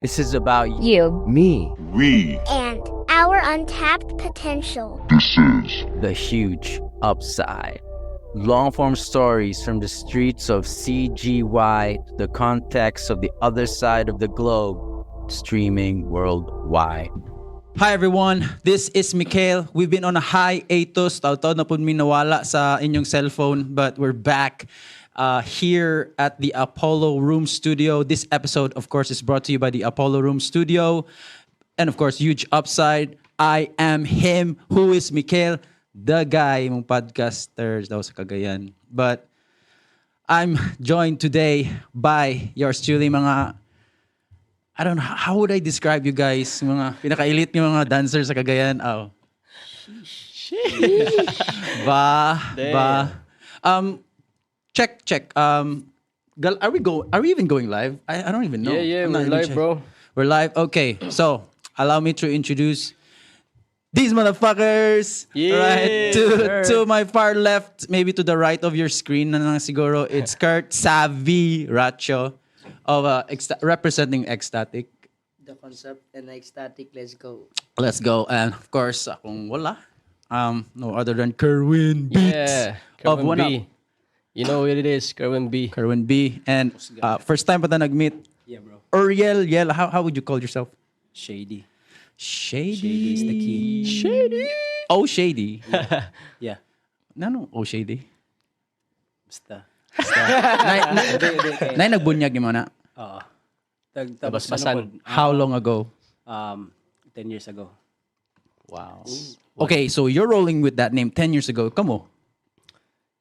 This is about You. Me. We. And our untapped potential. This is the Huge Upside. Long form stories from the streets of CGY to the context of the other side of the globe, streaming worldwide. Hi everyone, this is Mikhail. We've been on a hiatus. Taud-taud na pud mi nawala sa inyong cellphone, but we're back here at the Apollo Room Studio. This episode, of course, is brought to you by the Apollo Room Studio. And of course, Huge Upside. I am him, who is Mikhail, the guy, mong podcasters daw sa Cagayan. But I'm joined today by yours truly, mga, I don't know, how would I describe you guys? Mga pinaka-elite ng mga dancers sa Cagayan. Oh. Ba, ba. Check, check. Are we even going live? I don't even know. Yeah, I'm not we're even live, check. Bro. We're live. Okay. So, allow me to introduce these motherfuckers. Yeah, Right. sir. To my far left, maybe to the right of your screen na lang siguro, it's Kurt Savi Racho of representing Ecstatic. The concept and ecstatic. Let's go. Let's go. And of course, akong wala. No other than Kerwin Beats Yeah, of Kerwin One B. Up. You know what it is, Kerwin B. Kerwin B. And first time pa ta nag-meet. Yeah, bro. Uriel Yel, how would you call yourself? Shady. Shady. Shady is the key. Shady. Oh, Shady. Yeah. No, oh, Shady. Basta. Nay, na, Hindi, hindi. nay nagbunyag nimo na. Oo. Tapos Nabasbasan. ano po, How long ago? 10 years ago. Wow. Okay, so you're rolling with that name 10 years ago. Kamo?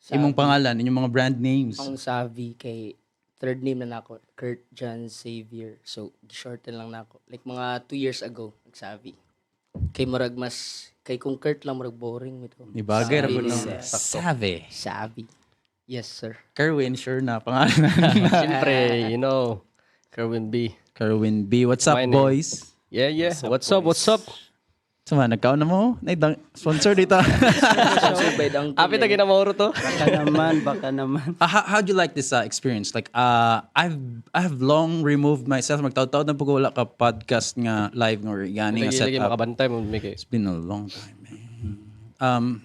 Imong pangalan, inyong mga brand names. Ang Savi kay third name na nako, Kurt John Xavier. So, shorten lang nako. Like mga 2 years ago, nagsavi. Kay murag mas kay kung Kurt lang murag boring ito. Ibagay ra Savi po no. na. Savvy. Savi. Yes, sir. Kerwin, sure na pangalan. Siyempre, Kerwin B. Kerwin B. What's up, My name. boys? Yeah. What's up, what's up? Sama, nagkaon na mo? Nay, sponsor dito. Sponsored by Dunkin'. Apit na ginamoro to. Baka naman, baka naman. How'd you like this experience? Like, I've long removed myself. Magtaod-taod na po ko wala ka podcast nga live nga or gani nga Lagi, lagi setup. makabantay mo, Mikay. It's been a long time, man.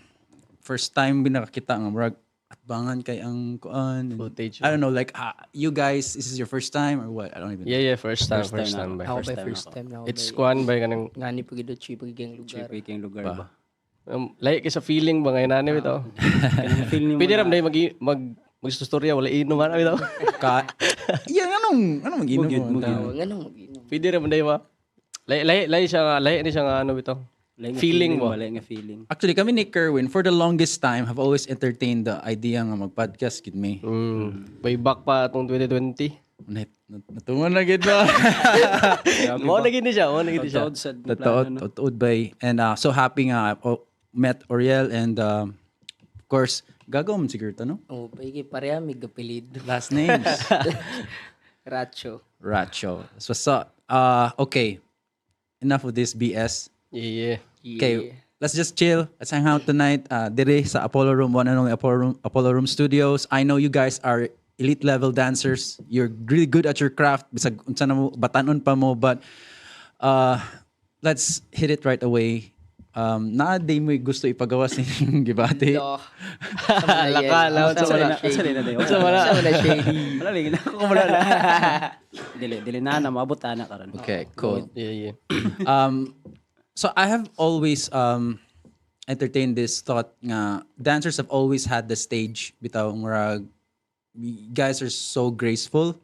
First time binakakita nga murag atbangan kay ang kuan. Footage. I don't know, like you guys, this is your first time or what? I don't even Yeah, first time, First first time time. na Ba. Ako First ba time first ako. time na ako. It's kuan ba kanang Ngani pag ito, cheap gang lugar. Cheap yung lugar ba? Lahi kay sa feeling ba ngayon nani bitaw. Kanang feel nimo Pwede na- ram day mag mag magstorya wala inom man bitaw. Ka Yeah, anong mag-inom Mugid, mo? mugid. Oh, nganong mag-inom. Pwede ram day ba. Lahi lahi lahi siya nga lahi ni siya nga ano bitaw. Lahi nga Feeling mo. ba? Lahi nga feeling. Actually, kami ni Kerwin, for the longest time, have always entertained the idea nga mag-podcast gid mi. Way back pa atong 2020. Natungan na gid ba? Mao na gid ni siya, mao na gid ni siya. Totoo sa Totoo, plano, no? totoo bay. And so happy nga I met Oriel and of course, gagaw man siguro to, no? Oh, paigi pareha mig gapelido. Last names. Racho. Racho. So, what's up? Okay. Enough of this BS. Yeah. Okay, let's just chill. Let's hang out tonight. Dire sa Apollo Room, one and only Apollo Room Studios. I know you guys are elite level dancers. You're really good at your craft. Bisag unsa na mo, batanon pa mo, but let's hit it right away. Naa day mo gusto ipagawas ninyong gibati. No. Laka, lawan sa wala. Unsa na dayo? Unsa wala? Sa wala shady. Wala lagi na ako wala na. Dili, dili na na maabot ana karon. Okay, cool. Yeah. So I have always entertained this thought nga dancers have always had the stage bitaw murag you guys are so graceful,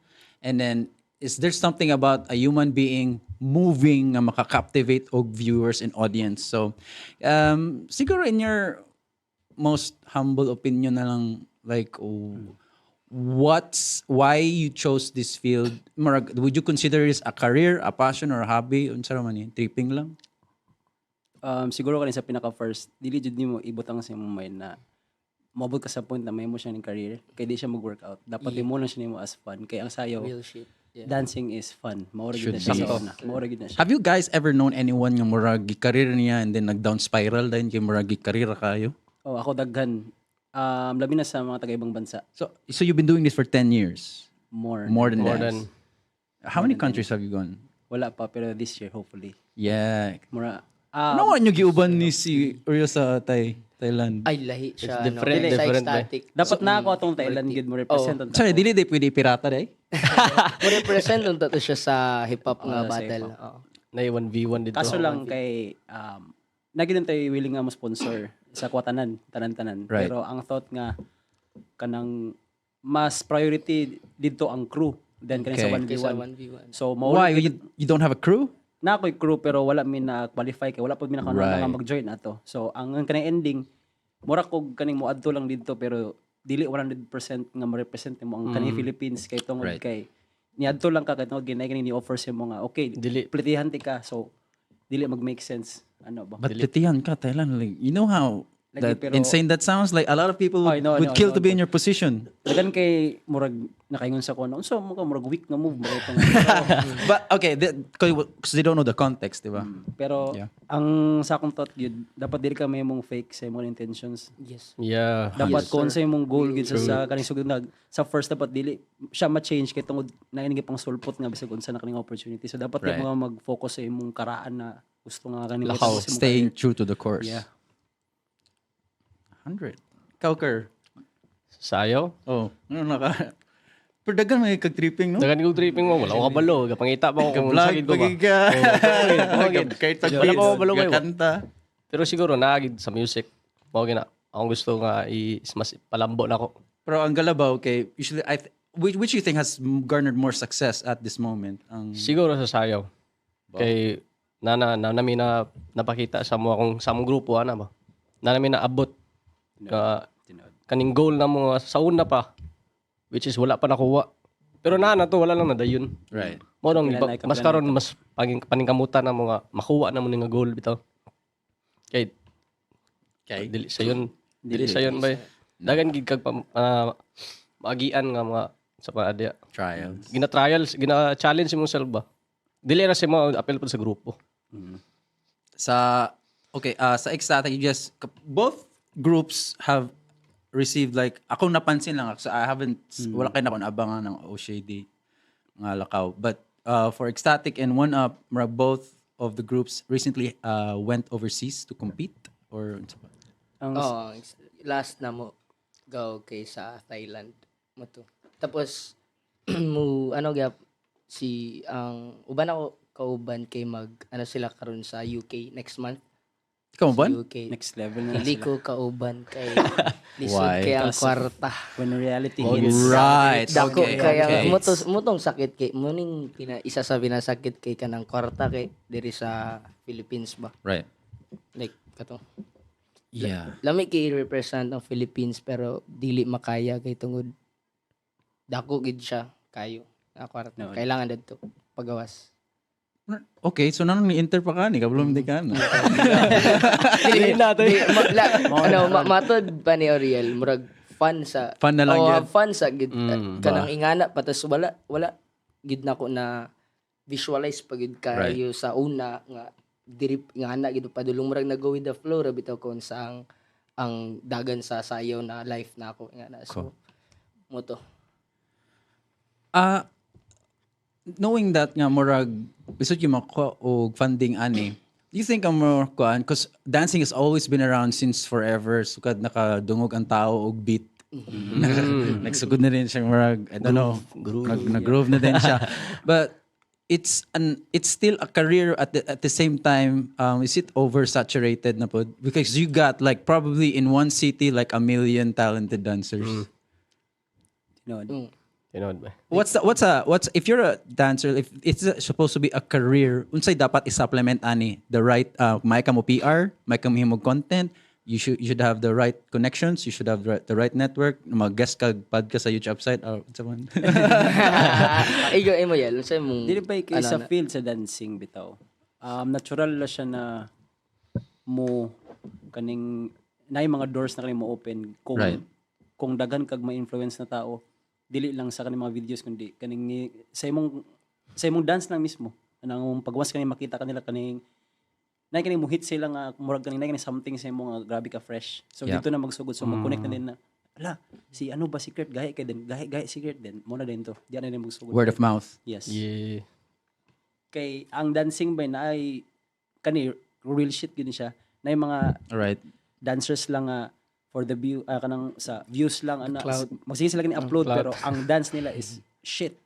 and then is there something about a human being moving nga maka-captivate og viewers and audience? So siguro in your most humble opinion na lang, like, what's why you chose this field? Murag, would you consider this a career, a passion, or a hobby? Unsa ra man ni, tripping lang? Siguro kanin sa pinaka first, dili jud nimo ibutang sa imong mind na moabot ka sa point na mahimo siya ning career kay di siya mag-work out. Dapat imo lang siya nimo as fun kay ang sayo Real shit. Yeah. dancing is fun. Mao ra Should gyud na siya be. sa una. Mao ra gyud na siya. Have you guys ever known anyone nga murag career niya and then nag down spiral dahil kay murag career kayo? Oh, ako daghan. Labi na sa mga taga ibang bansa. So you've been doing this for 10 years? More. More than More that. than How many countries have you gone? Wala pa, pero this year hopefully. Yeah. Mura Ano nga nyo giuban ni si Uriel sa Thailand? Ay, lahi siya. It's different, ano, sa different ba? ecstatic. Dapat na ako atong Thailand gid mo represent ang Sorry, dili day pwede pirata day. Mo represent unta to siya sa hip hop nga sa battle. hip-hop. Oo. Na 1v1 dito. Kaso lang kay nagin tayo willing nga mo sponsor sa kwatanan, tanan-tanan. Right. Pero ang thought nga kanang mas priority dito ang crew than kaning sa Okay. 1v1. Kaysa 1v1. So mao Why? You don't have a crew? Na ako'y crew pero wala mi na qualify kay wala pud mi na Right. nga mag-join ato. So ang kaning ending mura kog kaning moadto lang didto pero dili 100% nga mo-represent nimo ang kaning Philippines kay tungod kay niadto lang ka kay tungod ginay kaning ni-offer sa mo nga okay Dili. plitihan ti ka, so dili mag-make sense ano ba. But plitihan ka, Thailand. Like, you know how Lagi, that insane that sounds? Like, a lot of people Ay, no, would no, kill no, to be in your position. Dagan kay murag nakaingon sa kono unsa mo ka murag weak nga move mo itong But okay, because they don't know the context, di ba? Pero ang sa akong thought gyud dapat dili ka may mong fake sa imong intentions. Yes. Yeah. Dapat kung sa imong goal gyud sa kaning sugod nag sa first dapat dili siya ma-change kay tungod na ini pang sulpot nga bisag unsa na kaning opportunity. So dapat right. Mga mag-focus sa imong karaan na gusto nga kaning Lakaw. sa imong Staying true to the course. Yeah. 100. Kauker. Sayaw. Oh, ano na ka? Pero dagan may kag-tripping, no? Dagan kong tripping mo, wala ko kabalo. Gapangita pa ako kung Vlog, sakit ko ba. pagig ka. Oo, gid. Kahit pag Wala ko kabalo kayo. Kanta. Pero siguro naagid sa music. Mao gina. Akong gusto nga i mas palambo na ako. Pero ang galabaw, okay, usually, which you think has garnered more success at this moment? Ang, Siguro sa sayaw. Kay na na na nami na napakita sa mo akong sa among grupo ana ba. Na nami naabot nga kaning goal na mo nga sa una pa, which is wala pa nakuha. Pero na na to wala lang nadayon. Right. Mo nang Kailan na mas karon mas paging paningkamutan na mo nga makuha na mo ni nga goal bitaw. Kay Okay. dili sayon, dili sayon bay. Dagan gid kag maagian nga mga sa paadya. Trials. Gina trials, gina challenge imong self ba. Dili ra sa mo apel pud sa grupo. Sa okay, sa Ecstatic, you just both groups have received, like, ako napansin lang so I haven't, wala kay na akong abangan ng OSHD nga lakaw, but for Ecstatic and One Up, murag both of the groups recently went overseas to compete or unsa ba? Ang Oo, last na mo go kay sa Thailand mo to. Tapos mo ano gyap si ang uban ako kauban kay mag ano sila karon sa UK next month. Ikaw ba? Sa UK. Next level na Hindi sila. ko kauban kay lisod Why? kay ang kwarta. When reality hits. Right. Dako Okay. kaya okay. mo to mo tong sakit kay mo ning isa sa pinasakit kay kanang kwarta kay diri sa Philippines ba. Right. Like kato. Yeah. Lami kay represent ang Philippines pero dili makaya kay tungod dako gid siya kayo ang kwarta. No. Kailangan didto pagawas. Okay, so nanong ni enter pa ka ni kabulong di ka na. Dili na to. Ano matod pa ni Oriel murag fun sa Fun na lang Oo, yun. fun sa gid kanang ingana pa tas wala wala gid nako na visualize pa gid kayo sa una nga diri nga ana gid padulong murag na go with the flow ra bitaw kon sa ang dagan sa sayaw na life na ako nga na so mo to. Ah, knowing that nga murag bisod yung makuha og funding ani, do you think ang more kuan, cause dancing has always been around since forever, sukad nakadungog ang tao og beat. Nagsugod na rin siya murag, I don't know, nag-groove na din siya. But it's still a career at the same time. Is it oversaturated na po? Because you got like probably in one city like a million talented dancers. Tinuod. Tinuod ba? What's the, what's a what's if you're a dancer, if it's supposed to be a career, unsay dapat i-supplement ani? The right may ka mo PR, may ka mo content, you should have the right connections, you should have the right network, mag-guest ka podcast sa YouTube site or unsa man. Ikaw imo yel unsa imong Dili ba kay ano sa na? field sa dancing bitaw. Natural la siya na mo kaning naay mga doors na kaning mo open kung kung daghan kag ma-influence na tao dili lang sa kaning mga videos kundi kaning sa imong dance lang mismo anang pagwas kaning makita kanila kaning naay kaning mo hit sila nga murag kaning naay kaning something sa imong nga grabe ka fresh, so dito na magsugod, so mag-connect na din na ala si ano ba si Kurt gahi kay din gahi gahi si Kurt din mo na din to di na din magsugod. Word of mouth. Yes. Yeah. Kay ang dancing ba na ay kani real shit gini siya. Na mga dancers lang nga for the view, kanang sa views lang ana, magsige sila gani upload pero ang dance nila is shit.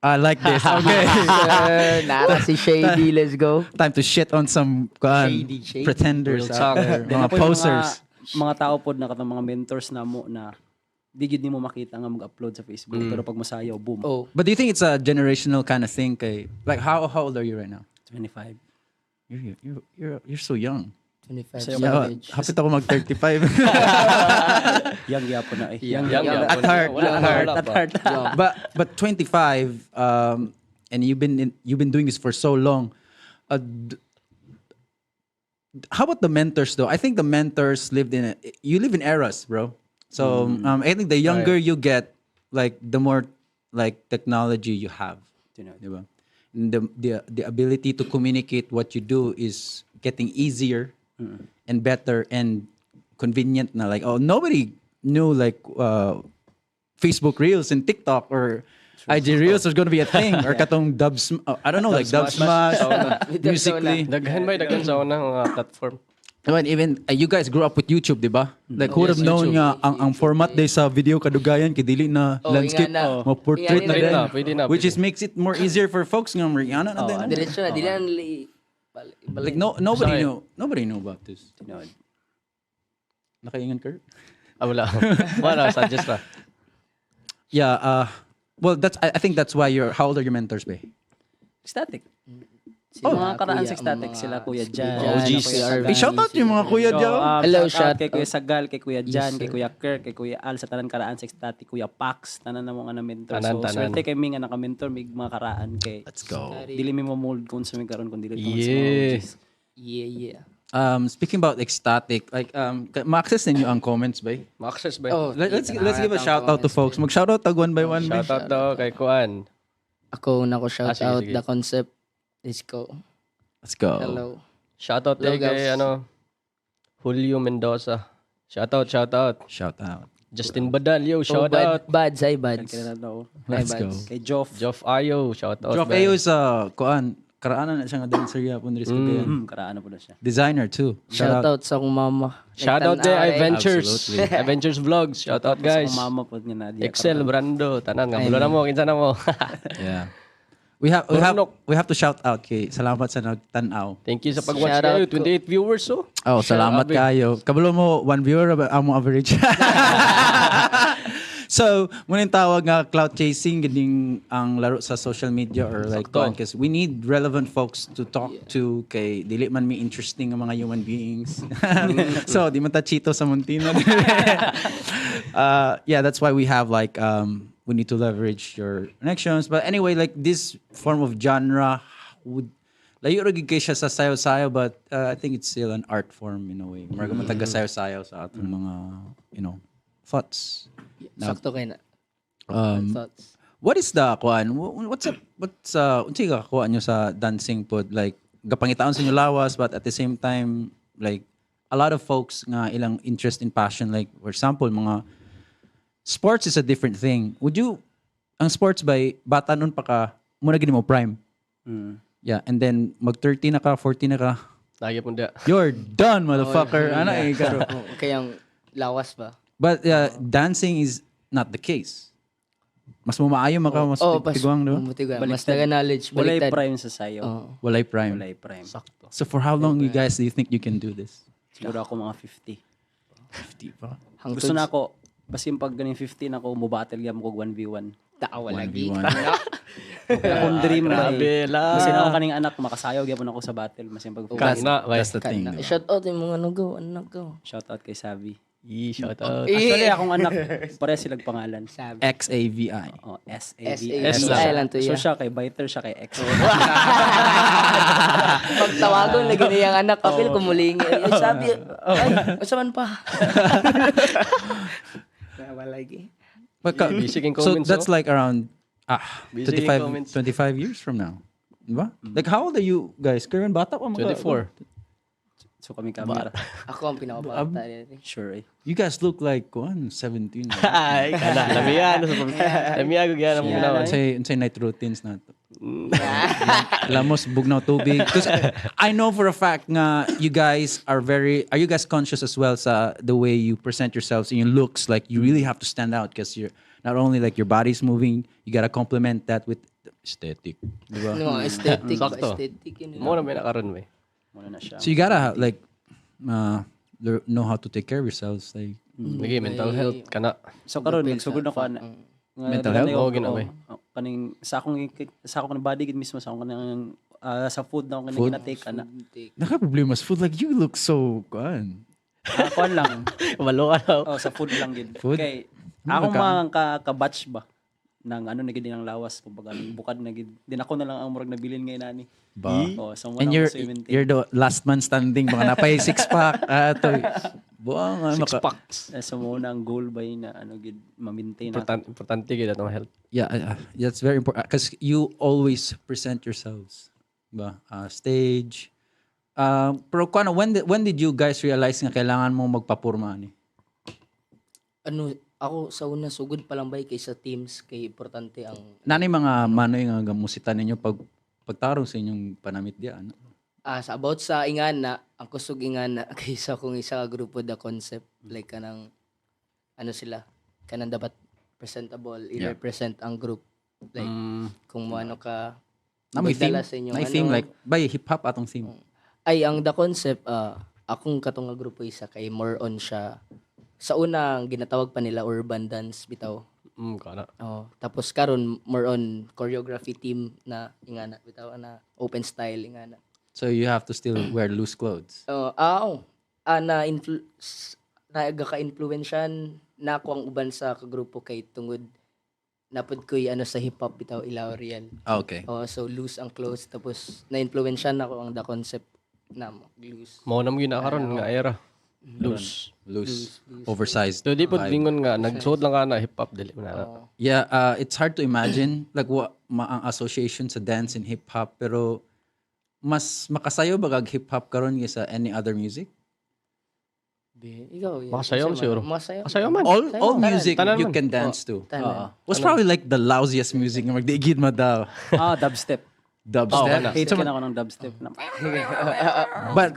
I like this. Okay. Sir, nara si Shady, let's go. Time to shit on some Shady, shady. Pretenders Real out talk. there. Then Mga ako'y posers. Mga tao pod na katong mga mentors na mo na di gid nimo makita nga mag-upload sa Facebook pero pag masayaw, boom. Oh, But do you think it's a generational kind of thing? Kay, like, how old are you right now? 25. You're so young. 25 Sa'yo. Yeah, savage. hapit ako mag 35. Young gyapon na eh. Young, Young Young. gyapon. At heart, Wala, at heart. wala at pa. heart. But 25, and you've been doing this for so long. How about the mentors though? I think the mentors lived in a, you live in eras, bro. So I think the younger you get, like the more like technology you have. Diba? And the ability to communicate what you do is getting easier and better and convenient na, like, oh, nobody knew like Facebook Reels and TikTok or IG Reels was gonna be a thing or katong Dub I don't know, like Dub Smash, Musically. Daghan ba daghan sa una mga platform. When even you guys grew up with YouTube, di ba? Like who would have Yes, known YouTube. nga ang format day sa video kadugayan kay dili na Oh, landscape, inga na. mo portrait Inga na na. din. Na, pwede na, Which pwede. is makes it more easier for folks nga mariana na din. Diretso na, dili na nila Like no nobody Sorry. knew nobody knew about this. Tinuod. Nakaingan Kurt? Ah, wala. Wala, suggest ra. Yeah, well that's I think that's why you're how old are your mentors, be? Static. Sila, Mga karaan kuya, sa ecstatic mga sila Kuya Jan. Jan, OGs. Kuya Arvin, Hey, shout out yung mga kuya So, dyan. Hello, shout out shout kay Kuya out. Sagal, kay Kuya Jan, Yes, kay sir. Kuya Kirk, kay Kuya Al, sa tanan karaan sa ecstatic, Kuya Pax, tanan na mga na mentor. Tanan, So, tanan. swerte kay mi nga naka-mentor mig mga karaan kay Let's go. dili mi mo-mold kung sa mi karon kun dili tungod sa mga Yeah. OGs. Yeah. Speaking about ecstatic, like ma-access ninyo ang comments ba? Ma-access ba? Oh, Let's give a shout out to folks. Mag-shout out tag one by one. Ba? Shout out daw kay Kuan. Ako na ko shout Ah, sige, out sige. the concept. Let's go. Let's go. Hello. Shout out Hello, kay guys. ano Julio Mendoza. Shout out, shout out. Shout out. Justin Badal, yo, Oh, shout bad, out. Bads, hi Bads. Kaya na daw. Let's Hi, go. Bads. Kay Joff. Joff Ayo, shout out. Joff man. Ayo is kuan karaanan na siya nga dancer yapon diri sa Cagayan. Karaan na po na siya. Designer too. Shout out sa akong mama. Shout out Nagtan-aw kay eh. Adventures. Absolutely. Adventures Vlogs. Shout out guys. Sa akong mama po nga na diya. Excel Brando, tanan nga bulo na mo, kinsa na mo. Yeah. We have we have Burnok. we have to shout out kay salamat sa nagtan-aw. Thank you sa pag-watch Shout out kayo. 28 viewers oh. Oh, salamat Grabe. kayo. Kabalo mo one viewer ba amo average. So, muna yung tawag nga clout chasing gining ang laro sa social media or like Sakto. because we need relevant folks to talk to kay dili man mi interesting ang mga human beings. So, di man ta chito sa Montina. Yeah, that's why we have like we need to leverage your connections. But anyway, like this form of genre would layo ra gid kay siya sa sayo-sayo, but I think it's still an art form in a way. Murag man taga sayo-sayo sa atong mga thoughts. Sakto kay na. Thoughts. What is the kuan? What's up? What's unsay ka kuan nyo sa dancing pod, like gapangitaon sa inyo lawas, but at the same time like a lot of folks nga ilang interest in passion, like for example mga sports is a different thing. Would you ang sports by bata nun pa ka muna gini mo prime. Yeah, and then mag 30 na ka, 40 na ka. Lagi po da. You're done, motherfucker. Ana eh karo. Oh, kayang lawas ba? But dancing is not the case. Mas mumaayo maka mas Oh, pas tiguang, di ba? Mutiguang. Mas naga knowledge Walay baliktad. prime sa sayo. Oh. Walay prime. Walay prime. Sakto. So for how long you guys do you think you can do this? Siguro ako mga 50. 50 pa. Hangtod Gusto na ako, basin pag ganing 50 na ako, mo-battle gyud ko 1v1. Tawa lagi. 1v1. Akong dream ba Grabe eh. la. Basin ako kaning anak, makasayaw gyapon ako sa battle. Basin pag Kana, bay. That's the thing. Di ba? Shout out yung mga nugo, anak ko. Shout out kay Sabi. Yee, shout out. Actually, akong anak, pareha silang pangalan. Sabi. X-A-V-I. Oh, S-A-V-I. S-A-V-I So, siya- lang to, So yeah. siya kay Biter, siya kay X. Pagtawagon lagi niyang anak, kapil kumulingi. Ay, sabi, ay, asa man pa? Wala lagi. But Busy king so comments, that's oh. like around Busy king 25, comments. 25 years from now. Di ba? Like how old are you guys? Karon bata pa mga 24. So kami camera. Ako ang pinakabata. Sure eh. You guys look like kuan 17. Ay, kana. Lamiya. Lamiya ko gyan ang Unsay unsay night routines na to? Lamos bugnaw tubig. 'Cause I know for a fact nga you guys are very, are you guys conscious as well sa the way you present yourselves and your looks? Like, you really have to stand out because you're not only, like, your body's moving, you gotta complement that with aesthetic. Diba? No, aesthetic ba? Sakto. Aesthetic yun. Mo na may nakaron may. Muna na siya. So you gotta, like, know how to take care of yourselves. Like, Lagi mental health kana. So karon nagsugod na ko ana. Nga, Mental daghan health? na Oo, ginamay. Oh, kaning sa akong body gid mismo, sa akong kanang sa food na akong kanang gina-take ana. Naka problema sa food. Like, you look so kuan. Ah, kuan lang. Walo ka na. Oh, sa food lang gid. Food? Kay Ano akong ka? mga ka-batch ba nang ano na gid ang lawas, kumbaga ning bukad na gid. Din ako na lang ang murag nabilin ngay nani. Ba? Oh, so And you're the last man standing, mga napay six pack. Ah, to. Buang Six packs. So mo na ang goal ba na ano gid ma-maintain na. Importante, importante gid atong health. Yeah, that's very important because you always present yourselves. Ba? Stage. Pero kuano, when did you guys realize nga kailangan mo magpapurma ni? Ano, ako sa una sugod pa lang ba kay sa teams kay importante ang Nani mga manoy nga gamusitan ninyo pag pagtarong sa inyong panamit diya, ano? Ah, sa about sa ingana, ang kusog ingana kay sa akong isa ka grupo, The Concept, like kanang ano sila, kanang dapat presentable, i-represent ang group, like kung mo ano ka Na may theme, magdala sa inyong na theme ano. like by hip hop atong theme. Ay, ang The Concept, akong katong nga grupo isa kay more on siya sa una, ang ginatawag pa nila urban dance bitaw. Kana. Oh, tapos karon more on choreography team na ingana bitaw, na open style ingana. So you have to still wear loose clothes. Oh, oh. Ah, na influ nagaka-influensyan na ako ang uban sa kagrupo kay tungod napud ko'y ano sa hip hop bitaw, Ilaw Real. Ah, okay. Oh, so loose ang clothes, tapos na-influensyan ako ang The Concept na loose. Mao na mo gyud na karon nga era. Loose. Loose, oversized. So di pod lingon nga nagsuot lang ka na hip hop, dili man na. Oh. Yeah, it's hard to imagine like what ma ang association sa dance and hip hop, pero mas makasayo ba kag hip hop karon kaysa any other music? Be, ikaw, yeah. Makasayaw man siguro. Makasayaw. Makasayaw man. All music Tanan you man. can dance to. Tanan. Was probably like the lousiest music nga magdigid mo daw. Ah, dubstep. Dubstep. kana. Hate ka na ako ng dubstep na. But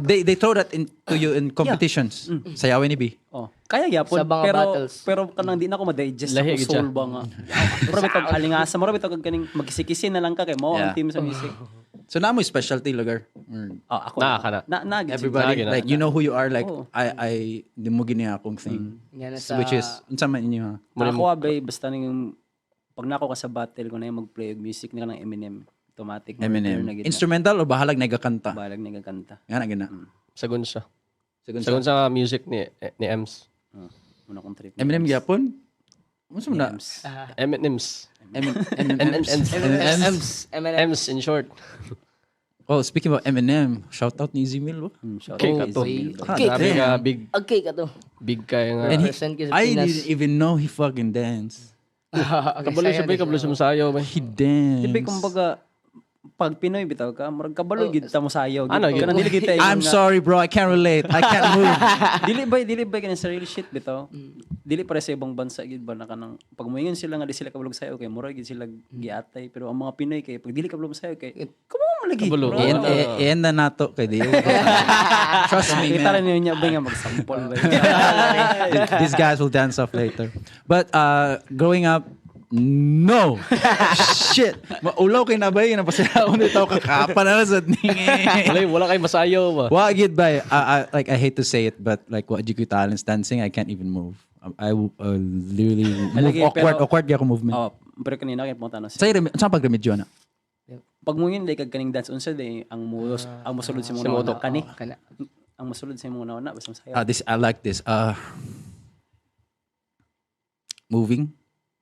they throw that into you in competitions. Sayawin ni B. Oh, kaya gyapon Sa mga pero battles. pero kanang di na ako ma-digest Lahi ako gid siya. soul ba nga. Mura bitog alingasa, mura bitog kaning magkisi-kisi na lang ka kay mo ang Yeah. team sa music. So na mo specialty lugar. Or Oh, ako Na, kana. Na gid siguro. everybody Lagi na. like you know who you are, like Oo. I di mo gini akong thing. Nga na sa Which is unsa man inyo ha? Ako abay basta ning pag nako ka sa battle ko na yung mag-play og music ni kanang Eminem, automatic mo Eminem. na gid na. Instrumental o bahalag nagakanta? Balag nagakanta. Nga na gina. Sagun siya. Sagun Sagun sa music ni Ems. Oh, muna akong trip. ni Eminem Ems. gyapon? Unsa man na? Ems. Eminems. Eminems. M&M's. M&M's. Ems in short. Oh, speaking about Eminem, shout out ni Easy Mill ba? Shout Okay, out kato. kay Easy Mil. Okay. Grabe ka big Okay ka to. Big kay nga. And he, Present ka sa I Pinas. didn't even know he fucking dance. Kabalo siya ba, kabalo siya masayaw ba. He dance. Di ba kumbaga pag Pinoy bitaw ka, murag kabalo gid ta mo sayaw. Ano, gid? Kanang dili gid ta I'm ingon nga- sorry, bro. I can't relate. I can't move. Dili ba kaning sa real shit bitaw. Dili pare sa ibang bansa gid ba na kanang pag moingon sila nga di sila kabalo sayaw kay murag gid sila giatay, pero ang mga Pinoy kay pag dili kabalo sayaw kay kamo mo lagi. Kabalo. I-end, i-end na nato kay Dio. Trust me, Kita man. rin niya ba nga magsample ba. These guys will dance off later. But growing up, no. Shit. Maulaw kay nabay. Napasiraon nito. Kakapa na lang sa ningi. Wala kay masayaw ba. Wa gid ba? Like, I hate to say it, but like what you talents dancing, I can't even move. I literally move Lagi, awkward, pero- awkward gyud ako movement. Oh, pero kanina kay punta na Sa sa pagremedyo na. Pag mo yun, like kaning dance unsa day ang mo ang mosulod sa Sa mga motok. kani. Kana. Ang mosulod sa mga una basta sayaw. Ah, this I like this. Moving.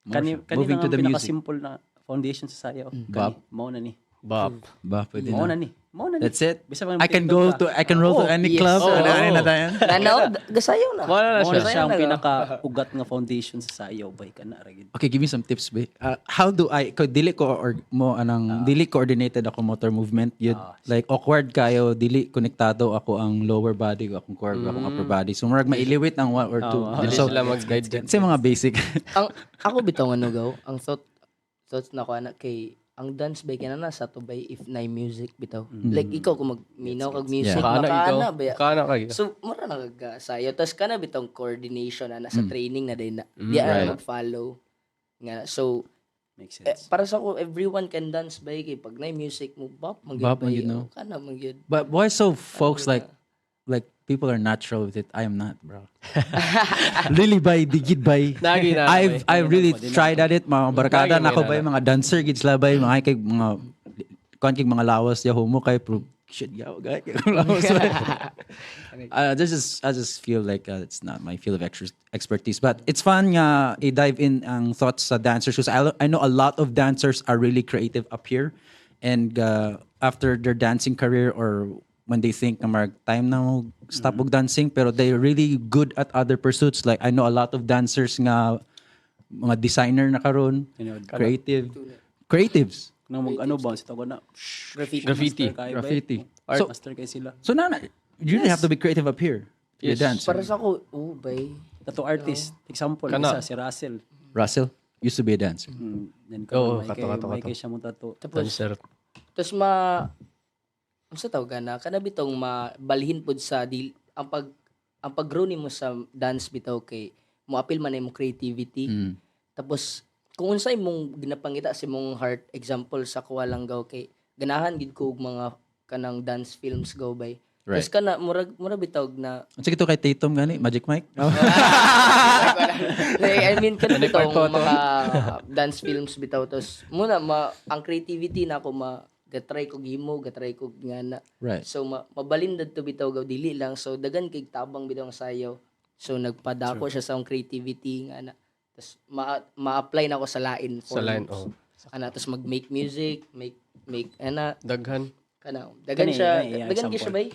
Kani kani Moving lang to ang the music. pinaka-simple na foundation sa sayaw. Bop. Kani, mao na ni. Bop. Ba, pwede Mao na. na ni. Mao na ni. That's it. Bisa pa I can go TikTok to ka. I can roll to Oh, any yes. club. Oh, Ano, ano oh. na tayo? Nanaw, gasayaw na. Wala na Mao na siya. siya ang Sayaw na. pinaka-ugat nga foundation sa sayaw bay kana ra gid. Okay, give me some tips, ba. How do I ko dili ko or mo anang dili coordinated ako motor movement yun. Like awkward kayo, dili konektado ako ang lower body ko, akong core, akong upper body. So murag mailiwit ang one or two. Dili So sila mag-guide. sa mga basic. Ang ako bitaw ano gaw, ang thoughts na ko ana kay Ang dance ba kana na sa to bay if na music bitaw. Like ikaw kung magminaw kag music, Kaana ikaw. makaana ba ya? Kaana ka. So mura na kag sayo tas kana bitong coordination ana sa training na din na. Di ana mag-follow nga so Makes eh, sense. para sa ako everyone can dance ba kay pag na music mo bop man gyud Bop, bay. man gyud, no? Oh, kana man gyud. But why so folks like people are natural with it? I am not, bro. Really by digid by. Nagi na, I've bay. I really tried at it. Mga barkada Nagi, na ko may ba nana. mga dancer gid sila bay mga kay mga kuan kay mga lawas ya humo kay pro shit yaw guy lawas. This is I just feel like it's not my field of expertise, but it's fun nga i-dive in ang thoughts sa dancers because I know a lot of dancers are really creative up here, and after their dancing career or when they think na marag time na mo stop og dancing, pero they're really good at other pursuits. Like I know a lot of dancers nga mga designer na karon, creative, creatives, Nang mag ano ba sa tawag na Graffiti. Graffiti. master kayo, bay. graffiti. Art So master kay sila. so na you really have to be creative up here to be a Yes. dancer. Para sa ako, oh bay. Tattoo artist, example Kana. isa si Russell. Russell used to be a dancer. Then Oo, karon may kato, kay kato, may kato. kay siya mo tattoo. Tapos Dancer. tapos ma unsa tawag na kana bitong mabalhin pod sa dil, ang pag-grow nimo sa dance bitaw kay moapil man imong creativity. Tapos kung unsay imong ginapangita sa imong heart, example sa kuha lang gaw kay ganahan gid ko og mga kanang dance films gaw bay. Right. Tapos kana murag murag bitaw na Unsa kito kay Tatum gani? Magic Mike? Like, I mean kana bitaw mga dance films bitaw tapos muna ma, ang creativity na ako ma gatry ko gimo, gatry ko ngana. Right. So mabalin dadto bitaw gaw dili lang so dagan kay tabang bitaw ang sayaw. So nagpadako siya sa akong creativity nga na. Tapos ma-apply na ako sa lain Sa lain, forms. oh. Ana tapos mag-make music, make make ana Daghan. kana dagan Kani, siya, kani, iya, dagan gyud siya example. bay.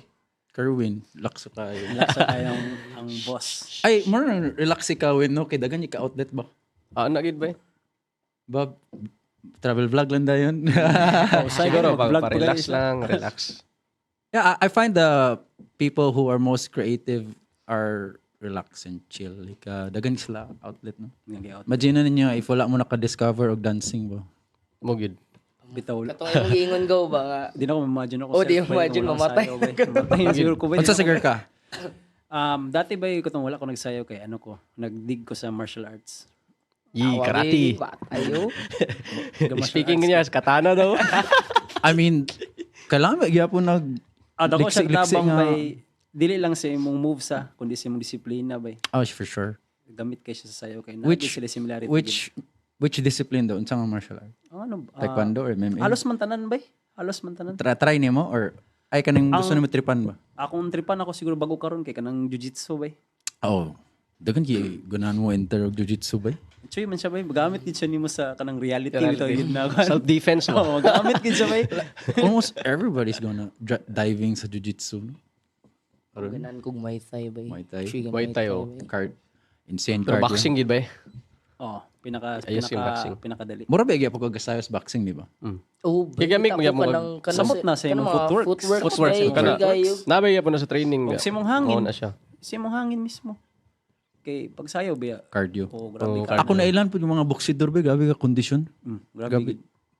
Kerwin, lakso kayo. Relax sa kayong ang boss. Ay, more na relax si Kerwin no kay dagan ka outlet ba? Ah, na gid bay. Bob, travel vlog lang dayon. Oh, Siguro pag mag-vlog pa relax gani siya. lang, relax. Yeah, I find the people who are most creative are relaxed and chill. Like, dagan sila outlet no. Nga gi-out. Imagine na ninyo if wala mo naka-discover og dancing ba. Mo gid. Bitaw. Katong imong giingon gaw ba nga Di na ako ma-imagine ako. Oh, di self, bay, imagine, walang mamatay. sayaw, bay. Mamatay siguro ko bay. Unsa siguro ka? Dati ba katong wala ko nagsayaw kay ano ko, nagdig ko sa martial arts. Yi, Awa, karate. bay, Ayo. Martial Speaking arts. niya, katana daw. I mean, kailangan ba gyapon nag Ah, dako siya liksi-liksi tabang nga- bay dili lang sa imong moves ah, kundi sa imong disiplina bay. Oh, for sure. Gamit kay siya sa sayaw kay naa Which sila similarity. Which discipline daw? Unsa nga martial art? gid. Ang ano, Taekwondo or MMA? Halos man tanan bay. Halos man tanan. Try nimo or ay kaning gusto nimo tripan ba? Akong tripan ako siguro bago karon kay kanang jiu-jitsu bay. Oh. Dagan kay gunahan mo enter og jiu-jitsu ba? Choy man siya bay, gamit gid siya nimo sa kanang reality Reality. bitaw gid na ako. Self-defense mo. Oo, gamit gid siya bay. Almost everybody's gonna diving sa jiu-jitsu. No? Ganan kog Muay Thai bay. Muay Thai. Chuy, Muay Thai, oh. bay. Card insane Pero cardio. boxing gid bay. Oh, pinaka Ayos yung pinaka boxing. pinakadali. Mura ba gyapon kag gasayos boxing, di ba? Oh, bay, Kaya gamit kita mo ko gyapon kanang Samot na sa kanang imong mga footworks. Footworks, Footworks, bay, kana. chuy kayo. Nabay gyapon na sa training. Og sa imong hangin. Oo na siya. Sa imong hangin mismo. Kay pagsayaw biya. Cardio. Oh, grabe Oo, ka. Ako na ilan po yung mga boxidor ba, grabe ka kondisyon. Grabe. Grabe.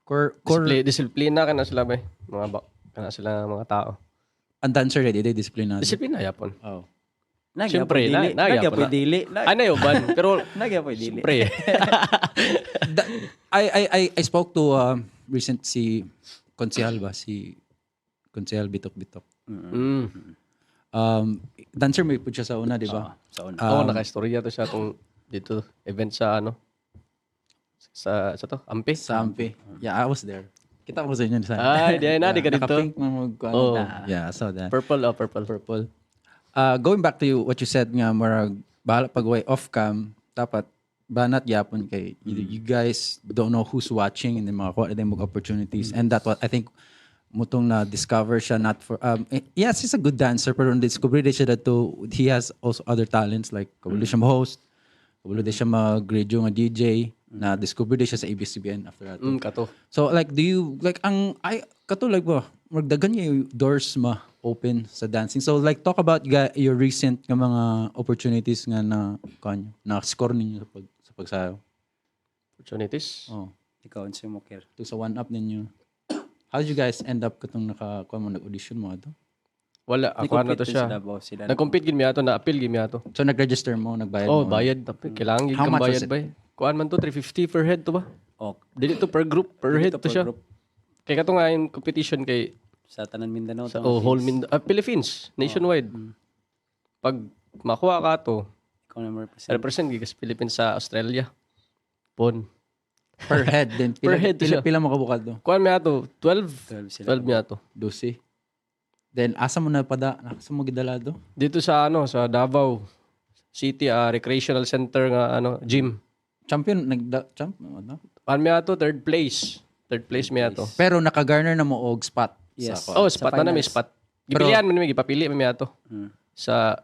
Core, core, Disiplina ka na sila bay. Mga ba kana sila mga tao. ang dancer ready, they disciplinado. Disiplina yapon. Oh. Siyempre, Nagyapoy dili. nagyapoy Nagyapoy na. dili. Ano yun, ban? Pero, Nagyapoy dili. siyempre. I spoke to recent si Konsehal ba? Si Konsehal Bitok Bitok. Dancer may po siya sa una, di ba? Sa una. Oo, naka-istorya to siya tong dito event sa ano sa to, Ampe. Sa Ampe. Yeah, I was there. Kita ko sa inyo. Sa Ay, di ay na, di ka dito. Naka-pink na mag, ano. Oo. Yeah, I saw that. Purple, oh, purple. Purple. Going back to you, what you said nga, marag, bahala pag way off cam, dapat banat yapon kay you guys don't know who's watching and then makakuha na din mag opportunities. And that what I think mutong na discover siya not for yes, he's a good dancer, pero discover din siya that to, he has also other talents like kabalo siya host, kabalo din siya mag radio nga DJ, na discover din siya sa ABS-CBN after that. Kato. So like, do you like ang ay katulad ba magdagan niya yung doors ma open sa dancing. So like, talk about your recent nga mga opportunities nga na kanyo na score ninyo sa pagsayaw. Opportunities. Oh. Ikaw, unsa mo care? To sa one up ninyo. How did you guys end up katong naka kuha mo, nag-audition mo ato? Wala, ako na to Nag-compete din siya. sa Davao sila. Nag-compete gid mi ato, na-appeal gid mi ato. So nag-register mo, nagbayad Oh, mo? bayad. Tapi kailangan gid How kang much was bayad it? bay. Kuan man to, 350 per head to ba? Oh, Dili to per group, per dili head to to per siya. group. Kay kato nga yung competition kay Sa tanan Mindanao. sa, oh, whole Philippines, nationwide. Pag makuha ka to, Ikaw na mo-represent. represent gid sa Philippines sa Australia. Pon. Per head then pila, Per head to pila, siya. pila mo kabukad do? Kuan mi ato, 12. 12 sila. 12 mi ato. 12. Then asa mo na pada, asa mo gidala do? Dito sa ano, sa Davao City, recreational center nga ano, gym. Champion nagda champ ano? Kuan mi ato, third place. Third place mi ato. Pero naka-garner na mo og spot. Yes. Sa, Oh, spot na na may spot. Gipilian man mi, gipapili man mi ato. Sa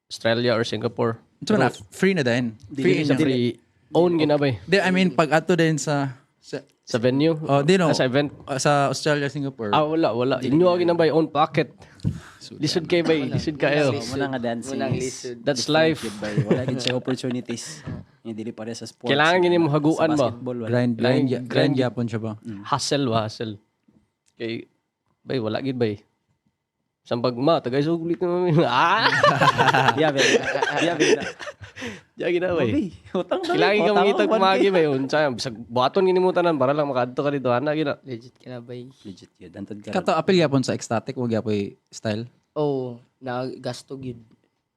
Australia or Singapore. So na free na din. Free Sa inyo. free own ginabay. Di, I mean pag ato din sa Sa venue. Oh, di no. Ah, sa event. Sa Australia, Singapore. Ah, wala, wala. Inyo ang ginabay, own pocket. Lisod kay bay, lisod kayo. So, muna nga dancing. Munang is lisod. That's different life. gyud bay. Wala gid siya opportunities. Nga dili pare sa sports. Kailangan gini mo Sa haguan ba? basketball, wala. Grind grind Grind- grind gyapon siya ba? Hustle ba, hustle. Kay, bay, wala gid bay. Sambag ma, tagay sa ulit naman. Ah! Yeah, be. Yeah, be. Diya ginabay. Bay, utang na. Kailangan ka Utang mangitag mo, magi bay. Unsa, bisag buhaton gini mo tanan para lang makaadto ka dito ana gina. Legit ka na ba? Legit yun. Dantod ka. Kato apil gyapon sa ecstatic o gyapoy style. Oh, na gasto gyud.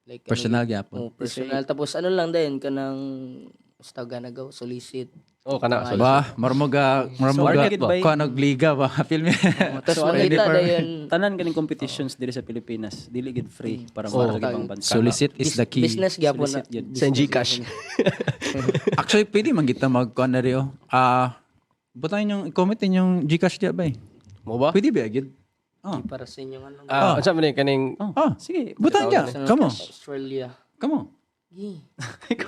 Like ano Personal gyud. gyapon. Oh, personal. Tapos ano lang din kanang basta ganagaw, solicit. Oh, kana. So, Ba, marmoga, marmoga, market ba? kuan og liga ba? Feel me? Oh, tapos So, ano, mangita per- dayon Tanan kaning competitions diri sa Pilipinas, dili gid free para Oh. sa ibang bansa. Solicit is the key. Business gyapon na. Solicit yun. Send Gcash. Actually, pwede man kita mag kuan na rin, oh. Ah, butang inyong comment inyong GCash diya ba eh. Mo ba? Pwede ba gid? Oh. Para sa inyong ano. Ah, unsa man ni kaning Oh, Ah, sige. Butang diya. Sa Come on. Australia. Come on.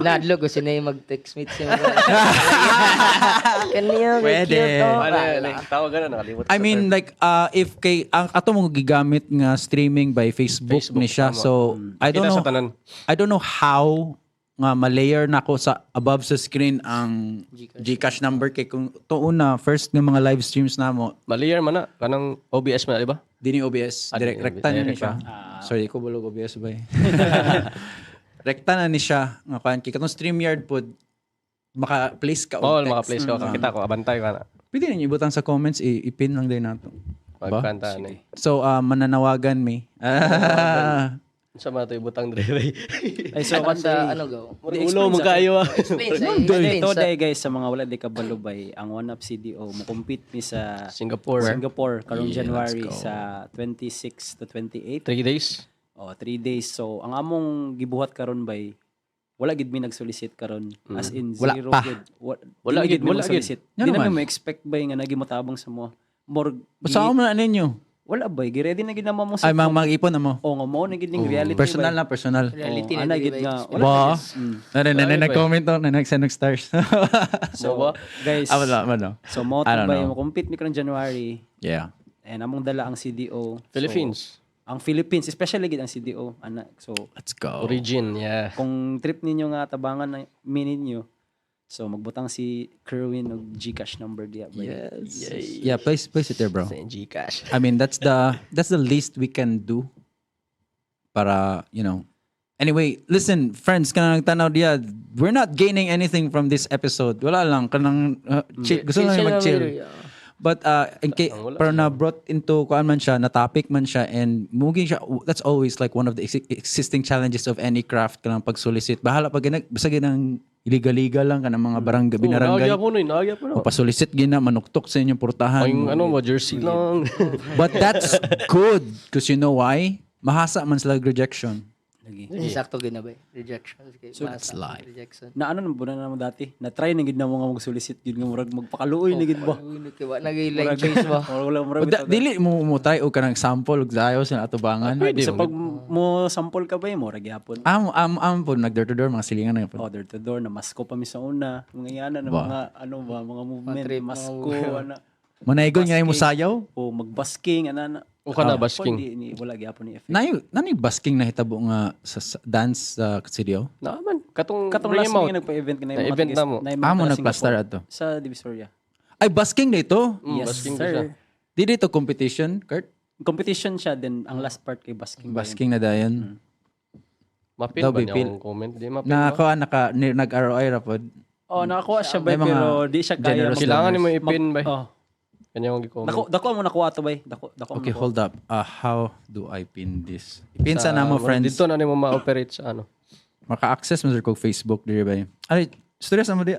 Nadlo ko sino yung mag-text mate siya. Kaniyo, Pwede. cute. Oh. Ano, ano, tawag ka na, nakalimutan. I mean, like if kay ang ato mong gigamit nga streaming by Facebook, Facebook, ni siya. tama. So I don't Kita know sa tanan. I don't know how nga ma-layer nako sa above sa screen ang GCash number kay kung to una first nga mga live streams namo Malier man na kanang OBS man na, di ba? dini OBS Ah, direct dini rekta na ni direct siya. Sorry ko bulog OBS ba eh. Rekta na ni siya nga kuan kay katong StreamYard pod maka-place ka og Oh, text. mga place ko kakita ko abantay ka na. Pwede ninyo ibutang sa comments, i-pin lang din nato. Ba? Pagkanta ni. So mananawagan mi. Unsa man to ibutang dire? Ay, so Ano one sa day, ano go? Ulo mo kayo ah. Explain sa Today, explain sa today guys, sa mga wala di kabalubay, ang One Up CDO mo compete mi sa Singapore. Singapore karong Yeah, let's January go. sa 26 to 28. 3 days. Oh, 3 days. So, ang among gibuhat karon bay wala gid mi nag-solicit karon, as in Wala zero pa. gid. Wala Dili gid, mi wala gid. mag-solicit. Nga Di na naman. mi mo-expect bay nga nagi motabang sa mo. More Basta mo na ninyo. wala bay, gi-ready na gid na mo mo. Ay, mga mag-ipon na mo. Oh, nga mo na gid ning reality. Personal bay. na, personal. Reality Oh, na ana dili gid ba nga. explain? Wala Ba? gid. Nana, nana, Wala, bay. nag-comment to, na nag-send ng stars. So, Mo ba? guys, Ah, wala, wala. so mo I don't bay know. mo compete mi karon January Yeah. and among dala ang CDO. So, Philippines. ang Philippines, especially gid ang CDO ana. So, Let's go. Origin, yeah. kung trip ninyo nga tabangan na mi ninyo, so magbutang si Kerwin og GCash number diya bay. Yes. Yeah, place it there, bro. Send Gcash. I mean, that's the least we can do para. Anyway, listen, friends, kanang tanaw diya, we're not gaining anything from this episode. Wala lang, kanang chill. Gusto lang Chill yung lang, mag-chill. yeah. But pero na brought into kuan man siya, na topic man siya, and muging siya, that's always like one of the existing challenges of any craft kanang pag-solicit. Bahala pag ginag, basta ginang illegal-legal lang kanang mga barangay, binarangay. Nagya po no, nagya po no. O pasolicit gina manuktok sa inyong portahan. Ay, ano mo, jersey lang. But that's good because you know why? Mahasa man sila og rejection. Lagi. Sakto gid na ba? Rejection. Okay, So, masa, life. Rejection. Na ano na ba na mo dati? Na try na gid na mo nga mag-solicit gid nga murag magpakaluoy na gid ba. Uy, kay wa nagay like choice ba? Murag wala murag O, dili mo mo try og kanang sample og sayo sa atubangan. Pwede Sa mo. pag mo sample ka ba mo rag gyapon. Am po nag door to door mga silingan na po. Oh, door to door na masko pa mi sa una, mga yana na Ba. mga ano ba, mga movement, trip, mga masko ana. Manaygon nga mo sayaw. O magbasking ana na. O ka na, basking. Di, ni, wala gyapon ni effect. Nay nani basking na hitabo nga sa dance sa studio. Naaman. Katong, Katong bring last him out. nga nagpa-event ka na Na-event na mo. Ah, mo nagplastar ato. Sa Divisoria. Ay, busking na ito. Yes, Busking sir. siya. Di dito competition, Kurt? Competition siya then ang last part kay busking. Busking na dayon. Mapin Daw, ba niya pil- akong comment? Di mapin ba? Nakakuha, nag-ROI ra pod. Oh, nakakuha siya May bay mga pero di siya kaya. generous Kailangan ni mo ipin ba? Oh. Kanya mong i-comment. Dako dako mo nakuha to bay. Dako dako mo Okay, nakuha. hold up. How do I pin this? Ipin sa namo, friends. Dito na nimo ma-operate sa ano. Maka-access mo sir kog Facebook diri ba? Ay, storya sa mo di.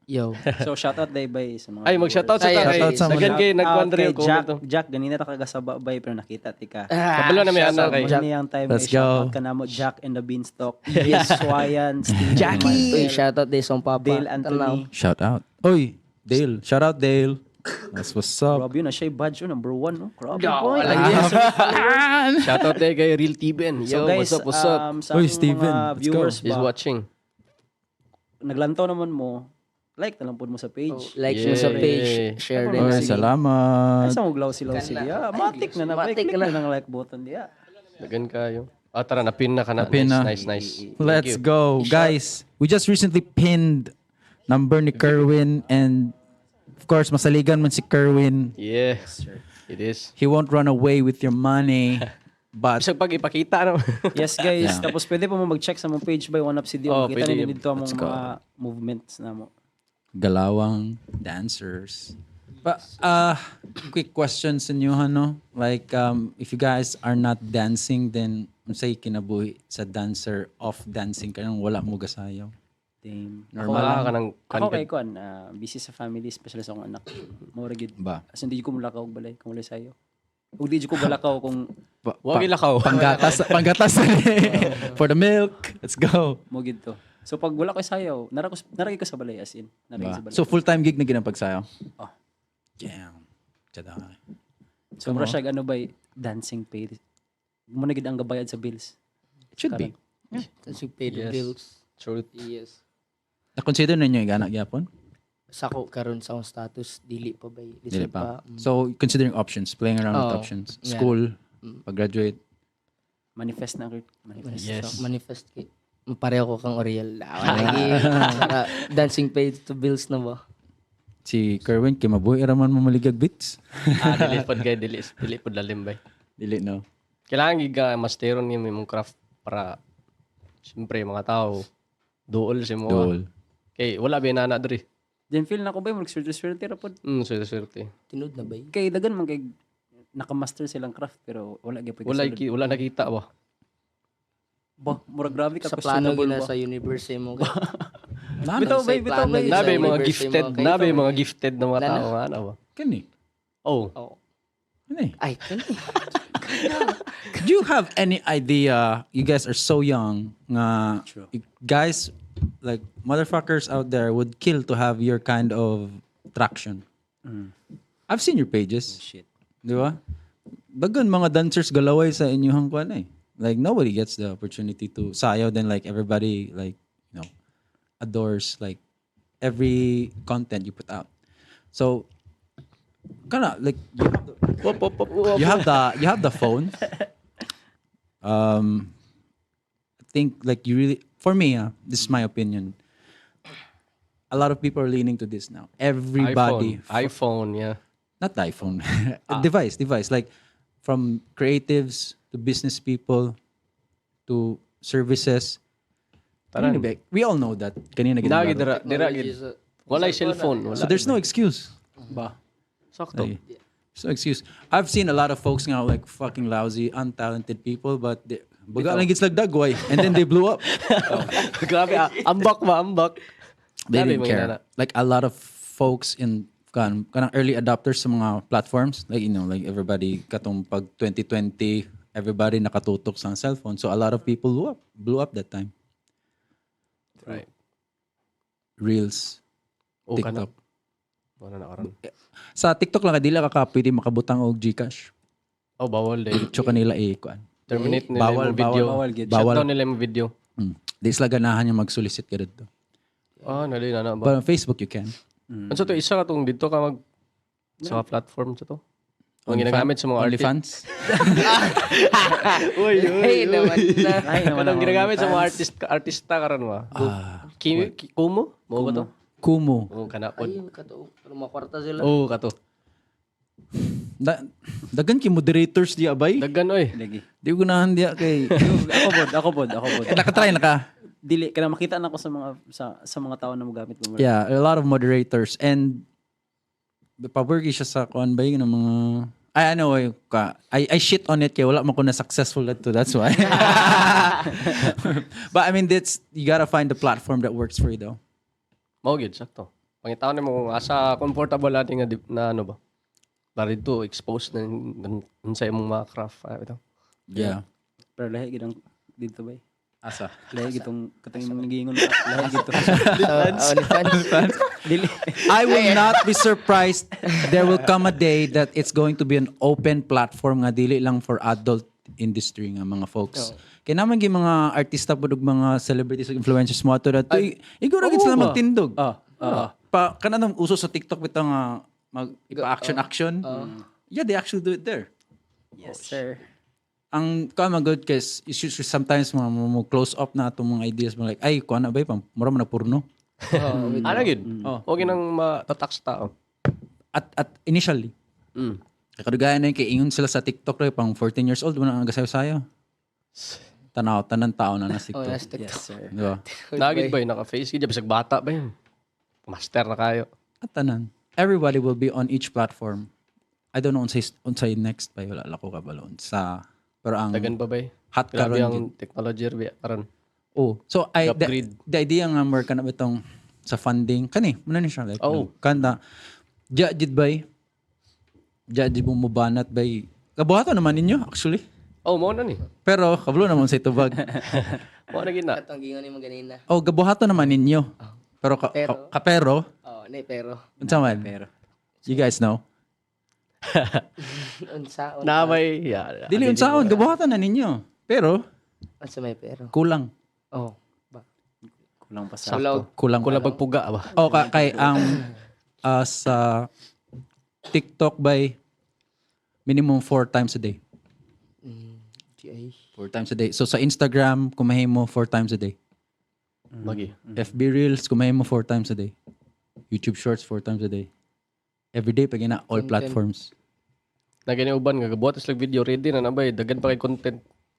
Yo. So shout out day bay sa mga Ay, mag-shoutout sa Ay, ta. shoutout sa mga- Dagan kay nagkuan Out rin kay Jack, comment. Jack ganina ta kagasaba bay pero nakita tika. Kabalo na may ana kay. Jack. Ang time Let's eh, shout go. out ka namo Jack and the Beanstalk. Yes, Swayan, Steven, Jackie! Uy, Michael, shoutout day sa papa. Dale Anthony. Shout out. Oy, Dale. Shout out Dale. That's what's up. Grabe yun, na siya yung badge yun, number one, no? Grabe, Yo, boy. Shoutout day kay Real Tiben. So Yo, guys, what's up, what's up? sa Uy, among Steven, mga let's go. viewers He's ba, watching. naglantaw naman mo, like na lang po mo sa page. Like mo sa Yeah. page, share din. Oy, Sige. salamat. Ay, sa mo glaw sila Kana. siya. Matik na na, Matik click na. na ng like button diya. Dagan kayo. Ah, tara, napin na ka na. Napin nice, na. nice, nice. Thank Let's you. go. Guys, we just recently pinned number ni Kerwin and of course, masaligan man si Kerwin. Yeah. It is. He won't run away with your money. But Bisag pag ipakita na. Yes guys, tapos pwede pa mo mag-check sa mong page by One Up CD. Oh, Makita pwede. ninyo dito among mga movements na mo. Galawang dancers. But quick question sa inyo ano? Like if you guys are not dancing then unsay kinabuhi sa dancer off dancing kanang wala mo gasayaw. Damn. Normal Wala ka ng Ako kay kuan, busy sa family, especially sa akong anak. Mura gid. Ba? As in, di ko mulakaw og balay kung wala sayo. Ug di ko balakaw kung Wa gilakaw. Panggatas, panggatas for the milk. Let's go. mo gid to. So pag wala ko sayaw, nara ko nara ko sa balay as in. Nara Ba? sa balay. So full-time gig na ginapagsayaw? Oh. Damn. Tsada. So mura siya ano bay dancing pay. Mo na gid ang gabayad sa bills. It should be. Tapos you pay the Yes. bills. Truth. Yes. Na-consider ninyo yung anak gyapon? Sako karon sa akong status, dili pa ba? Dili pa. So considering options, playing around with Oo. options. Yeah. School, pag-graduate. Manifest na Kurt. Manifest. Yes. So, manifest kay pareho ko kang Oriel. Lagi. Saka dancing paid to bills na ba? Si Kerwin, kay mabuhi raman mo maligag beats. Ah, dili pod kay dili dili pod lalim bay. Dili no. Kailangan gid ka masteron nimo imong craft para siyempre mga tao duol si mo. Duol. Kay wala ba nana diri. Then feel na ko bay mag swerte ra pod. Swerte swerte. Tinud na ba? Kay dagan man kay naka-master silang craft pero wala gyud Wala wala nakita ba. Ba, murag grabe ka Sa plano questionable gina ba. sa universe mo. Nana. Bitaw bay, bitaw Plano bay. gid sa Nabe mga universe gifted, mo, kay- nabe mga gifted na mga Nana. tao nga na ba. Kani. Oh, Oh. Kani. Ay, kani. Do you have any idea? You guys are so young. Nga, you guys, like motherfuckers out there would kill to have your kind of traction. I've seen your pages. Shit. Di ba? Dagan mga dancers galaway sa inyong kwan eh. Like nobody gets the opportunity to sayaw then like everybody like you know adores like every content you put out. So kinda like you have the you have the phone. I think like you really for me, this is my opinion. A lot of people are leaning to this now. Everybody iPhone, iPhone, yeah. not the iPhone, device, like from creatives to business people to services. Tanan. Kanina ba- We all know that. Kanina Nagi ginalaro. dira dira gid. Walay cellphone, wala. So there's no excuse. Ba. Sakto. Like, there's no excuse. I've seen a lot of folks now like fucking lousy, untalented people, but they, baga lang it's like dagway, and then they blew up. Grabe ah. Ambak ba ambak. They Grabe didn't mga care. nana. Like a lot of folks in kan kanang early adopters sa mga platforms, like you know, like everybody katong pag 2020, everybody nakatutok sa cellphone. So a lot of people blew up that time. Right. Reels, Oh, kana. TikTok. Wala na karon. Sa TikTok lang kadila ka pwede makabutang og GCash. Oh, bawal din. Diretso kanila eh kuan. Terminate nila Bawal, yung video. bawal, gid. Bawal. Shutdown nila yung video. Di sila ganahan yung mag-solicit ka dito. Ah, nali na na ba? But on Facebook you can. Ano sa to isa ka tong dito ka mag sa platform sa to? Ang ginagamit sa mga artist. OnlyFans. Uy, uy. Hey, naman na. Ay, naman Kanang ang ginagamit sa mga OnlyFans. artist artista karon ba? Kimi Kumo? Mo ba to? Kumu. Oh, kana pod. Ay, kato. Pero mga kwarta sila. Oh, kato. Dagan kay moderators diya bay. Daggan oy. Lagi. Di ko ganahan diya kay Ako pod. Nakatry na ka. Dili kana makita na ako sa mga sa mga tao na mogamit mo. Yeah, a lot of moderators and the power siya sa kuan bay ng mga ay ano ay ka I shit on it kay wala man ko na successful adto, that's why. But I mean, that's you gotta find the platform that works for you though. Mao gyud sakto. Pangitaon nimo kung asa comfortable ati nga na ano ba. Para dito expose na unsa imong mga craft ah, bitaw. Yeah. Pero lahi gid ang dito bay. Asa. Lahi gitong katong imong nagiingon lahi gito. Sa OnlyFans. Dili. I will not be surprised there will come a day that it's going to be an open platform nga dili lang for adult industry nga mga folks. Kaya naman gyud mga artista pud ug mga celebrities ug influencers mo ato dato. Igor ra gid sila magtindog. Ah. Pa kanang uso sa TikTok bitaw nga mag ipa-action action. Yeah, they actually do it there. Yes, sir. Ang kuan man good kay sometimes mga mo close up na atong mga ideas mo like ay kuan na ba pang mura man na porno. Oh, Ana gyud. Oh. Ginang matatax tao. At initially. Kay kadugayan na yun, kay ingon sila sa TikTok rin, pang 14 years old, wala nang gasayo-sayo. Tanaw, tanan tao na nasa oh, TikTok. nasa TikTok. Yes, sir. Di ba? Nagid ba naka-face gid bisag bata ba yun. Master na kayo. At tanan. Everybody will be on each platform. I don't know unsay next pa, wala lang ko kabalo sa pero ang Dagan pa ba eh? hot Grabe karon ang gyud. technology ra karon. Oh, so I Upgrade. the idea nga more kana bitong sa funding kani muna ni siya like Oh. kanda ja jid bay ja jid mo mubanat bay kabuhaton naman ninyo actually. Oh, mo na ni. Pero kabalo naman sa itubag. Mo na gid na. Katong gingon nimo ganina. Oh, gabuhaton naman ninyo. Pero Pero. kapero, Oh, nay pero. unsa man? Pero You guys know. Unsa Na may yeah. Dili unsaon, gabuhaton na ninyo. Pero Unsa may pero. kulang. Oh, ba. kulang pa sa Wala Kulang. Kulang pagpuga ba. Oh, kay ang sa TikTok by minimum 4 times a day. Di ay. 4 times a day. So sa Instagram, kumahin mo 4 times a day. Magi. FB Reels, kumahin mo 4 times a day. YouTube Shorts, 4 times a day. Every day, pag ina, all Content. platforms. Na gani uban nga gabuhat sila video ready na na bay dagan pa kay content.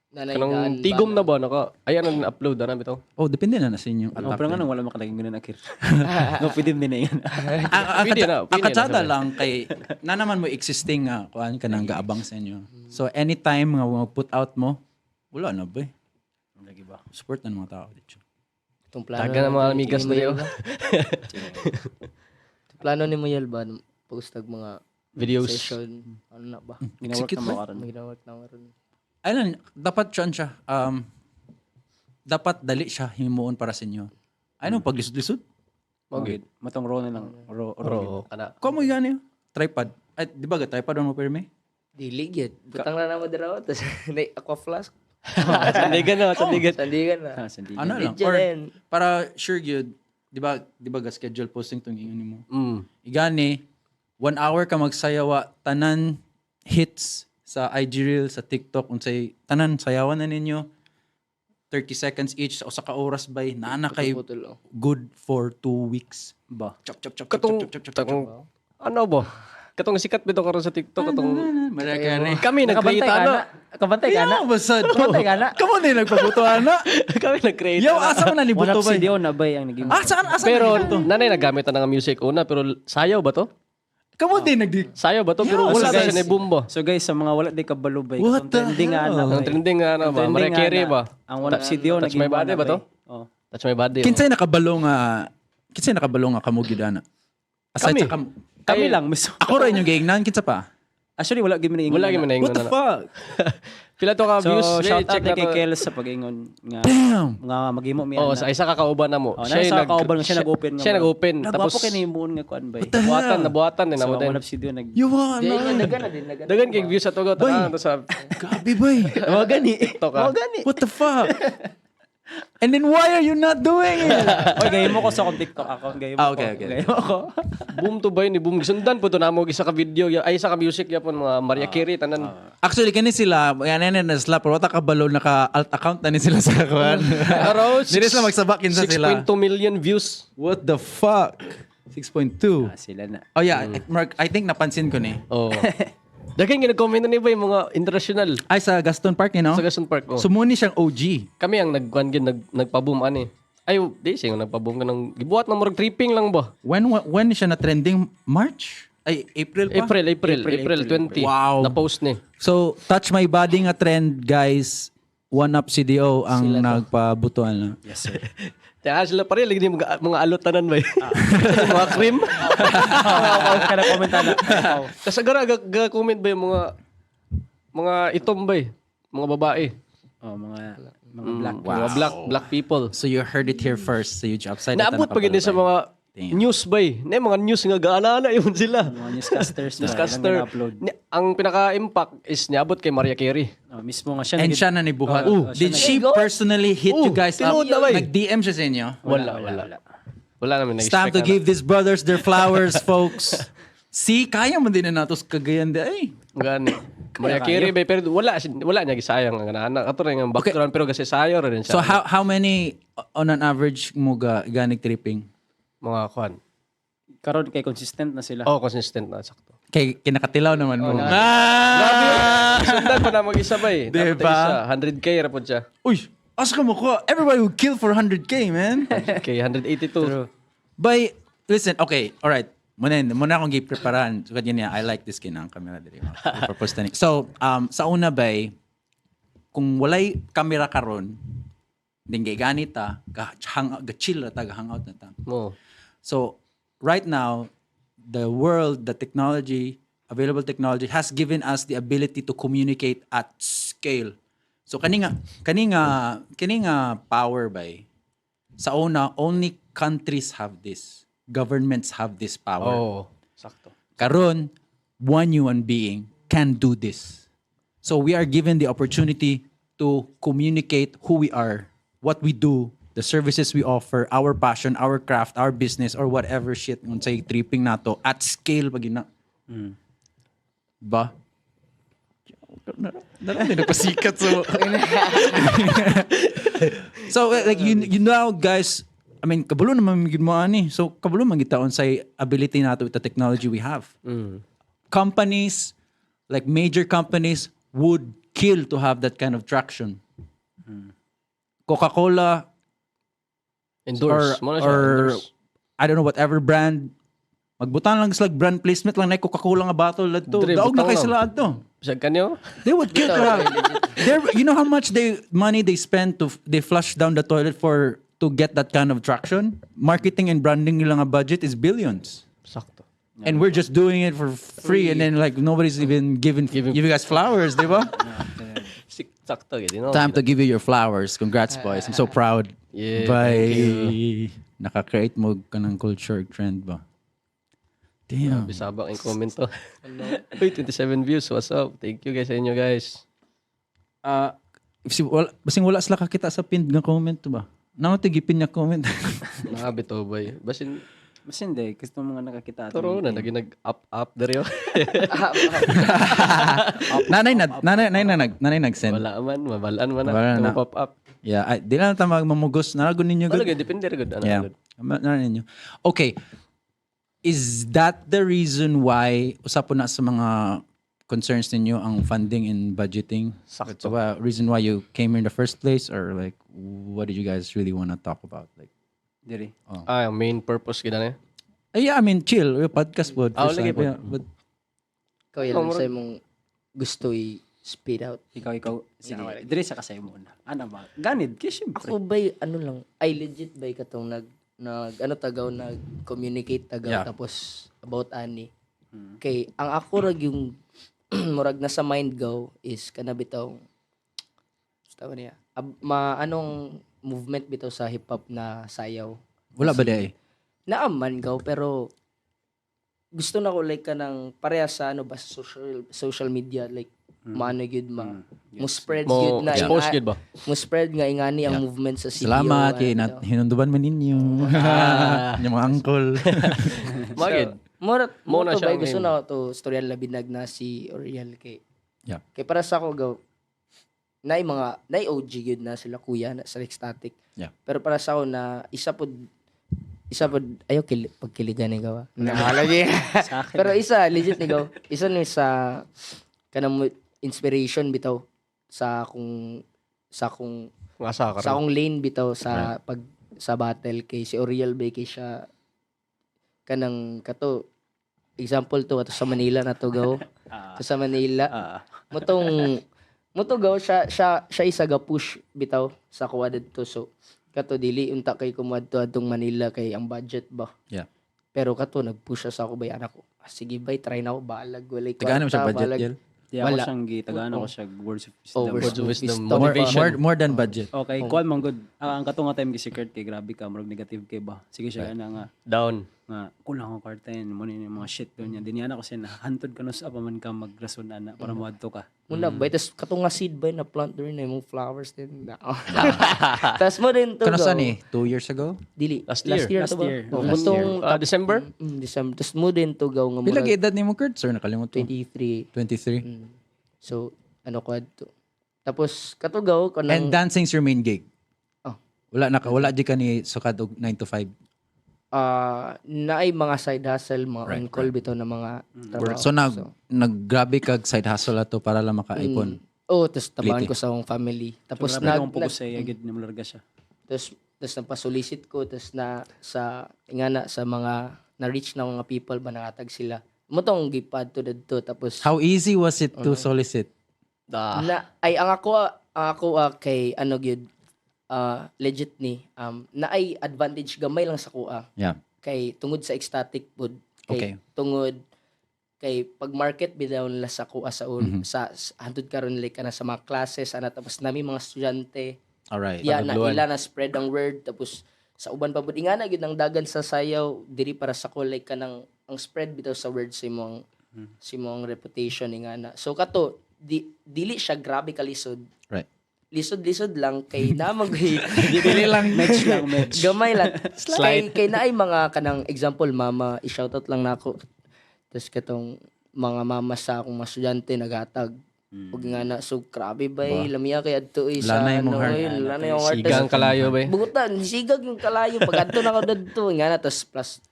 Nanay Kanang tigom na ba naka ayan ang upload na bitaw. Oh, depende na sa inyong Oh, attack. pero nga nang wala makalaging ganun akir. No, pwede din na yan. Ang Pwede na, ang pwede na, katsada sabi. lang kay na naman mo existing nga kuan ka nang gaabang sa inyo. So anytime nga put out mo, wala na ba? Lagi ba? Support na ng mga tao dito. Itong plano. Dagan ang mga amigas ni na yun. Muyel ba? Itong plano ni Muyel ba post tag mga Videos. session ano na ba? Gina-work Execute na mo ba? karon. May work na karon. Ayun, dapat siya siya. Dapat dali siya himuon para sa inyo. Ano pag lisod-lisod? Magi. Matong raw na lang. Raw, raw. Bro, kana. Kuha mo gani tripod. Ay, di ba ga tripod mo pirmi? Dili gyud. Butang na namo dira tas nay aqua flask. Sandigan na, sandigan. Sandigan na. Ah, sandigan. Ano lang? Legit Or, yan. para sure gyud, di ba ga schedule posting tong ingon nimo? Igani, 1 hour ka magsayawa, tanan hits sa IG Reels, sa TikTok, unsay tanan sayawan na ninyo. 30 seconds each sa usa ka oras bay naa na kay Putol oh. good for 2 weeks. Ba. Chop chop chop chop Katong chop chop chop. chop. katong ano ba? Katong sikat bitaw karon sa TikTok katong Mariah Carey. kami nag-create ana. Kabantay ka na. Yeah, basad. Kabantay ka na. Kamu din nagpabuto ana. Kami nag-create. Yo, asa man na One nibuto up bay? si Dion na bay ang naging. Asa asa Pero na nibuto? nanay nagamit na nga music una pero sayaw ba to? Kamu din nagdi. Sayaw ba to? Pero Yeah, wala so ba guys, siya ni boom ba? So guys, sa mga wala di kabalo bay. What katong the trending nga hell? ana Ang bay. trending nga ano Ang ba? trending Mariah nga Carey ana. ba? Ang one up si Dion Touch My Body ba to? Oh. Touch My Body. oh. Kinsay nakabalo nga kamo gyud ana? Aside Kami. sa kam Kami lang mismo. Ako ra inyong giingnan kinsa pa? Actually wala gyud mi naingon. Wala gyud mi ana. naingon What the ana. fuck? Pila to ka So views? shout out check na na kay to. Kels sa pag-ingon nga Damn. nga maghimo mi Oh, ana. sa isa ka kauban na mo. Oh, na sa kauban nga siya nag-open nga. Siya nag-open. Tapos Tapos kay nimuon nga kuan bay. nabuhatan, nabuhatan din So namo ang din. one up si Dion nag You want Di ay dagan na din dagan. Dagan kay views sa tugaw tanan to sa Gabi bay. Wa gani. TikTok ah. Wa gani. What the fuck? And then why are you not doing it? Oy, gaymo ko sa akong TikTok account. Gaymo Ah, ko. okay. Gaymo ko. Boom to ba yun? Boom. Sundan po to namo isa ka video. Ay, isa ka music yapon mga Maria Carey tanan. Actually, kani sila, yan yan na sila, pero wala kabalo, naka alt account na ni sila sa kuan. Pero Dili sila magsabakin sa sila. 6.2 million views. What the fuck? 6.2. Ah, sila na. Oh yeah, Mark, I think napansin ko ni. Oh. Daghan gina-comment na ni ba yung mga international Ay, sa Gaston Park, you know? sa Gaston Park. Oh. So, muna siyang OG. Kami ang nagkuan gyud nagpa-boom ani. Ay, di siya nga nagpa-boom ka ng gibuhat na murag tripping lang ba? When siya na trending? March? Ay, April pa? April 20. Wow. Na-post ni. So, Touch My Body nga trend, guys. One Up CDO ang nagpabutuan na. Yes, sir. Kaya sila pa rin, lagi mga alotanan ba? Mga cream. Ka na comment na. Tapos agara, ga-comment ba yung mga itom ba eh? Mga babae. Oh, mga black. Mga black people. So, you heard it here first sa YouTube Upside. Naabot pa gid sa mga Damn. news ba eh. Na mga news nga gaala yun sila. Mga newscasters. ba, Newscaster. ilang upload. Ang pinaka-impact is niabot kay Maria Carey. Oh, mismo nga siya. And siya na nibuhat. Oh, Did she personally hit you guys up? Tinuod na ba eh? Nag-DM siya sa inyo? Wala. Wala naman It's time to na-expect give these brothers their flowers, folks. See, kaya mo din na nato sa Cagayan de ay. Gani. Maria Carey ba pero wala niya gisayang ang anak. Ato rin ang background pero kasi sayo rin siya. So how many on an average mo ga ganig tripping? Mga kuan. Karon kay consistent na sila. Oh, consistent na sakto. Kay kinakatilaw naman mo. Ah! Sundan pa na mag-isa ba eh. Diba? Dapat isa. 100K ra po siya. Uy, asa ka mo ko? Everybody would kill for 100K, man. Okay, 182. By listen, okay, all right. Muna akong gipreparahan. So, ganyan niya, I like this kinang camera diri. Purpose tani. So, sa una bay, kung walay kamera karon, din kay ganita, ga hang ga chill ra ta, ga hangout na ta. Mo. So, right now, the world, the technology, available technology has given us the ability to communicate at scale. So kani nga power bay sa una only countries have this. Governments have this power. Oh, sakto. Karon, one human being can do this. So we are given the opportunity to communicate who we are, what we do, the services we offer, our passion, our craft, our business, or whatever shit unsay tripping nato at scale pag na. Ba? Naroon din nagpasikat so. So like you know guys, I mean kabalo naman gid mo ani. So kabalo man kita unsay ability nato with the technology we have. Companies like major companies would kill to have that kind of traction. Coca-Cola Endorse. or, Mo na siya, or endorse. I don't know whatever brand magbutang lang sila brand placement lang na Coca-Cola nga bottle adto. Dre, Daog na butang kay lang. sila adto. Bisag kanyo? They would kill to have. You know how much they money they spend to they flush down the toilet for to get that kind of traction? Marketing and branding nila nga budget is billions. Sakto. And we're just doing it for free, and then like nobody's even giving you guys flowers, di ba? Sakto gid, you know? Time to give you your flowers. Congrats, boys. I'm so proud. Yeah, By thank you. naka-create mo ka ng culture trend ba? Damn. Bisabak ang comment to. Uy, 27 views. What's up? Thank you guys sa inyo guys. If si wala, basing wala sila kakita sa pinned nga comment to ba? Naman to gipin nga comment. Nakabito bay. Basin Mas hindi, kasi itong mga nakakita. ato. turo na naging nag up up dere. Nanay nag-send. Wala man, mabalaan man na. Wala na. Pop up. Yeah, ay, di lang ta magmamugos. Naragon ninyo Wala good. gud depende ra gud ano Yeah. gud. Naragon ninyo. Okay. Is that the reason why usap po na sa mga concerns ninyo ang funding and budgeting? Sakto. That's why reason why you came here in the first place, or like what did you guys really want to talk about? Like, Diri. Ah, ang main purpose gid na. eh, yeah, I mean, chill. Podcast pod. Ah, First lagi time. pod. Yeah, but Ikaw yun lang sa imong gusto i-speed out. Ikaw. Sige, diri sa kasay mo na. Ano ba? Ganid, kay syempre. Ako ba'y ano lang, ay legit ba'y katong nag ano tagaw nag-communicate tagaw Yeah. tapos about ani. Kay ang ako rag yung murag nasa mind gaw is kana bitaw basta ba niya? Ma anong movement bitaw sa hip hop na sayaw. wala ba di eh? Naaman gaw pero gusto na ko like kanang pareha sa ano ba sa social media like maano gyud ma Mo spread Mo gyud na expose gyud ba? Mo spread nga ingani ang movement sa CDO. Salamat kay ano. hinunduban man ninyo. Yung mga uncle. Magid. Mura Mo mo na to siya ba ang gusto aim. na to storya labi na si Oriel kay. Kay para sa ako gaw nay mga nay OG gyud na sila kuya na sa Ecstatic. Pero para sa ako na isa pod ayo pagkiligan ni gawa. Nakalagi. Sa akin. Pero isa legit ni gaw. Isa ni sa kanang inspiration bitaw sa akong Nga sa sa akong lane bitaw sa pag sa battle kay si Oriel bay kay siya kanang kato example to ato sa Manila na to gaw. To sa Manila. Motong moto gaw siya siya siya isa ga push bitaw sa kuha didto. So kato dili unta kay kumadto adtong Manila kay ang budget ba. Pero kato nag-push siya sa ako bay anak ko. Sige bay try na ako balag walay Tagaan mo siya kwarta, budget, balag. Yel? Di ako Wala. siyang gitagaan ako siya words of wisdom. Oh, words Words of wisdom. wisdom. Motivation. More than budget. Okay, kuan man good. Ang katong nga time kay si Kurt kay grabe ka, murag negative kay ba. Sige siya ana nga Down. nga kulang ang kwarta yan, mo ni mga shit doon niya. Dinyan ako siya na hantod ka no sa pa man ka magrason ana para moadto ka. Muna bay tas katong nga seed bay na plant rin na imong flowers din. Tas mo din to. Kano gaw. saan eh? 2 years ago? Dili. Last Last year. year, to Last ba? year. Oh, Last motong year. December? December. Tas mo din to gaw nga Pila murag ka edad ni mo, Kurt? Sir, nakalimutan ko. 23. 23. So ano ko adto. Tapos katugaw kanang And dancing's your main gig? Oh. Wala na ka, wala di ka ni sukad og 9 to 5. Naay mga side hustle, mga on-call bitaw na mga trabaho. So naggrabe kag side hustle ato para lang makaipon. Oh, tas tabangan Lite. ko sa akong family. Tapos So, grabe akong pugos sa iya gid ni mularga siya. Tapos napasolicit ko, tas na sa ingana sa mga na-reach na mga people ba nangatag sila. Mo tong gipad to didto tapos How easy was it to solicit? Na ay ang ako kay ano gyud legit ni naay advantage gamay lang sa kuha. Kay tungod sa Ecstatic pod kay tungod kay pag market bitaw nila sa kuha sa sa hantud karon like kana sa mga classes ana tapos nami mga estudyante. Alright. Ya na ila na spread ang word tapos sa uban pa pud ingana gyud ang dagan sa sayaw diri para sa ko like kanang ang spread bitaw sa word sa imong sa imong reputation ingana. So kato dili siya grabe kalisod. Right. Lisod-lisod lang kay namag Dili lang match lang match. Gamay lang. Kay naay mga kanang example mama i-shoutout lang nako. Tas katong mga mama sa akong mga estudyante naghatag. Ug nga na so grabe bay lamia kay adto eh, sa Lanay mong heart. oy, lanay yung heart. Sigang kalayo bay. Butan sigag yung kalayo pag adto na ka dadto nga na tas plus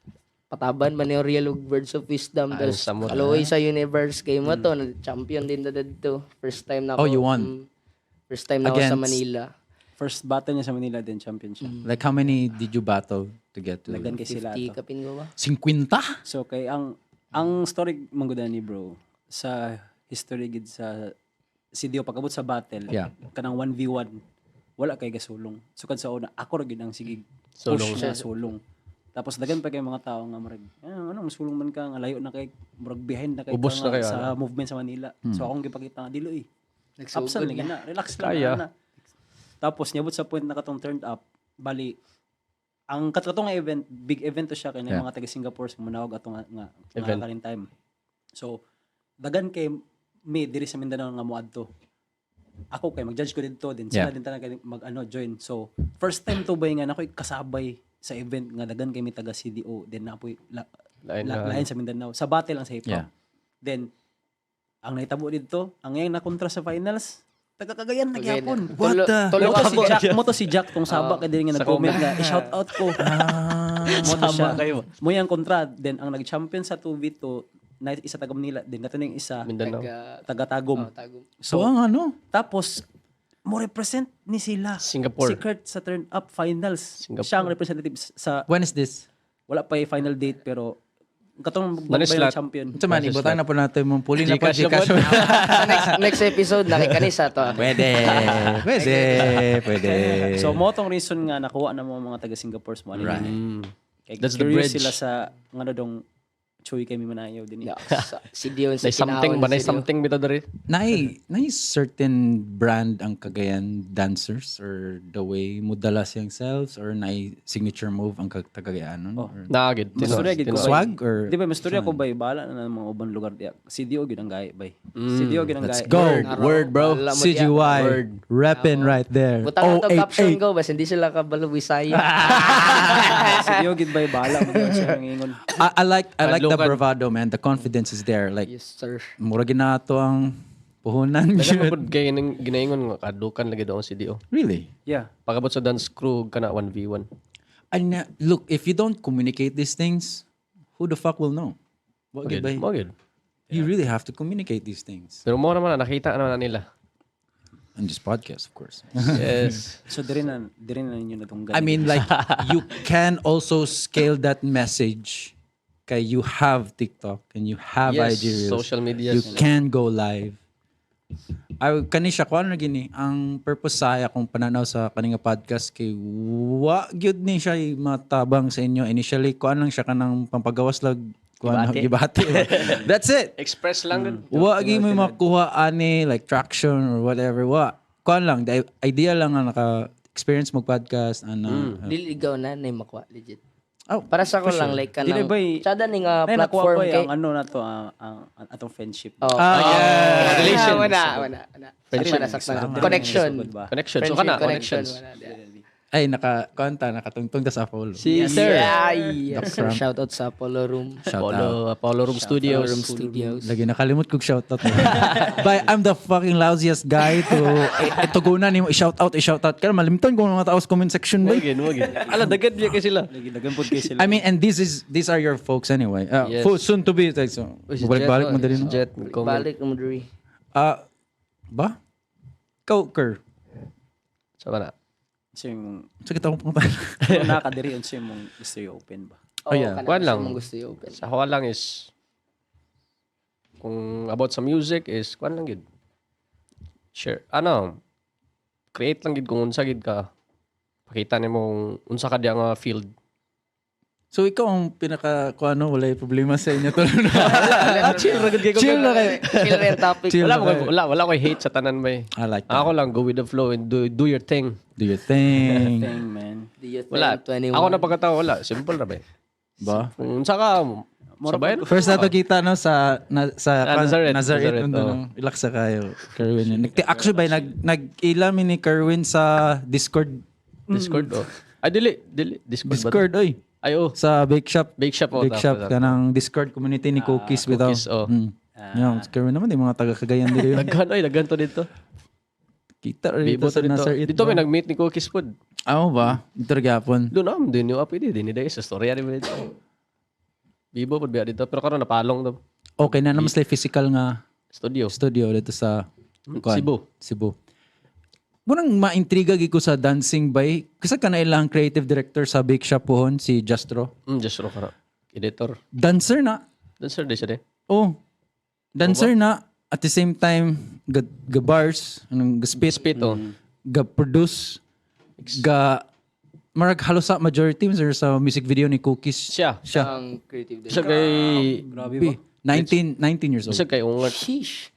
pataban man ni Oriel og words of wisdom Ay, tas samot. kaluoy sa universe kay mo to champion din na dadto first time na ako. Oh, you won. First time na ako sa Against- Manila. First battle niya sa Manila din champion siya. Like how many did you battle to get to? Daghan kay sila 50 ato. kapin ko ba? 50? So kay ang story manggudan ni bro sa history gid sa CDO pag-abot sa battle kanang 1v1 wala kay gasulong. Sukad sa una ako ra gid ang sige Sulong. push na sulong. Tapos daghan pa kay mga tao nga murag ano masulong man ka nga layo na kay murag behind na kay Ubos ka na nga kayo, sa movement sa Manila. So akong gipakita nga dilo eh. Nagsugod Absent lagi na, relax lang Kaya. na. Tapos niabot sa point na katong turned up, bali ang katong nga event, big event to siya kay mga taga Singapore sa munawag ato nga nga, Event. nga kanin time. So dagan kay mi diri sa Mindanao nga moadto. Ako kay mag-judge ko didto din sila din tanan kay mag ano join. So first time to bay nga nakoy kasabay sa event nga dagan kay mi taga CDO then napoy Lain na. lain sa Mindanao sa battle ang sa hip hop. Then ang nahitabo didto, ang iyang nakontra sa finals, taga Cagayan na gyapon. What the? Tulo Mo to ka si Jack, mo to si Jack tong saba kay diri nga Sa nag-comment nga i-shout out ko. Mo to siya. Saba kayo. Mo yang kontra then ang nag-champion sa 2v2 na isa taga Manila then kato yung isa Mindanao. taga Tagum. Tagum. So ang ano? Tapos mo represent ni sila. Singapore. Si Kurt sa turn up finals. Singapore. Siya ang representative sa When is this? wala pa yung final date pero katong Manis magbayad lahat. champion. Ito man, ibutang na po natin mong puli na po. Gcash na po. Gcash. Sa next episode nakikanisa to. Pwede. Pwede. Pwede. So mo tong reason nga nakuha na mo mga taga Singapore mo Right. Kay That's the curious bridge. sila sa ngano dong Choy kay mi manayaw din. Yeah, si Dion sa Nay something kinahon ba, nay si Dion. something bitaw diri. Nay certain brand ang Cagayan dancers or the way mo dala siyang selves or nay signature move ang Cagayanon? Oh. Or Naagid. Mastorya gid ko. Swag or Di ba mastorya ko bay bala na ng mga ubang lugar diya. Si Dio gid ang gay bay. Si Dio gid ang Let's gay. go. Word, bro. Wala mo diya. CGY repping right there. Butang na Oh, to eight, caption eight. ko, basta hindi sila kabalo Bisaya. Si Dio gid bay bala mo gyud siya nang ingon. I like the Adlokan. bravado, man. The confidence is there. Like Yes, sir. mura ginato ang puhunan. Dagan man pud kay ning ginaingon nga kadukan lagi daw ang CDO. Really? Yeah. Pagabot sa dance crew kana 1v1. And look, if you don't communicate these things, who the fuck will know? What Gid, gid ba? mo gid. You really have to communicate these things. Pero mo naman na, nakita naman na nila. On this podcast, of course. Yes. So diri na ninyo natunggan. I mean, like, you can also scale that message. Okay, you have TikTok and you have Yes, IG Reels. social media. You can go live. Ay, kani siya, kuan na gini, ang purpose sa akong pananaw sa kaninga podcast kay wa gyud ni siya matabang sa inyo initially. Kuan lang siya kanang pampagawas lag kuan gibati. That's it. Express lang gud. Wa gyud mo makuha ani like traction or whatever. Wa kuan lang, the idea lang nga naka experience mo podcast ana. Dili ikaw na nay makuha legit. Oh, Para sa ko lang like Dili kanang bay- tsada ni nga Nay, nakuha platform ba kay ang ano na to ang atong friendship. Oh. Ah, yeah. Relation. Wala, wala, wala. Friendship. Saktan na, saktan na. Connection. Sugod ba? Connection. So Friendship kana connection. connections. Wala, di. Ay, naka kuan ta, nakatungtong ta sa Apollo. Si Sir. Yeah, yes, sir. Shout out sa Apollo Room. Shout out. Apollo, Apollo Room Studios. Apollo Room Studios. Lagi nakalimot kog shout out. Bye, I'm the fucking lousiest guy to tugunan nimo i-shout out, i-shout out. Kaya malimtan ko mga tao sa comment section Mo bay. gid, mo gid. Ala dagad biya kay sila. Lagi dagan pod kay sila. I mean, and this is these are your folks anyway. Yes. Soon to be like, so. Uy, si Balik-balik Jet, mo dali si no. Jet, comment. Balik mo diri. Ah, ba? Ikaw, Kerr. Sa na. Unsa imong Sakit akong punta. na ka diri unsa imong gusto i-open ba? Oh, yeah. kanang Kuan lang. gusto mong gusto i-open. Sa ako lang is kung about sa music is kuan lang gid. Share. Ano? Create lang gid kung unsa gid ka. Pakita nimo kung unsa ka diya nga field. So ikaw ang pinaka kuan ano, wala yung problema sa inyo to. Chill ra gid kay ko. Chill na kayo. Chill rin topic. Chill Wala na ko kayo. wala ko hate sa tanan bay. I like that. Ako lang go with the flow and do your thing. Do your thing. Thing man. Do you think Wala. 21? Ako na pagkatao wala, simple ra bay. Ba? Kung unsa ka sabayan. First na to kita no sa na, sa Ah, Nazareth. Nazareth, Nazareth, no, oo. no. Ilak sa kayo Kerwin. Actually ba nag ila mi ni Kerwin sa Discord. Discord oh. Ay dili, dili Discord. ba to? Discord oy. Ay oh. Sa Bake Shop. Bake Shop oh. Bake Shop kanang Discord community ni Cookies bitaw. Cookies, oh. Yeah, si Kerwin naman di mga taga Cagayan diri. Daghan oy, daghan to dito. Kita rin Bibo dito sa to dito. Nazareth. Dito may nag-meet ni Cookies pod. Amo ba? Dito ra gyapon. Doon am din yung pwede din ni sa storya ni dito. Bibo pod biya dito pero karon napalong to. Okay na naman sila physical nga Studio. studio dito sa kuan, Cebu. Cebu. Munang maintriga gid ko sa dancing bay. Kasi kana ilang creative director sa Bake Shop pohon si Justro. Just ro kara. Editor. Dancer na. Dancer di siya de. Oh. Dancer na at the same time ga, ga bars, anong ga spit, Spit oh. ga produce, ga marag halos sa majority sir, sa music video ni Cookies. Siya. Siya. Ang creative Siya kay Grabe ba? 19 years old. siya kay ungat. Sheesh.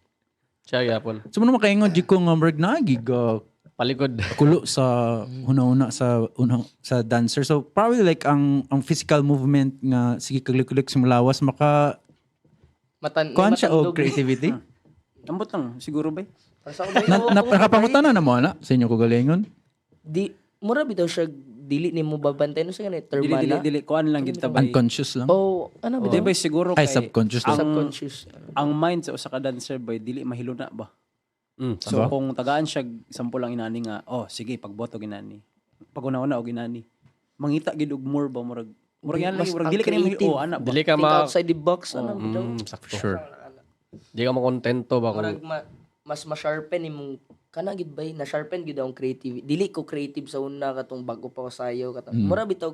Siya gyapon. So mo naman kaingon di ko nga marag naagi ga Palikod. kulo sa una-una sa una, sa dancer. So probably like ang physical movement nga sige kaglik-kulik sa mulawas maka Matan kuan siya og matandog. creativity. Ambot lang siguro ba? Para sa ako, bay, na, oo, na, oo, nakapangutana na mo ana sa inyo kagalingon. Di mura bitaw siya dili nimo babantay no sa ganit term Dili dili na. dili kuan lang gid ta bay. Unconscious lang. Oh, ano Di bitaw? ba siguro Ay, kay subconscious lang. Subconscious. ang mind sa usa ka dancer bay dili mahiluna ba? Mm. So kung tagaan siya sample lang inani nga, oh sige pagboto ginani. Pag una-una og inani. Mangita gid og more ba murag murag yan Mas lagi murag ang dili kani creative. oh ana ba. Dili ka Think ma outside the box ano bitaw? Sakto. Sure. Di ka makontento ba kung Murag mas ma-sharpen imong kana gid bay na sharpen gid ang creative. Dili ko creative sa una katong bago pa ko sayo katong mura bitaw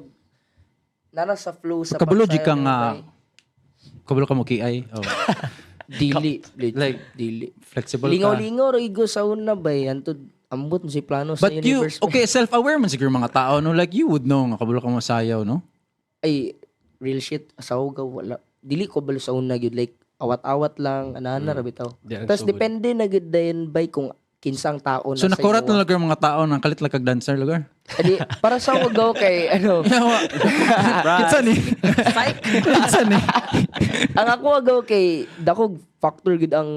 nana sa flow sa Kabalo di pagsayaw ka nimo, nga bay. kabalo ka mo KI. Oh. Dili legit, Like, dili. flexible ka. Lingaw-lingaw ra igo sa una bay antud ambot mo si plano sa But you, universe. okay, self-aware man siguro mga tao, no? Like, you would know nga kabalo ka mo sayaw, no? Ay real shit asawa ka wala. dili ko balo sa una gyud, like awat-awat lang ana ra bitaw. Di ang Tapos sugod. depende na gyud dayon bay kung kinsang tao na So sa nakurat imo. na lugar mga tao nang kalit lang kag dancer lugar. Adi, para sa ako gaw kay ano, Kinsa ni? Kinsa ni? ang ako agaw kay dakog factor gyud ang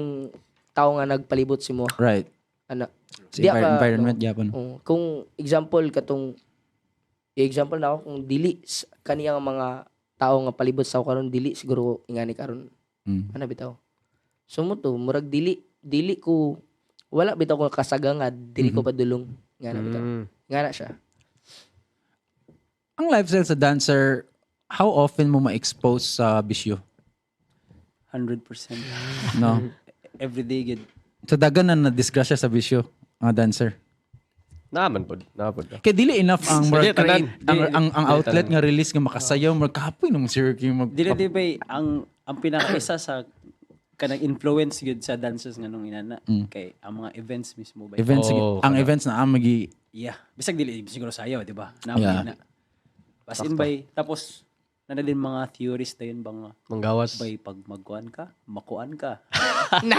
tao nga nagpalibot si mo. Right. Ana. Sa Di ka- environment gyapon. Oo. Kung example katong example na ako kung dili kaniyang mga tao nga palibot sa ako karon, dili siguro ingani karon. Ana bitaw. So mo to murag dili dili ko, wala bitaw ko kasaga nga dili ko padulong nga na bitaw. Nga na siya. Ang lifestyle sa dancer, how often mo ma-expose sa bisyo? 100%. No. Every day gid. Sa dagan na na-disgrasya sa bisyo, mga dancer. Naman pod, napod. Kay dili enough ang Dili, murag tanan. create, ang outlet nga release nga makasayaw, murag kapoy nung sir kay mag Dili di ba ang pinakaisa sa kanang influence gyud sa dancers nga nung inana kay ang mga events mismo ba. Events Oh, ang events na amagi. Yeah, bisag dili siguro sayaw, di ba? Na Yeah. na. As in bay tapos na din mga theories dayon ba nga Manggawas. bay pag magkuan ka, makuan ka. Na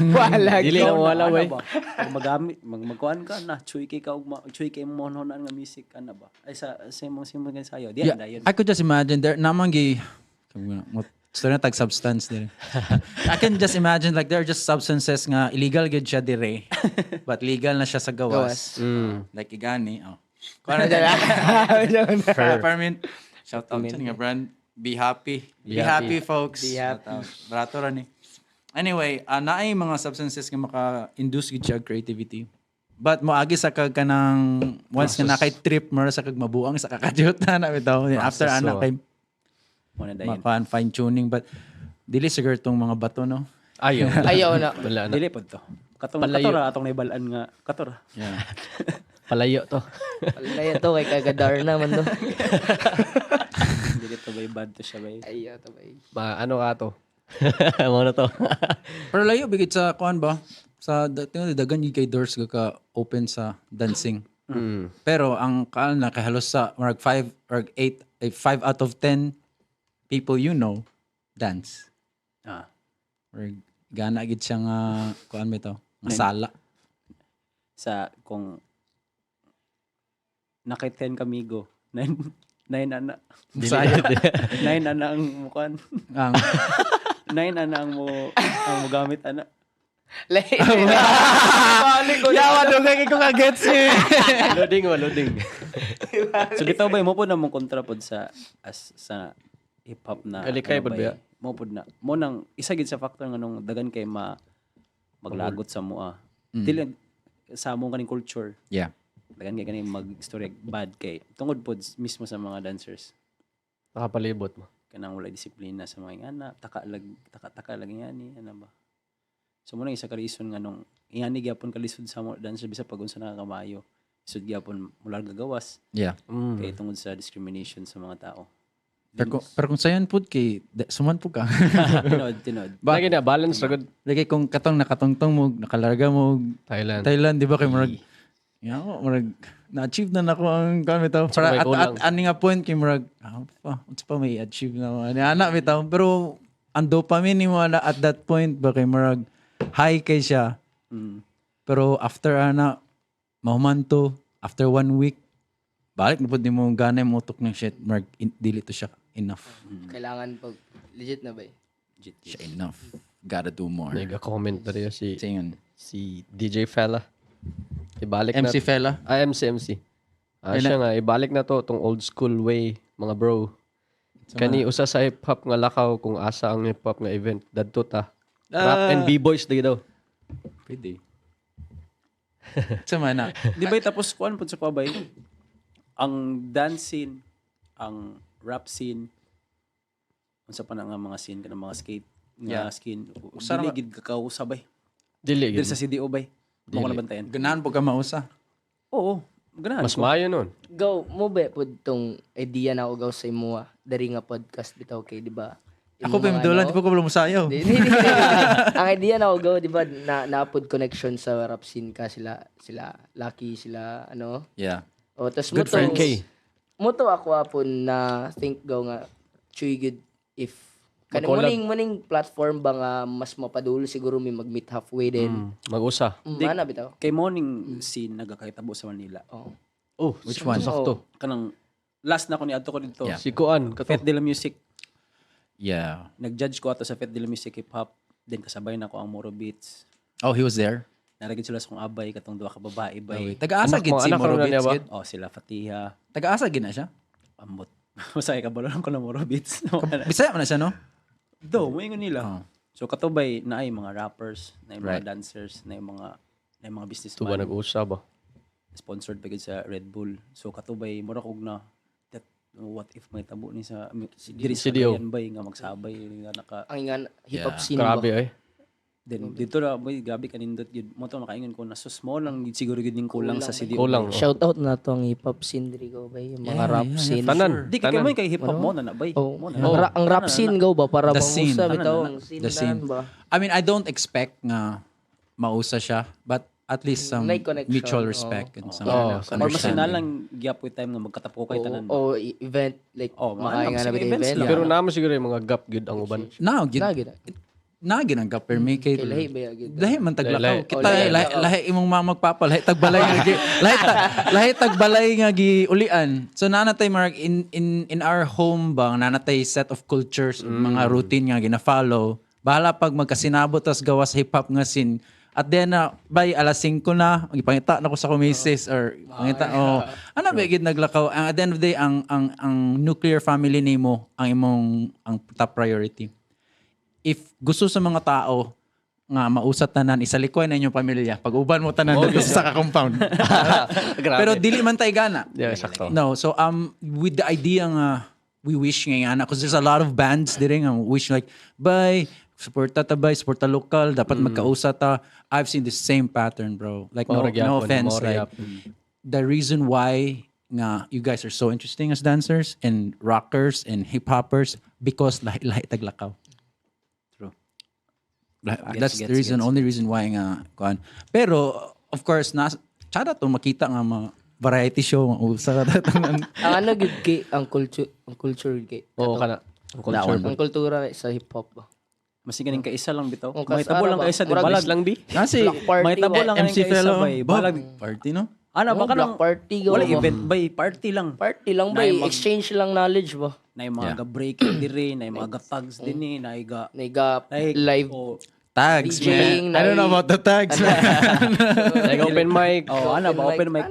wala Dili na wala Ano way. ba? Pag magamit, magkuan ka na, chuy kay ka og chuy kay mo nga music ana ba? Ay sa imong simong sayo. Di Yeah, dayon. I could just imagine there naman gi mo story na tag substance dire. I can just imagine like there are just substances nga illegal gyud siya dire, but legal na siya sa gawas. Like igani, oh. Kuan na Peppermint. Shout out sa nga brand. Be happy. Be happy, folks. Be happy. Shout out. Barato ra ni. Anyway, naay mga substances nga maka-induce gid siya og creativity. But moagi sa kag kanang once nga nakay trip mo sa kag mabuang sa kakadyot na na bitaw. After Process, ana oh. kay Mo na dayon. makuan fine tuning, but dili siguro tong mga bato, no. Ayaw. Ayaw na. Wala na. Dili pod to. Katong Palayo. katora atong naibal-an nga katora. Yeah. Palayo to. Wala to kay kagadar naman to. Dili to bay bad to siya bay. Ayaw to bay. Ma ano ka to? Mo na to. Pero layo bigit sa kuan ba? Sa tingnan dagan gyud kay doors ka open sa dancing. Pero ang kaan na kay halos sa murag 5 or 8 eh, 5 out of 10 people you know dance. Ah. Or gana gid siya nga kuan bitaw, nga sala. Sa kung nakay 10 kamigo, 9 9 ana. Saya 9 ana ang mukuan. ang 9 ana ang mo ang mogamit ana. Yawa dugay kay ko ka gets eh. Loading wa loading. So bitaw bay mo po na mong kontra pod sa as sa hip hop na Kalikay ano pod bay, ba? Mo pod na. Mo nang isa gid sa factor nga nung dagan kay ma maglagot sa mua. Dili sa among kaning culture. Yeah. Dagan kay kaning mag-story bad kay tungod pod mismo sa mga dancers. Nakapalibot mo. Kanang walay disiplina sa mga ingana, taka lag taka taka lag ingani ana ba. So mo nang isa ka reason nga nung ingani gyapon kalisod sa mo dancer bisa pag unsa nakakamayo. Lisod gyapon mula gagawas Yeah. kay tungod sa discrimination sa mga tao. Pero kung sayon pud kay suman pud ka. Tinod, tinod. Ba- Lagi na balance ra gud Lagi kung katong nakatungtong mo, nakalarga mo, Thailand. Thailand, di ba kay murag ya murag na-achieve na nako ang kuan bitaw. Para may at kulang. ani nga point kay murag pa, unsa pa may achieve na ako. Ani ana bitaw. Pero ang dopamine nimo ana at that point ba kay murag high kay siya. Pero after ana mahuman to after one week balik na pud nimo gana mo utok ng shit murag dili to siya enough. Kailangan pag legit na bay. Legit. Siya enough. Gotta do more. Nag-comment na rin si Singon. si DJ Fella. Ibalik na MC Fella. Ah, MC MC. Ah, siya nga ibalik na to tong old school way mga bro. Kani usa sa hip hop nga lakaw kung asa ang hip hop nga event dadto ta. Rap and B-boys digi daw. Pwede. Sama na. Di ba tapos kuan pud sa kuha bay? Ang dance scene, ang rap scene, unsa pa na nga mga scene kanang mga skate nga scene. Usa Dili ra- gid kakausa bay. Dili Dili gid. sa CDO bay. Mo ko nabantayan. Ganahan po ka mausa. Oo, ganahan. Mas ko. maayo nun. Go mo ba pod tong idea na ako gaw sa imo dari nga podcast bitaw kay di ba? Ako Imong pa mga yung dolan, ano? di pa ko musayaw. Di, di, di, di, di. Ang idea na ako gaw, di ba, na naapod connection sa rap scene ka sila sila Lucky, sila ano. Yeah. O tas Good mo to friends. K. Mo to ako apon na think gaw nga chuy good if Kani Mag-collab. Muning platform ba nga mas mapadul siguro may mag-meet halfway din. Mag-usa. Ana bitaw. Kay morning scene nagakahitabo sa Manila. Oh. Oh, Which one? Sakto. Kanang last na ko ni adto ko dito. Yeah. Si Kuan kato. Fet de la Music. Nag-judge ko ato sa Fet de la Music Hip Hop. Then kasabay na ko ang Moro Beats. Oh, he was there. Naragid sila sa kong abay katong duha ka babae bay. Taga-asa Anak gid mo, si anak Moro ro na niya Beats ba? gid. Oh, sila Fatiha. Taga-asa gid na siya. Ambot. Masaya ka lang ko na Moro Beats. Bisaya man na siya, no? Do, moingon nila. Oh. So katubay na ay mga rappers, na ay mga dancers, na ay mga Tuba businessman nag-usa ba? Sponsored pa gyud sa Red Bull. So katubay mura kog na that, what if may tabo ni sa diri sa CDO. Cagayan bay nga magsabay nga naka Ang ingan hip hop scene ba. Grabe ay. Then dito ra boy, grabe kanindot gyud mo to, makaingon ko na so small lang gyud siguro gyud ning kulang sa CDO. Kulang. Oh. Shout out na to ang hip hop scene diri ko ba, yung mga rap scene. Tanan. Di kay Tanan. mo kay hip hop mo na na bay. Oh, Mo na. ang rap scene go ba para The scene. mangusa bitaw ang scene The scene. tanan ba. I mean, I don't expect nga mausa siya, but at least some May connection, mutual oo. respect and some Oo. Or mas understanding. lang gyapoy time nga magkatapo kay tanan. O event like Oh, mga mga ano, nga na sige, bitaw events event. lang. Pero naman siguro yung mga gap gud ang uban. Now, gid Na gid. Na gid ang gap permi kay Kay lahi ba gid. Lahi man taglakaw. Lahi. Kita Oh, lahi. lahi, lahi imong mama magpapa, lahi tagbalay nga gi, lahi tagbalay nga gi ulian. So nanatay mark in our home ba nanatay set of cultures, mga routine nga gina-follow. Bahala pag magkasinabot tas gawas hip hop nga scene. At then na by alas 5 na, gipangita na ko sa kumisis or pangita, oh. Ano ba gid naglakaw? Ang at the end of the day, ang nuclear family nimo ang imong ang top priority. If gusto sa mga tao nga mausa tanan, isalikway na inyong pamilya pag uban mo tanan dito sa ka-compound. Grabe. Pero dili man tay gana. Yeah, sakto. No, so with the idea nga we wish nga ana because there's a lot of bands dire nga wish like bye suporta ta bay, suporta lokal, dapat magkausa ta. I've seen the same pattern, bro. Like no, Mao ra gyapon, no offense, mao ra like gyapon. The reason why nga you guys are so interesting as dancers and rockers and hip hoppers because lahi lahi taglakaw. True. That's Gets, the gets, reason, gets. only reason why nga kuan. Pero of course nas tsada to makita nga mga variety show nga usa ka tanan. Ang ano gid kay ang culture kay. Oo kana. Ang culture. Ang kultura sa hip hop ba. Mas ganing kaisa lang bitaw. Oh, May tabo ara lang ba? kaisa di Murag balag. Lang bi. Nasi Block party May tabo ba? lang MC kaning kaisa Fellow bay. Bob, Balag. party no? Ana Oh, ba block kanang party go wala ba? event bay, party lang. Party lang ba? Naay mag- Exchange lang knowledge ba? Nay mga ga breaking dire, nay mga ga tags din eh, nay ga Naiga nay live oh, Tags, DJing, man. I don't know about the tags, man. Like open mic. Oh, ana ba open mic.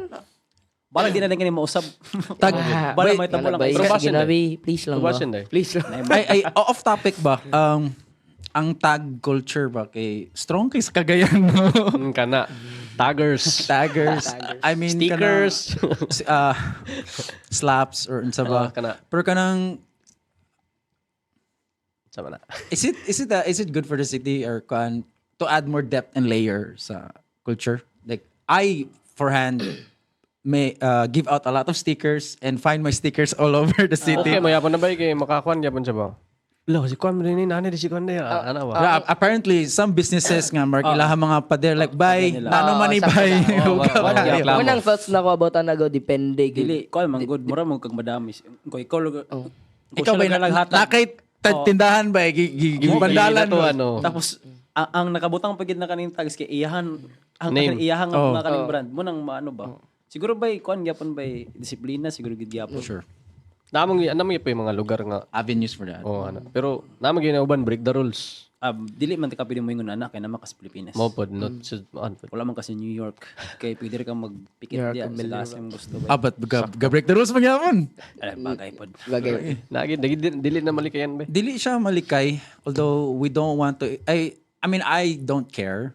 Balag di na din kini mausab. Tag Balag wait, may tabo lang Bay, kaisa. Pero sige basin na, eh. bay. Please lang ba? Basin eh. Please lang. Ay, ay, off topic ba? Ang tag culture ba kay strong kay sa Cagayan, no? Kana. Taggers. Taggers. I mean, Stickers. Kanang, slaps or unsa ba. Oh, kana. Pero kanang Sama na. is it good for the city or kan to add more depth and layer sa culture? Like I forehand may give out a lot of stickers and find my stickers all over the city. Okay, mayapon na ba kay makakuan gyapon siya ba? Lo, si Kuan mo din ni nani di si Kuan di. Ana ba? Yeah, apparently some businesses nga mark ilaha mga pader like bye nano man ni sakto bye. na. Oh, reklamo. Unang thoughts na ko about ana go depende gid. Dili, kuan man good, mura mo kag madami. Ko ikaw Oh. Ikaw ba naghatag? nakay tindahan ba gibandalan Gili na to, mo? ano. Tapos ang nakabutang pa gid na kaning tags kay iyahan ang Name. kaning iyahan nga Oh. mga kaning brand mo nang maano ba. Siguro bay kuan gyapon bay disiplina siguro gid gyapon. Sure. Namang namang pa yung mga lugar nga. Avenues for that. Oh, ano. Pero namang ginauban break the rules. Dili man ta ka pwede mo ingon ana kay naman ka sa Pilipinas. Mo pod not sa an pod. Wala man ka sa New York kay pwede ra kang magpikit New York, diya sa familiar taas imong gusto ba. Ah, but ga break the rules magyapon. Ay, bagay pod. Bagay. Nagi dili dili na malikayan ba. Dili siya malikay, although we don't want to, I mean, I don't care,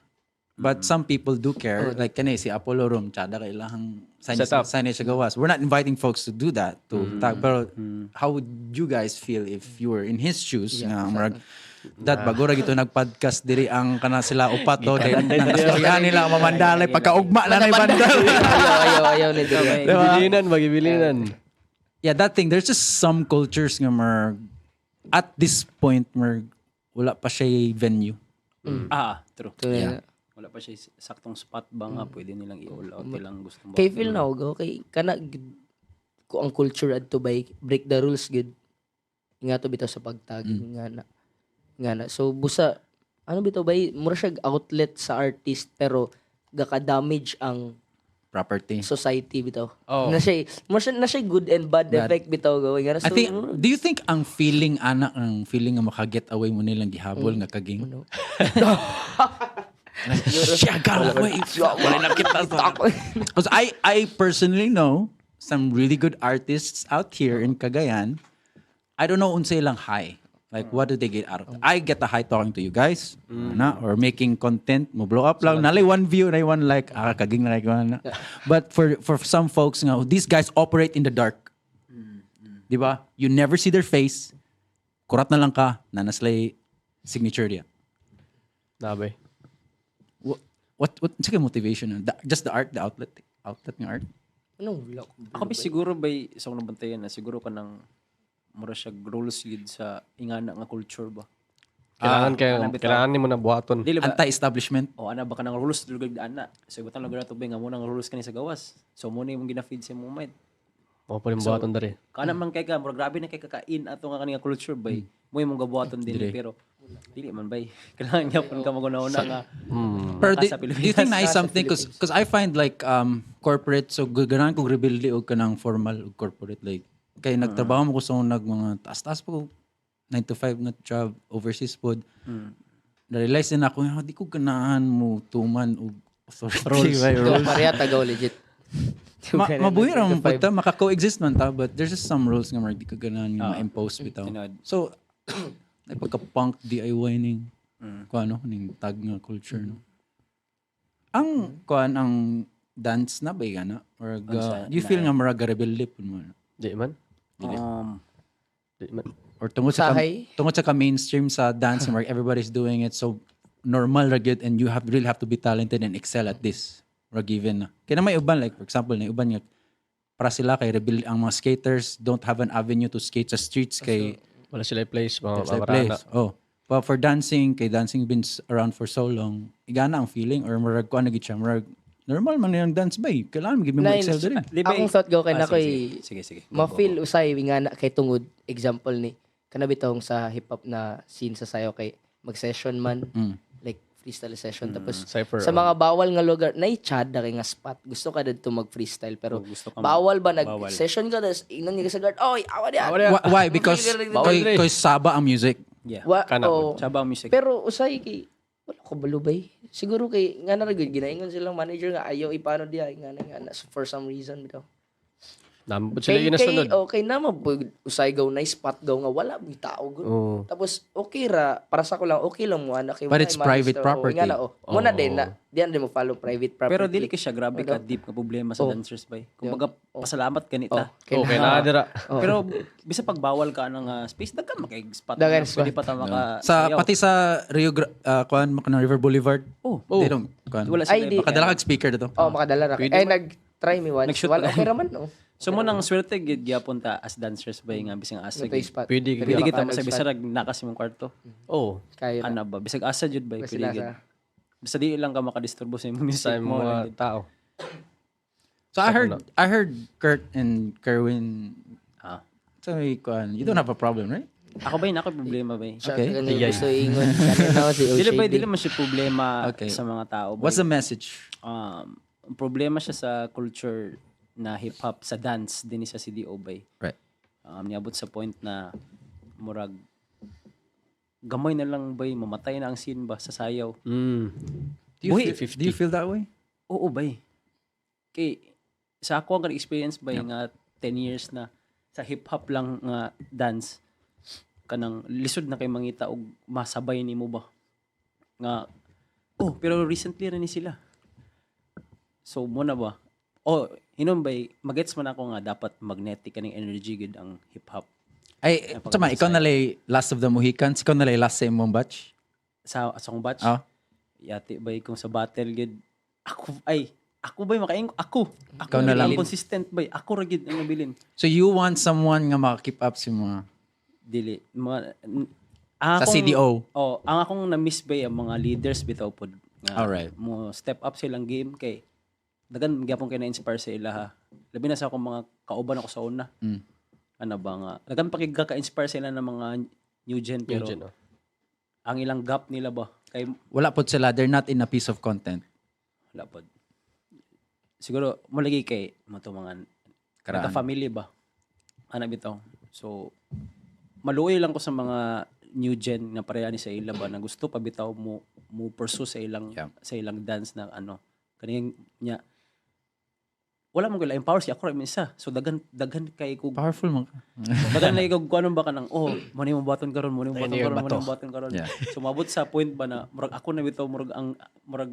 but some people do care. Like kani si Apollo Room, tsada kay ilahang signage, Setup. Signage sa gawas. We're not inviting folks to do that to tag, pero how would you guys feel if you were in his shoes nga murag that bago ra gito nagpodcast diri ang kana sila upat to then nang nila ang mamandalay pagkaugma na nay bandal. Ayaw, ayaw, ayaw ni dili. Gibilinan ba gibilinan. Yeah, that thing. There's just some cultures nga mer at this point mer wala pa siya venue. Ah, true. Tunay na. Wala pa siya saktong spot ba nga pwede nilang i-all out nilang gusto mo. Kay feel na go kay kana gud ko ang culture adto by break the rules gud. Nga to bitaw sa pagtag nga na. Nga na. So busa ano bitaw ba, mura siya outlet sa artist pero gaka-damage ang Property. society bitaw. Oh. Na siya, mura siya, na siya good and bad Bad. effect bitaw gawin. Nga na, I so, think, do you think ang feeling ana, ang feeling nga maka-get away mo nilang gihabol nga kaging? Ano? Siya got away. Wala na kita. Because I personally know some really good artists out here in Cagayan. I don't know unsay ilang high. Like, what do they get out of it? I get the high talking to you guys, na, or making content, mo blow up lang. Nalay one view, nalay one like, ah, kaging na na. But for some folks, nga, these guys operate in the dark. Di ba? You never see their face. Kurat na lang ka, naa na sila'y signature diya. Nabay. What motivation? Just the art, the outlet ng art? Anong vlog? Ako ba siguro bay sa akong nabantayan na siguro ka ng mura siya rules gid sa ingana nga culture ba. Kailangan kayo, ana bitaw. Kailangan nimo na buhaton. Dili ba? Anti-establishment? O ana ba kanang rules dili gid ana. So ibutang lugar ato ba nga mo nang rules kani sa gawas. So mo na imong gina-feed sa imong mind. Mo pa rin buhaton dari. Kana man kay ka mura grabe na kay kakain ato nga kani nga culture bay. Mo imong gabuhaton din pero dili man bay. Kailangan gyapon ka maguna-una nga. Pero Naka sa do you think na is Nasa something cause I find like corporate, so ganahan kog rebelde og kanang formal og corporate, like kay nagtrabaho mo ko sa nag mga taas-taas po 9 to 5 nga job overseas pod. Na-realize din ako nga di ko ganahan mo tuman og authority right, rules. Pareha tagaw legit. Mabuhi ra man pud ta, maka-coexist man ta, but there's just some rules nga murag di ko ganahan nga ma-impose bitaw. Tinuod. So ay pagka punk DIY ning kuan no ning tag nga culture no. Ang kuan ang dance na ba na or Unsa you feel nga murag rebelde pud mo, no? Di man. Di man. Or tungod sa ka, Sahay? tungod sa ka mainstream sa dance murag everybody's doing it, so normal ra gyud and you have really have to be talented and excel at this murag given na kaya na may uban, like for example na uban nga para sila kay rebel ang mga skaters don't have an avenue to skate sa streets kay Wala sila place, mga It's like mamarana. place. Oh. But for dancing, kay dancing been around for so long, igana ang feeling or murag kuan na gid siya, murag normal man yung dance ba eh. Kailangan give mo Nine. excel diri. Di ba- Akong thought go kay Ah, na sige, ko'y sige, sige. Go, go, ma-feel usay nga na kay tungod example ni kana bitong sa hip hop na scene sa sayo kay mag-session man, like freestyle session, tapos Cypher, sa oh. mga bawal nga lugar nay chad na kay nga spot, gusto ka didto mag-freestyle pero Oh, gusto ka bawal ba nag bawal. session ka tapos ingnon ka sa guard, oy awa diyan. Awa diyan. Why? Because Bawal kay, diri. kay saba ang music. Yeah. Wa, Kana oh, Saba ang music. Pero usay kay wala ko balubay. Siguro kay nga na ra gyud ginaingon silang manager nga ayaw ipano diya nga na for some reason bitaw. Nambot sila Kay, yung kay, nasunod. okay na mabug usay gaw na spot gaw nga wala may tao gud. Oo. Tapos okay ra para sa ko lang okay lang mo anak kay But wala it's may private manage to- property. Oh, nga na oh. Mo na din na diyan din mo follow private property. Pero dili kay siya grabe ka deep nga problema sa Oh. dancers bay. Kumbaga pasalamat kanita. Oh, Okay na dira. Pero bisa pag bawal ka ng space daghan makay spot. Daghan na pwede pa ta maka Sa sayaw. pati sa Rio kuan makana River Boulevard. Oh. They don't kuan. Wala sila Ay, di- iba. Makadala kag speaker dito. Oh, makadala ra. Ay nag-try me once. Nag-shoot Wala pa. okay ra man oh. So mo nang swerte gid gyapon ta as dancers bay nga bisang asa Ito gid. spot. Pwede gid. Pwede kita makaanod sa spot. bisag nakas imong kwarto. Oh, Kayo na. Ana ba bisag asa jud bay Basta pwede gid. nasa- Basta di lang ka makadisturbo sa imong music sa mo. mga lang gid. tao. So I heard Kurt and Kerwin Ah. sa may kuan, you don't have a problem, right? Ako bay na ako problema bay. Siya Okay. okay. Gusto ingon. Kanina ako si Dili bay O'Shady. dili man siya problema Okay. sa mga tao bay. What's the message? Ang problema siya sa culture na hip hop sa dance din sa CDO bay. Right. Niabot sa point na murag gamay na lang bay mamatay na ang scene ba sa sayaw. Do you, Buhi. feel, do you feel that way? Oo bay. Kay sa ako ang experience bay nga 10 years na sa hip hop lang nga dance kanang lisod na kay mangita og masabay nimo ba nga oh pero recently ra ni sila. So mo na ba, oh hinon bay magets man ako nga dapat magnetic kaning energy gid ang hip hop. Ay, tama, ikaw na lay last of the Mohicans, ikaw na lay last sa imong batch. Sa akong batch. Ah. Yati bay kung sa battle gid ako ay ako bay makaing ako ako Ikaw na gid lang. ang consistent bay ako ra gid ang nabilin. So you want someone nga maka-keep up sa mga Dili mga sa CDO. Oh, ang akong na-miss bay ang mga leaders bitaw pod nga Alright. mo step up silang game kay dagan gyapon kay na-inspire sa ila ha. Labi na sa akong mga kauban ako sa una. Ano ba nga dagan pa kay ka-inspire sila ng mga new gen pero New gen, oh. Ang ilang gap nila ba kay Wala pod sila, they're not in a piece of content. Wala pod. Siguro mo lagi kay mo to mga Karaan. nagka family ba. Ana bitaw. So maluoy lang ko sa mga new gen na pareha ni sa ila ba na gusto pa bitaw mo mo pursue sa ilang sa ilang dance na ano kaning nya wala mo kay empower siya ako ra man isa. So daghan daghan kay kog Powerful man ka. daghan lagi kog kuan ba kanang, "Oh, mo ni mo baton karon, mo ni mo baton Ay, karon, mo ni bato. mo baton karon." So mabot sa point ba na murag ako na bitaw, murag ang murag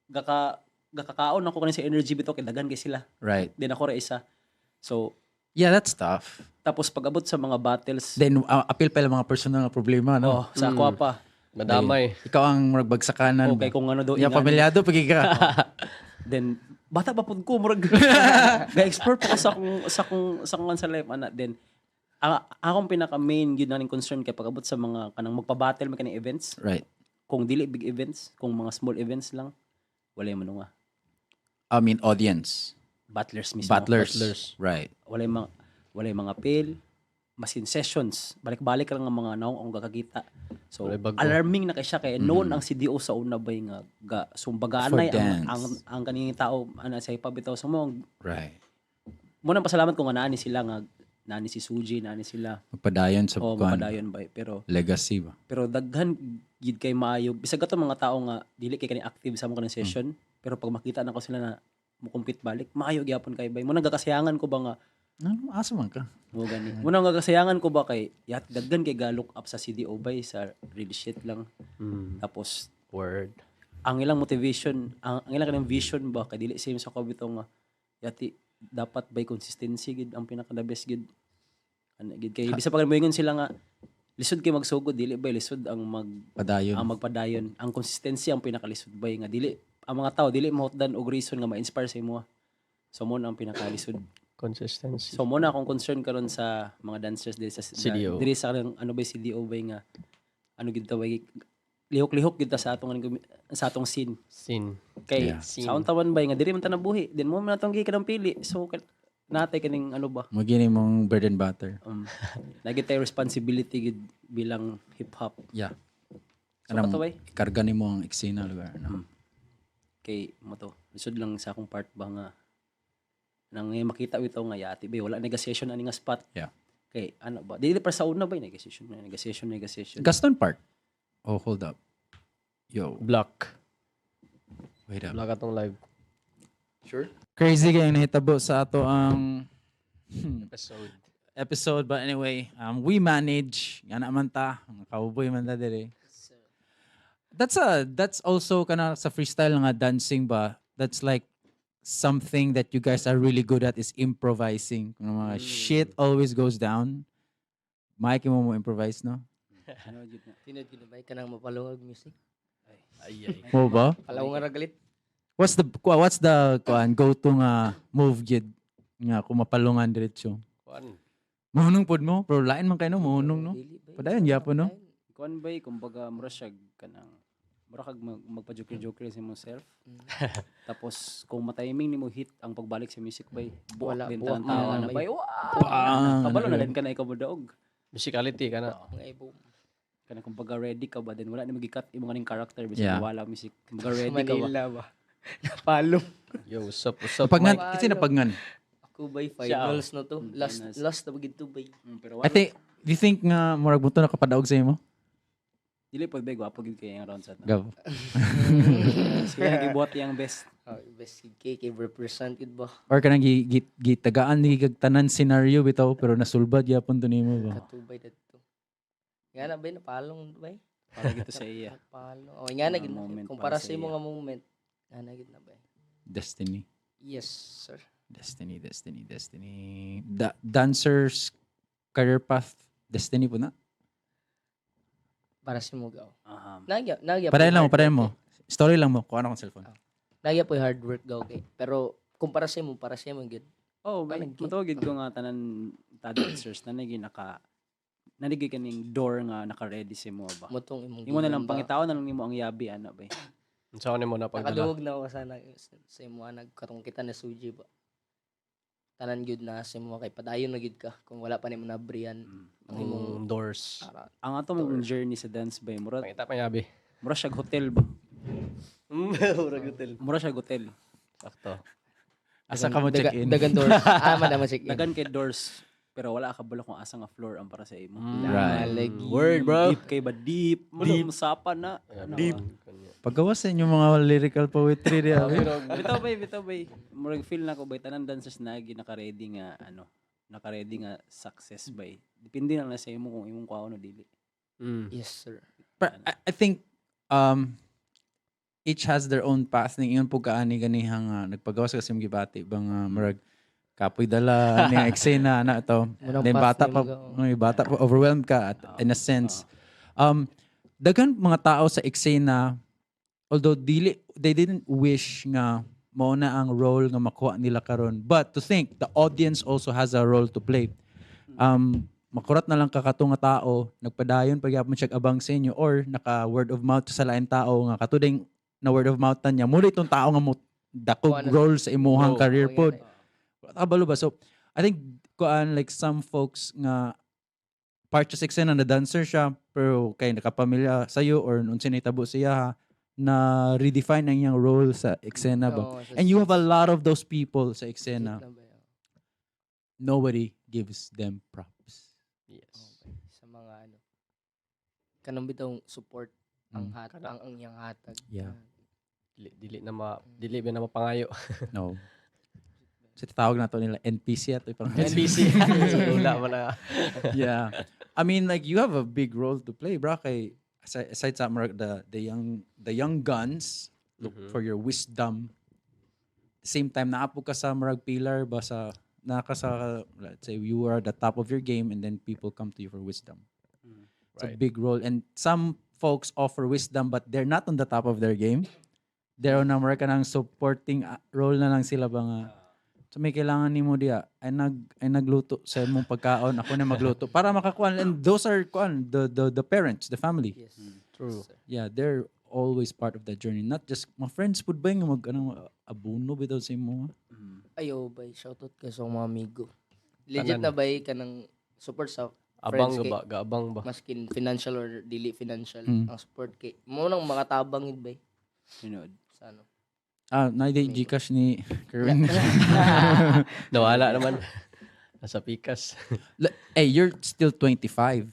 gaka gakakaon ako kanin sa energy bitaw kay daghan kay sila. Then ako ra isa. So Yeah, that's tough. Tapos pag-abot sa mga battles, Then appeal pa yung mga personal na problema, no? Oh, sa ako pa. Madamay. Ikaw ang murag bagsakanan. Okay, kung ano daw Yung ingani. pamilyado pagi ka. Then bata pa pud ko, murag ga-explore pa ko sa akong sa life ana. Then ang akong pinaka main gyud naning concern kay pag-abot sa mga kanang magpa-battle man kaning events, kung dili big events, kung mga small events lang, walay man nga. I mean, audience. Battlers mismo. Battlers. Battlers. Walay mga pill, masin sessions, balik-balik lang ang mga naong akong gakakita. So Walay bago. Alarming na kay siya kay known ang CDO sa una bay nga ga sumbaganay For ang dance. ang kaning tao ana sa hip hop bitaw sa mo. Mo nang pasalamat ko nga naani sila, nga naani si Suji, naani sila. Magpadayon sa O kuan. mapadayon bay, pero Legacy ba? pero daghan gid kay maayo bisag ato mga tao nga dili kay kani active sa mo kaning session, pero pag makita na ko sila na mo compete balik, maayo gyapon kay bay. Mo nang gakasayangan ko ba nga Ano, asa man ka? mo gani mo nang gakasayangan ko ba kay yat daghan kay ga look up sa CDO bay sa real shit lang. Tapos Word. Ang ilang motivation, ang ilang kanang vision ba kay dili same sa ko bitaw nga yati dapat by consistency gid ang pinaka the best gid ano gid kay bisa pa moingon sila nga lisod kay magsugod, dili ba lisod ang mag Padayon. Ang magpadayon, ang consistency ang pinakalisod bay nga dili ang mga tao dili mahutdan og reason nga ma-inspire sa imo. So mo na ang pinakalisod. Consistency. So mo na akong concern karon sa mga dancers diri sa CDO. Diri sa kanang ano ba CDO ba nga ano gid ta bay, lihok-lihok gid ta sa atong scene. Scene. Kay Scene. sa untawan bay nga diri man ta nabuhi, then mo man atong gikan ang pili. So natay kaning ano ba? Magini mong bread and butter. Nagi tayo responsibility gid bilang hip hop. So Kanang kato bay? Karga nimo ang eksena lugar. No? Kay mo to. Lisod lang sa akong part ba nga nang ngayon makita bitaw nga yati bay wala negotiation ani nga spot. Kay ano ba? Dili pa sa una bay negotiation, negotiation, negotiation. Gaston Park. Oh, hold up. Yo, Block. Wait up. Block atong live. Crazy kayong nahitabo sa ato ang episode. Episode, but anyway, we manage nga naman ta, mga cowboy man ta dire. That's also kana sa freestyle nga dancing ba. That's like something that you guys are really good at, is improvising. Kung mga shit always goes down. Mike mo mo improvise, no? Ano, jud na. Tinod gid ba kanang mapalungag music? Ay, ay. Mo ba? Palawang ra galit. What's the kuan go to nga move gid nga kung mapalungan diretso? Kuan. Mohunong pod mo, pero lain man kayo no, mohunong no. Dili ba? Padayon gyapon no. Kuan bay, kumbaga mura siya kanang mura kag magpa-joker-joker sa imong self. Tapos kung matiming nimo hit ang pagbalik sa music bay, buwak Wala, din buwak tanan tao na na bay. bay. Wow! Bang! Kabalo na din ka na ikaw modaog. Musicality ka na. Mga ibo. Kanang kumbaga ready ka ba, then wala nimo gikat imong kaning character bisag wala music. Kumbaga ready ka ba? Manila ba? Napalong. Yo, what's up, what's up? Napagnan, Mike? kasi napagnan. Ako bay finals na to. Last Finals. last na bagid to bay. Pero I wala think, do you think nga murag mo to nakapadaog sa imo? Dili pod bay, gwapo gid kay ang round sa Gab. Sila gibuhat yang best. Oh, best gid kay kay represent gid ba? Or kanang gi, gi, gitagaan ni gig tanan scenario bitaw pero nasulbad gyapon to nimo ba? Katubay dadto. Nga na bay napalong bay. Para gito sa iya. Napalong. Oh, nga na Mga gid na. moment Kumpara para sa sa imo iya. nga moment. Nga na gid na bay. Destiny. Yes, sir. Destiny, destiny, destiny. Dancer's career path, destiny po na. Para sa imo gaw. Aha. Nagya, nagya. Padayon po lang mo, hard padayon work mo. Story lang mo. Kuha na akong cellphone. eh. Nagya po hard work gaw kay. Pero kumpara sa imo, para sa imo gid. Oh, bay, Parang matuwa gid ko nga tanan ta dancers na nagi naka nanigi kaning door nga naka-ready sa imo ba. Motong imong Imo na lang gigon ba. pangitaon na lang nimo ang yabi ana bay. Unsa ni mo na pagdala? Nakadungog na ako sana sa imo nag katong kita na suji ba. Tanan gyud na sa imo kay padayon na gyud ka kung wala pa nimo nabriyan ang imong Imong doors. ara. Ang ato mong journey sa dance bay, mura Pangita pa yabi. mura siya hotel ba? Murag hotel. Mura siya hotel. Sakto. Asa ka mo check in? Dagan doors. Ah, man naman check in. Dagan kay doors pero wala ka balo kung asa nga floor ang para sa imo. Right. Lagi. Word, bro. Deep kay ba deep? Deep sapa na. Deep. Pagawas sa inyong mga lyrical poetry diya. Bitaw bay, bitaw bay. Murag feel na ko bay tanan dancers na naka-ready nga ano, naka-ready nga success bay. Depende na lang sa imo kung imong kuhaon o dili. Yes, sir. But I think each has their own path ning ingon po kaani ganihang nagpagawas kasi imong gibati bang murag kapoy dala ning eksena na to. Munang Then path bata nimo pa ga- may bata pa overwhelmed ka at, in a sense. Daghan mga tao sa eksena, although dili they didn't wish nga mao na ang role nga makuha nila karon, but to think the audience also has a role to play. Makurat na lang ka kato nga tao nagpadayon pagyapon siya abang sa inyo or naka word of mouth sa lain tao nga katuding na word of mouth niya muna itong tao nga mo dakog Kuha na- role sa imuhang Oh, career oh, pod. yeah. Kabalo ba? So I think kuan like some folks nga part sa eksena na dancer siya pero kay nakapamilya sayo or unsa nahitabo siya ha, na redefine ang iyang role sa eksena ba. Oo, sa And you have a lot of those people sa eksena. legit na ba yun? Nobody gives them props. Yes. Okay. Sa mga ano. Kanang bitong support ang hat Kana. ang iyang hatag. Yeah. Dili ba na mapangayo. No. So tawag na to nila NPC at ipang NPC. Wala man na. Yeah. I mean, like, you have a big role to play, bro. Kay aside sa murag the young guns look for your wisdom. Same time naapo ka sa murag pillar ba sa naka sa, let's say you are at the top of your game and then people come to you for wisdom. It's a big role, and some folks offer wisdom but they're not on the top of their game. They're on a murag kanang supporting role na lang sila ba nga. So may kailangan nimo diya ay nagluto sa imong pagkaon, ako na magluto para makakuan, and those are kuan the parents, the family. Yes. True. Yeah, they're always part of that journey. Not just mga friends pud ba nga mag ano abuno bitaw sa imo. Ayo bay, shoutout kay sa mga amigo. Legit Tanan. na bay kanang support sa Abang friends kay ba? Gaabang ba? maskin financial or dili financial ang support kay mo nang makatabang gid bay Tinuod. sa ano. Ah, na di GCash ni Kerwin. Nawala naman. Nasa pikas. Hey, you're still 25.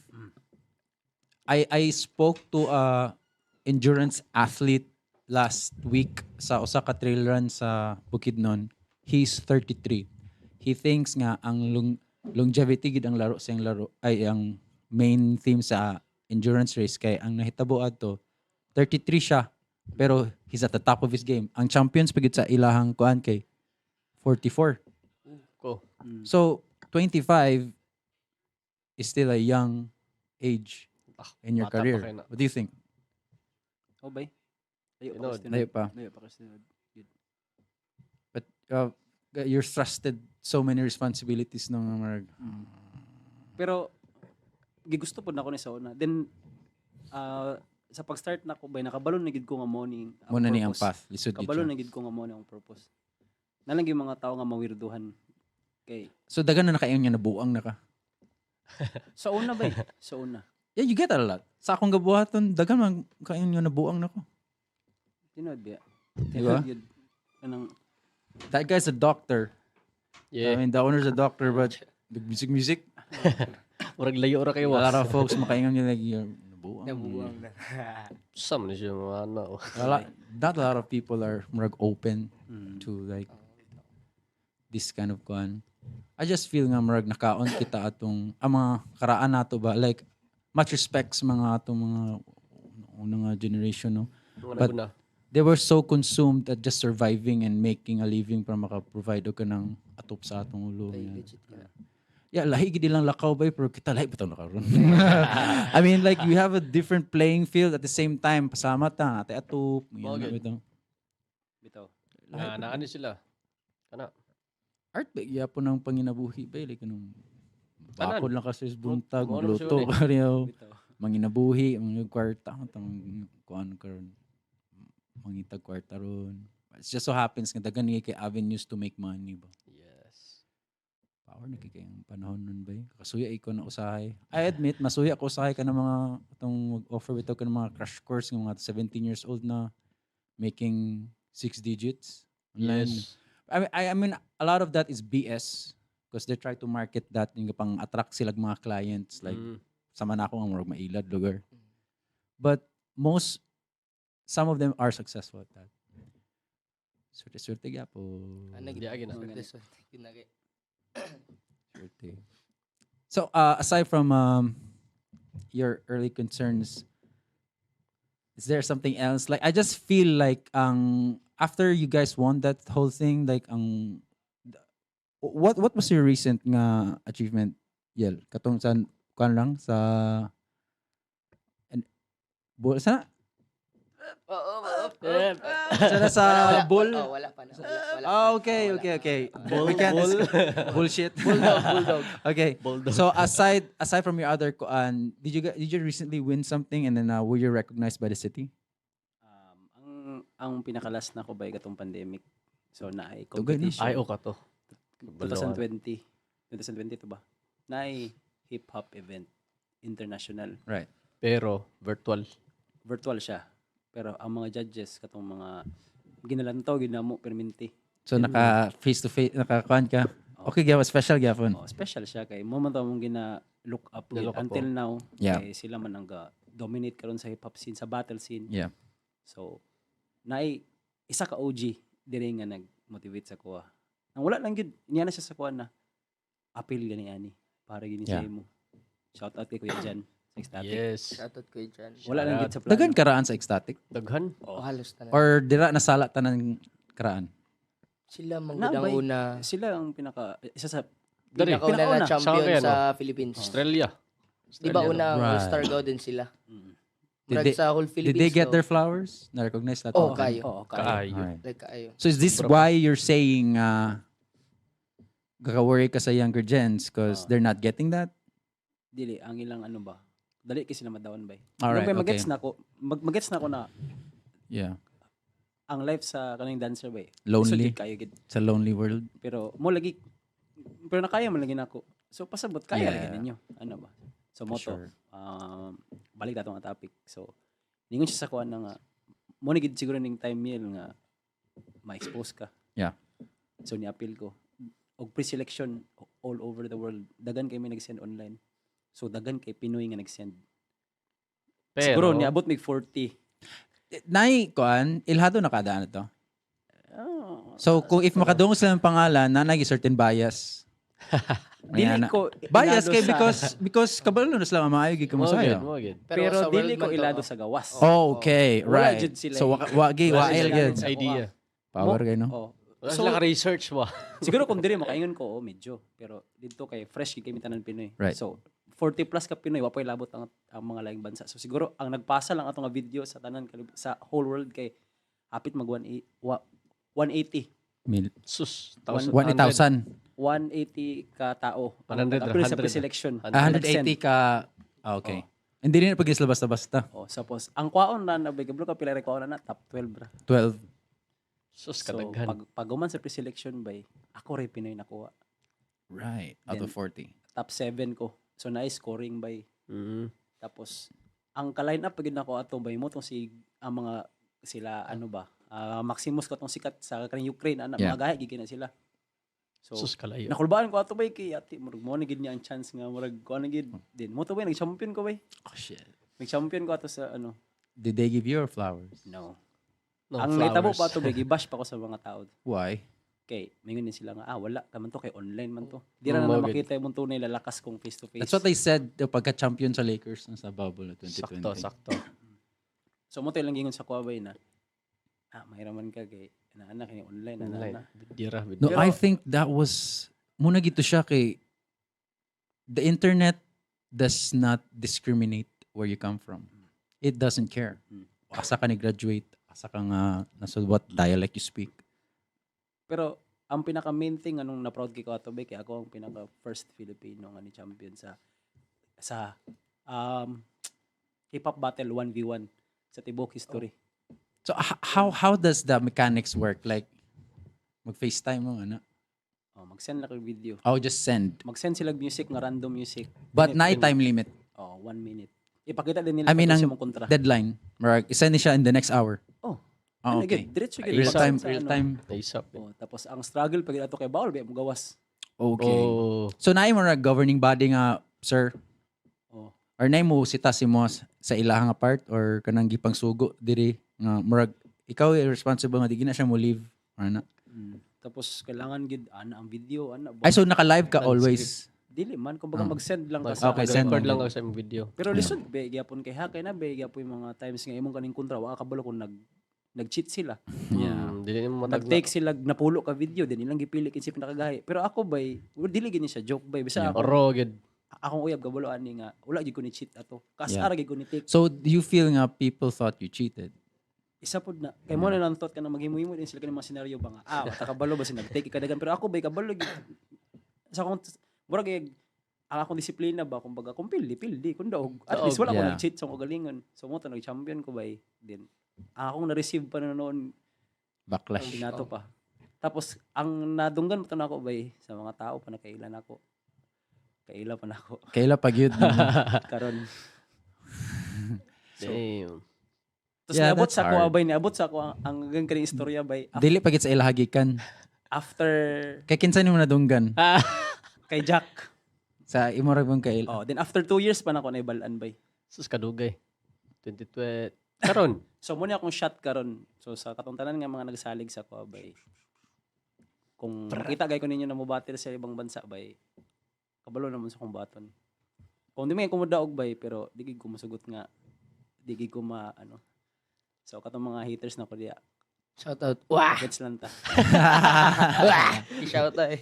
I spoke to a endurance athlete last week sa usa ka trail run sa Bukidnon. He's 33. He thinks nga ang longevity gid ang laro sa iyang laro ay ang main theme sa endurance race kay ang nahitabo adto 33 siya pero he's at the top of his game. Ang champions pa gid sa ilahang kuan kay 44. Ko. So 25 is still a young age Ah, in your bata pa career. kayo na. What do you think? Oh bay. Layo pa Tinuod. kasi tinuod. Layo pa. Layo pa kasi tinuod. But you're thrusted so many responsibilities no nga marag. Pero gigusto pod nako ni sa una. Then sa pag-start nako bay nakabalo na gid ko nga mo ni Mo na ni ang purpose. path. Lisod gid Kabalo siya. na gid ko nga mo ni ang purpose. Nalang yung mga tao nga mawirduhan kay So daghan na nakaingon nga nabuang na ka. sa una bay, sa una. Yeah, you get a lot. Sa akong gabuhaton, daghan man kaingon nga nabuang na ko. Tinuod biya. Di ba? Tinuod gyud. Kanang That guy's a doctor. I mean, the owner's a doctor, but the music, music. Murag layo ra kayo. A lot of folks makaingon nga like, you're nabuang. Nabuang na. Sa man siya mga ano. Not a lot of people are murag open to like this kind of kuan. I just feel nga murag nakaon kita atong ang mga karaan nato ba, like much respect sa mga atong mga unang nga generation, no. Mga But naguna. they were so consumed at just surviving and making a living para maka-provide og kanang atop sa atong ulo. Ay, Yan. legit ka. Yeah, lahi gid ilang lakaw bay pero kita lahi pa karon. I mean, like, you have a different playing field at the same time pasama ta ate atop. Mao Yan, gyud. bitaw. Bitaw. Na naano sila. Kana. Art ba gyapon ang panginabuhi ba, like anong Tanan. bakod lang kasi sa buntag, Mao na luto siya, eh. kariyo, Bitaw. manginabuhi, mga kwarta, tang kuan karon. Mangitag kwarta ron. It just so happens nga daghan ni kay avenues to make money ba. Yes. Power na kay ang panahon nun ba eh. Kasuya ko na usahay. I admit, masuya ko usahay ka ng mga atong mag-offer bitaw ka ng mga crash course ng mga 17 years old na making six digits online. I mean, a lot of that is BS because they try to market that yung pang attract sila mga clients like sama na ako ang murag mailad lugar. But most some of them are successful at that. Swerte swerte gyapon. Ano, Di agi na. swerte, swerte. Yun na kay. Swerte. So aside from your early concerns, is there something else? Like I just feel like after you guys won that whole thing, like ang what was your recent nga achievement, Yel? Katong sa kuan lang sa and bull sa Oo. sa Wala, wala, bull. Oh, wala pa na. Wala, wala Oh, pa na. okay, Oh, wala okay, pa. okay. We can't bullshit. Bulldog, bulldog. Okay. Bulldog. So aside from your other kuan, did you recently win something and then were you recognized by the city? Ang pinaka-last na ko ba katong pandemic. So naay Dugay na. competition. Ay, o ka to. 2020. 2020 to ba? Naay hip hop event international. Right. Pero virtual. Virtual siya. Pero ang mga judges katong mga ginalantaw ginamo perminti. So naka face to face naka kuan ka. Okay, gyapon special gyapon. Oh, special siya kay mo man to mong gina look up Gina look up, until now kay sila man ang ga dominate karon sa hip hop scene, sa battle scene. So naay isa ka OG diri nga nag-motivate sa kuha. Ang wala lang gyud niya na siya sa kuha na appeal gani ani para gini sa imo. Shout out kay Kuya Jan sa Ecstatic. Yes. Shoutout ko dyan. Wala lang gyud sa plano. Daghan karaan sa Ecstatic Daghan. Oh, halos tanan. or dira nasala tanan karaan. Sila Na, manggud ang bay. una. Sila ang pinaka isa sa Dari. Pinakauna na Pinakauna. champion Sa akin, sa Philippines. Australia. Di ba Australia, una ang All-Star go din sila? Did Murag sa whole Did Philippines. they get no? their flowers? Na-recognize lahat? Oh, kayo. Oo, kayo. Kaayo. Alright. Like kayo. So is this why you're saying worry ka sa younger gens because they're not getting that? Dili ang ilang ano ba? Dali kay sila madawan bay. Alright, Ano ba, magets okay. na ko, magets na ko na ang life sa kaning dancer bay. Lonely. Lisod gyud kayo gid. It's a lonely world. Pero mo lagi pero nakaya man lagi nako. So pasabot kaya lagi ninyo. Ano ba? So mo to balik dato nga topic. So ningon siya sa kuan na nga mo ni gid siguro ning time yel nga ma-expose ka. So ni-appeal ko og pre-selection all over the world. Dagan kay may nag-send online. So dagan kay Pinoy nga nag-send. Pero, Siguro niabot mig 40. Nay, kuan, ilhado na kada ano to. Ah, So kung if makadungog sila ng pangalan, na nagi certain bias. Dili Ayan na. ko Bias ilado kay because kabalo na sila maayo gid Mo gid, kamo sayo. mo gid. Pero, sa dili world ko man to, ilado oh. sa gawas. Oh, okay, Wala right. jud sila So eh. wa gi Wala wail sila gid. idea. Power kay no. Oh. Wala So, sila ka-research ba? siguro kung diri makaingon ko, oh, medyo. Pero dito kay fresh gid kami tanan Pinoy. Right. So 40 plus ka Pinoy, wa pa'y labot ang mga laing bansa. So siguro ang nagpasa lang ato nga video sa tanan sa whole world kay hapit mag 180. Mil. Sus, 1,000. 180 ka tao. Ang 100, nag-appeal sa 100. pre-selection. Ah, 180 ka. Ah, okay. Hindi rin pag basta-basta. Oh, suppose ang kwaon na na bigablo ka pila ra kwaon na, na top 12 ra. 12. Sus, So kadaghan. pag human sa pre-selection bay, ako ray Pinoy nakuha. Right. Out of 40. Top 7 ko. So na scoring bay. Tapos ang ka-line up pag nako ato bay mo tong si ang mga sila ano ba? Maximus ko tong sikat sa kaning Ukraine ana mga gahi gid na sila. So Sus, kalayo. nakulbaan ko ato bay kay ati murag mo ni gid niya ang chance nga murag ko ano gid din mo to bay nag-champion ko bay. Oh shit. Nag-champion ko ato sa ano. Did they give you your flowers? No. No, Ang nahitabo flowers. pa ato bay gibash pa ko sa mga tao. Why? Kay mingon din sila nga ah wala ka man to kay online man to. Di ra na, Mm, na mo gid. makita imong tunay lalakas kung face to face. That's what they said the pagka-champion sa Lakers nung sa bubble na 2020. Sakto, sakto. So mo to ilang gingon sa kuha bay na ah mahiraman ka kay ana ana kini online ana Online. ana. Dira, No, I think that was muna gito siya kay the internet does not discriminate where you come from. It doesn't care. Asa ka ni graduate, asa ka nga nasa what dialect you speak. Pero ang pinaka main thing anong na proud kay ko ato bay kay ako ang pinaka first Filipino nga ni champion sa hip hop battle 1v1 sa tibok history. So how does the mechanics work? Like mag FaceTime mo ano? Oh, mag Mag-send lang kag video. Oh, just send. Mag-send sila music nga random music. But na time limit. Oh, 1 minute. Ipakita din nila I mean, kung ang sa mong kontra. deadline. Marag, isend ni siya in the next hour. Oh. Oh, Ano, okay. gid, diretso gid. Real Pag- time, sa real ano. time. ASAP. Oh, tapos ang struggle pag ato kay bawal ba mo gawas. Okay. Oh. So naay mo governing body nga, sir, Oh. or naay mo sita si mo sa ilahang nga part or kanang gipang sugo diri nga murag ikaw ay responsible nga di gina siya mo leave or na. Tapos kailangan gid ana ang video ana ba. Ay, so naka-live ka always. Dili man, kumbaga mag-send lang ka sa Okay, send Record lang. lang ako sa imong video. Pero lisod be gyapon kay hakay na be gyapon yung mga times nga imong kaning kontra wa ka kabalo kung nag-cheat sila. Yeah. Dili nimo matag. Nag-take sila napulo ka video din ilang gipili kinsa pinakagahi. Pero ako bay dili gini siya joke bay bisa ako Oro gid. akong uyab kabalo ani nga wala gyud ko ni cheat ato. Kas Yeah. ara gyud ko ni take. So do you feel nga people thought you cheated? Isa pod na kay mo na lang thought ka na maghimo-himo din sila kaning mga senaryo ba nga mata kabalo ba sila nag-take kadagan, pero ako bay kabalo gyud sa akong murag eh, ang akong disiplina ba, kumbaga kung pildi pildi kung daog at least wala ko nag-cheat sa akong kagalingon. So mo to nag-champion ko bay din ang akong na-receive pa na noon. Backlash. Binato pa. Tapos ang nadunggan mo to nako bay sa mga tao pa nakailan ako, kaila pa nako. Kaila pag yun. Karon. So, Damn. tapos Yeah, niabot that's sa ako hard. bay, niabot sa ako ang kaning istorya bay Dili pag sa ilahagikan. after Kay kinsa nimo nadunggan? Kay Jack. Sa imo ra bang kaila? Oh, then after 2 years pa nako naibalaan bay. Sus, kadugay. 2020. Karon. So mo ni akong shot karon. So sa katong tanan nga mga nagsalig sa ako bay. Kung makita gay ko ninyo na mo battle sa ibang bansa bay, kabalo naman sa akong baton. Kung di man ko modaog bay, pero di gid ko mosugot nga di gid ko ma ano. So katong mga haters na ko diya, Shout out. Wah! gets lang ta. Wah! I-shout out eh.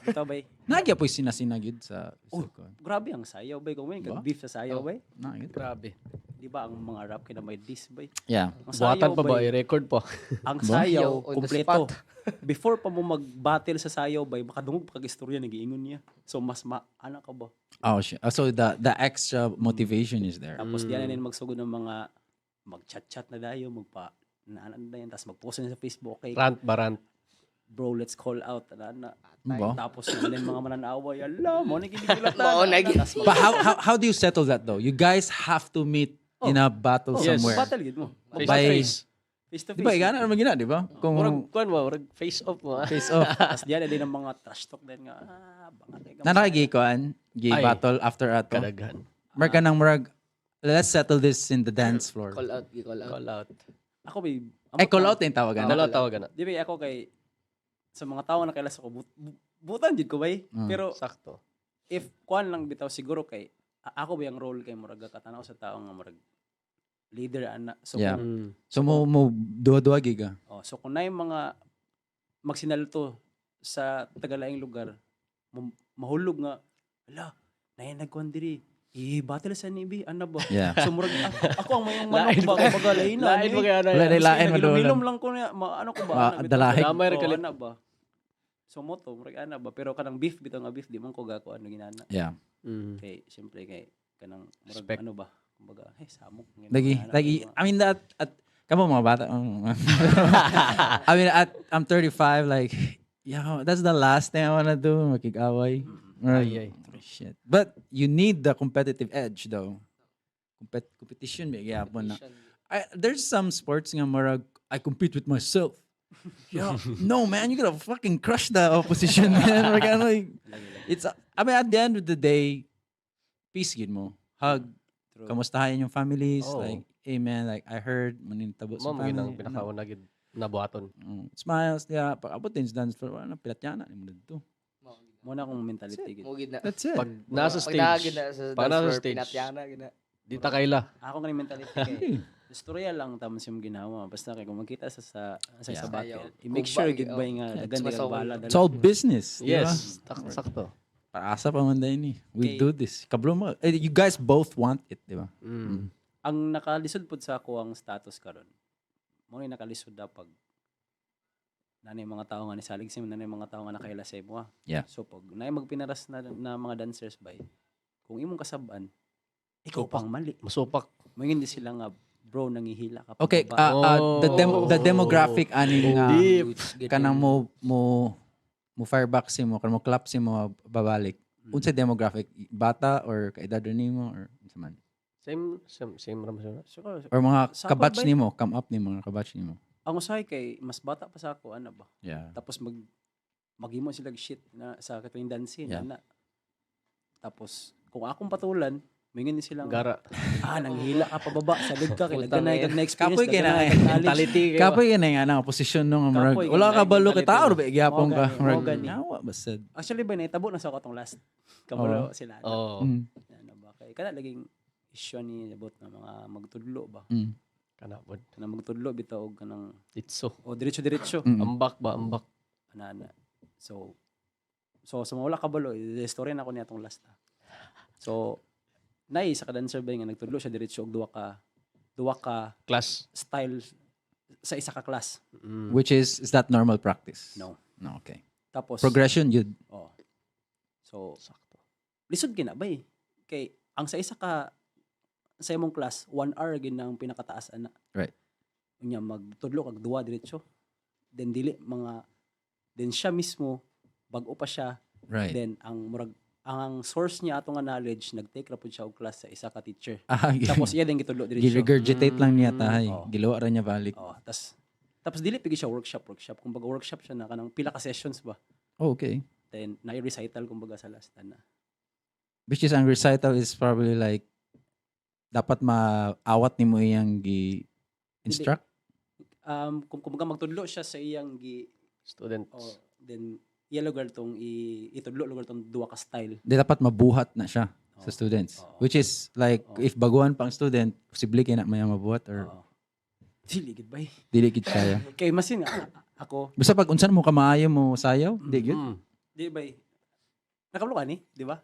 Ito bay. Nagya po'y sinasinagid sa Oh. sa kuan. Grabe ang sayaw bay, kung may Ba? beef sa sayaw bay. Na, gyud. Grabe. Di ba ang mga rap kina may diss bay? Yeah. Ang sayaw Buhatan pa ba? bay, I-record pa. ang sayaw On the kumpleto. spot. Before pa mo mag-battle sa sayaw bay, makadungog pa kag istorya nagiingon niya. So mas ma ana ka ba? Oh shit. Oh, so the extra motivation is there. Tapos diyan na din magsugod ng mga mag-chat-chat na dayo, magpa na ana na dayon, tapos mag-post na sa Facebook, "Okay, Rant ba rant? bro, let's call out," ana na. Ba? Tapos na din mga mananaway, ala, mo na gigilatan. Mao na gid. But how do you settle that though? You guys have to meet in a battle Oh, Yes. somewhere. Battle gid mo. Face By- to face. Face to Di ba face. igana naman gina, di ba? Kung Murag kuan mo, murag face off mo. Ah. face off. Tapos diyan na din ang mga trash talk din nga, baka kay Na nakagikuan, gi Ay. battle after ato. Kadaghan. Murag ka ng murag, let's settle this in the dance floor. Call out, gi-call out. Call out. Ako bay Ay, call out na yung tawagan. Dalawa tawagan na. Di ba ako kay sa mga tao na kaila sa ko butan jud ko bay. Pero Sakto. if kuan lang bitaw siguro kay ako ba yung role kay murag katanaw sa tao nga murag leader ana. So Yeah. kung, So mo duwa-duwa giga. oh, so kung naay mga magsinalto sa tagalaing lugar, mahulog nga ala naay nagkuan diri. Eh, battle sa ni bi, ana ba? Yeah. So murag ako ang mayong manok Lain ba, kumbaga lain na. Lain ni. mo kaya na. Wala na lain Nagilom-hilom madulan. lang ko niya, ma, ano ko ba? Ma, ana, bitaw. dalahi. Damay ra Oo, kalit. ana ba? So mo to, murag ana ba? Pero kanang beef bitaw nga beef di man ko gako ano ginana. Yeah. Kay siyempre kay kanang murag Respect. ano ba? Kumbaga, hey, samok. Ganun, Lagi, ana, lagi, mga- I mean that at kamo mga bata. I mean at I'm 35, like yeah, that's the last thing I wanna do, makig-away. Ay, ay. Shit. But you need the competitive edge though. Competition may gyapon na. There's some sports nga murag I compete with myself. Yeah. No man, you gotta fucking crush the opposition, man. Like, I'm like, it's I mean at the end of the day, peace gid mo. Hug. True. Kamustahan yung families? Oh. Like, hey man, like I heard manintabo sa Mo mo ginang family. pinakauna gid nabuhaton. Ano, smiles, yeah. Pag abot din sa dance floor, wala na, pilatyana ni mo dito. Mo na akong mentality gid. Mo gid na. That's it. Pag nasa Pag naa stage, gid na sa pag dance nasa floor, stage, pinatyana gid na. di ta kaila. Ako nga mentality kay istorya lang tamo siyang ginawa. Basta kay kung magkita sa Yeah. sa battle, Sayaw. i-make Kung sure ba- gid oh. bay nga daghan Mas di okay. bala. It's all business. di ba? Yes, sakto. Paasa pa man din eh. We Okay. do this. Kablo mo. Eh, you guys both want it, di ba? Ang nakalisod pud sa ako ang status karon. Mo ni nakalisod na pag nanay mga tao nga nisalig sa imo, nanay mga tao nga nakaila sa imo. Ah. Yeah. So pag naay magpinaras na mga dancers bay, kung imong kasab-an, ikaw pang mali. Masupak. Moingon di sila nga bro nangihila ka pa Okay, ba? the demographic ani nga Deep. Roots, gid. kanang mo mo Mo fire back si mo, mo clap si mo babalik. Unsa demographic? Bata or kaedad nimo or unsa man? Same same same ra man siya. Siguro, Or mga sa ako kabatch ba- nimo, come up nimo, mga kabatch nimo. Ang usahay kay mas bata pa sa ako, ana ba? Tapos maghimo sila og shit na sa katong dancing, ana. Tapos kung akong patulan, moingon ni sila nga, Gara. "Ah, nanghila ka pababa, salig ka kay Putang daghan na ina. kag na experience, Kapoy kay daghan na na kay kag knowledge." Mentality kayo. Kapoy kay na nga na posisyon no nga murag Kapoy wala kay ka na balo kay mentality tao ba? ba gyapon Mao ka. gani, Murag mao gani. yawa basad. Actually ba nahitabo na sa ako atong last. Kabalo sila, ana. Oo. Ano ba kay kana laging issue ni about na mga magtudlo ba. Kana pod. Kanang magtudlo bitaw og kanang Ditso. o diretso-diretso. Ambak ba, ambak. Ana ana. So sa mga wala kabalo, story na ako niya atong last. Ah. So nay sa ka-dancer ba nga nagtudlo siya diretso og duha ka Class. style sa isa ka class. Which is that normal practice? No. No, okay. Tapos Progression yun. Oh. So Sakto. Lisod gina ba eh. Kay ang sa isa ka sa imong class, 1 hour gid ang pinakataas ana. Unya magtudlo kag duha diretso. Then dili mga then siya mismo bag-o pa siya. Then ang murag ang source niya ato nga knowledge, nag-take ra pud siya og class sa isa ka teacher. Ah, Tapos iya din gitudlo diretso. gi-regurgitate lang niya tahay. Oo. Giluwa ra niya balik. Oh, tas dili pigi siya workshop workshop. Kumbaga workshop siya na kanang pila ka sessions ba. Oh, okay. Then na recital kumbaga sa last na. Which is ang recital is probably like dapat maawat nimo iyang gi instruct. Kung kumbaga magtudlo siya sa iyang gi Students. oh, then iya lugar tong itudlo lugar tong duha ka style. Di dapat mabuhat na siya sa students. Oo. Which is like Oo. if baguhan pa ang student, posible kay na maya mabuhat or Oo. Dili gid bay. dili gid kaya. Kay masin nga ako, Basta pag unsan mo kamaayo mo sayaw, di gyud. Di bay. Nakabalo ka ni, di ba?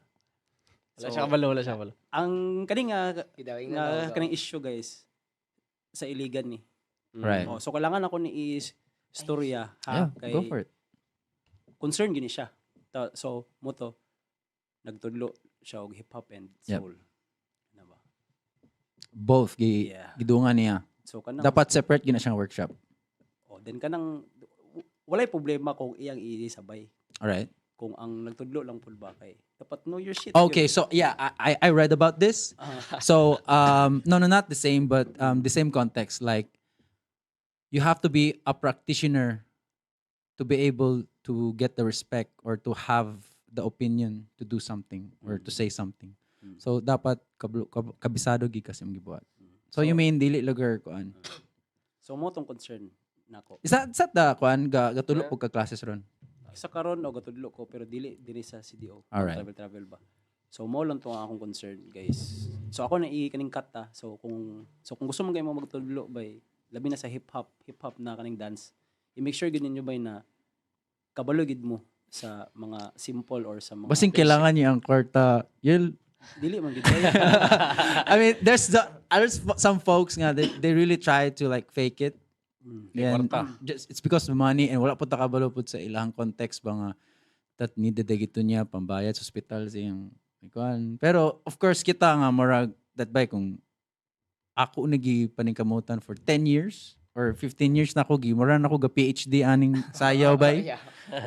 Wala siya kabalo, wala siya kabalo. Ang kani nga Gidawin nga kaning issue, guys, sa Iligan ni. Right. Oh, so kailangan ako ni is storya ha Yeah, kay go for it. Concern gini siya. So mo to nagtudlo siya og hip hop and soul. Ano ba? Both gi gidungan niya. So kanang Dapat separate gina siyang workshop. Oh, then kanang walay problema kung iyang isabay. All right. Kung ang nagtudlo lang pud ba kay dapat know your shit. Okay, so yeah, I read about this. So no, not the same, but the same context. Like, you have to be a practitioner to be able to get the respect or to have the opinion to do something or to say something. So dapat kabisado gid kasi imong gibuhat. So, you mean dili lugar kuan? So mo tong concern nako. Is that the kuan ga gatulo pug ka classes ron? Sa karon o gatudlo ko pero dili dili sa CDO. Travel travel ba. So mo lang to ang akong concern, guys. So ako na i kaning cut ta. So kung gusto mo kayo mo magtudlo bay labi na sa hip hop na kaning dance. I-make sure gid ninyo bay na kabalo gid mo sa mga simple or sa mga Basin kailangan niya ang kwarta. You'll Dili man gid bay. I mean, there's some folks nga they really try to like fake it. And just it's because of money and wala po ta kabalo pud sa ilang context ba nga that needed gito niya pambayad sa ospital sa iyang kuan. Pero of course kita nga murag that by kung ako nagi paningkamutan for 10 years or 15 years na ako gi mura na ako ga PhD aning sayaw bay.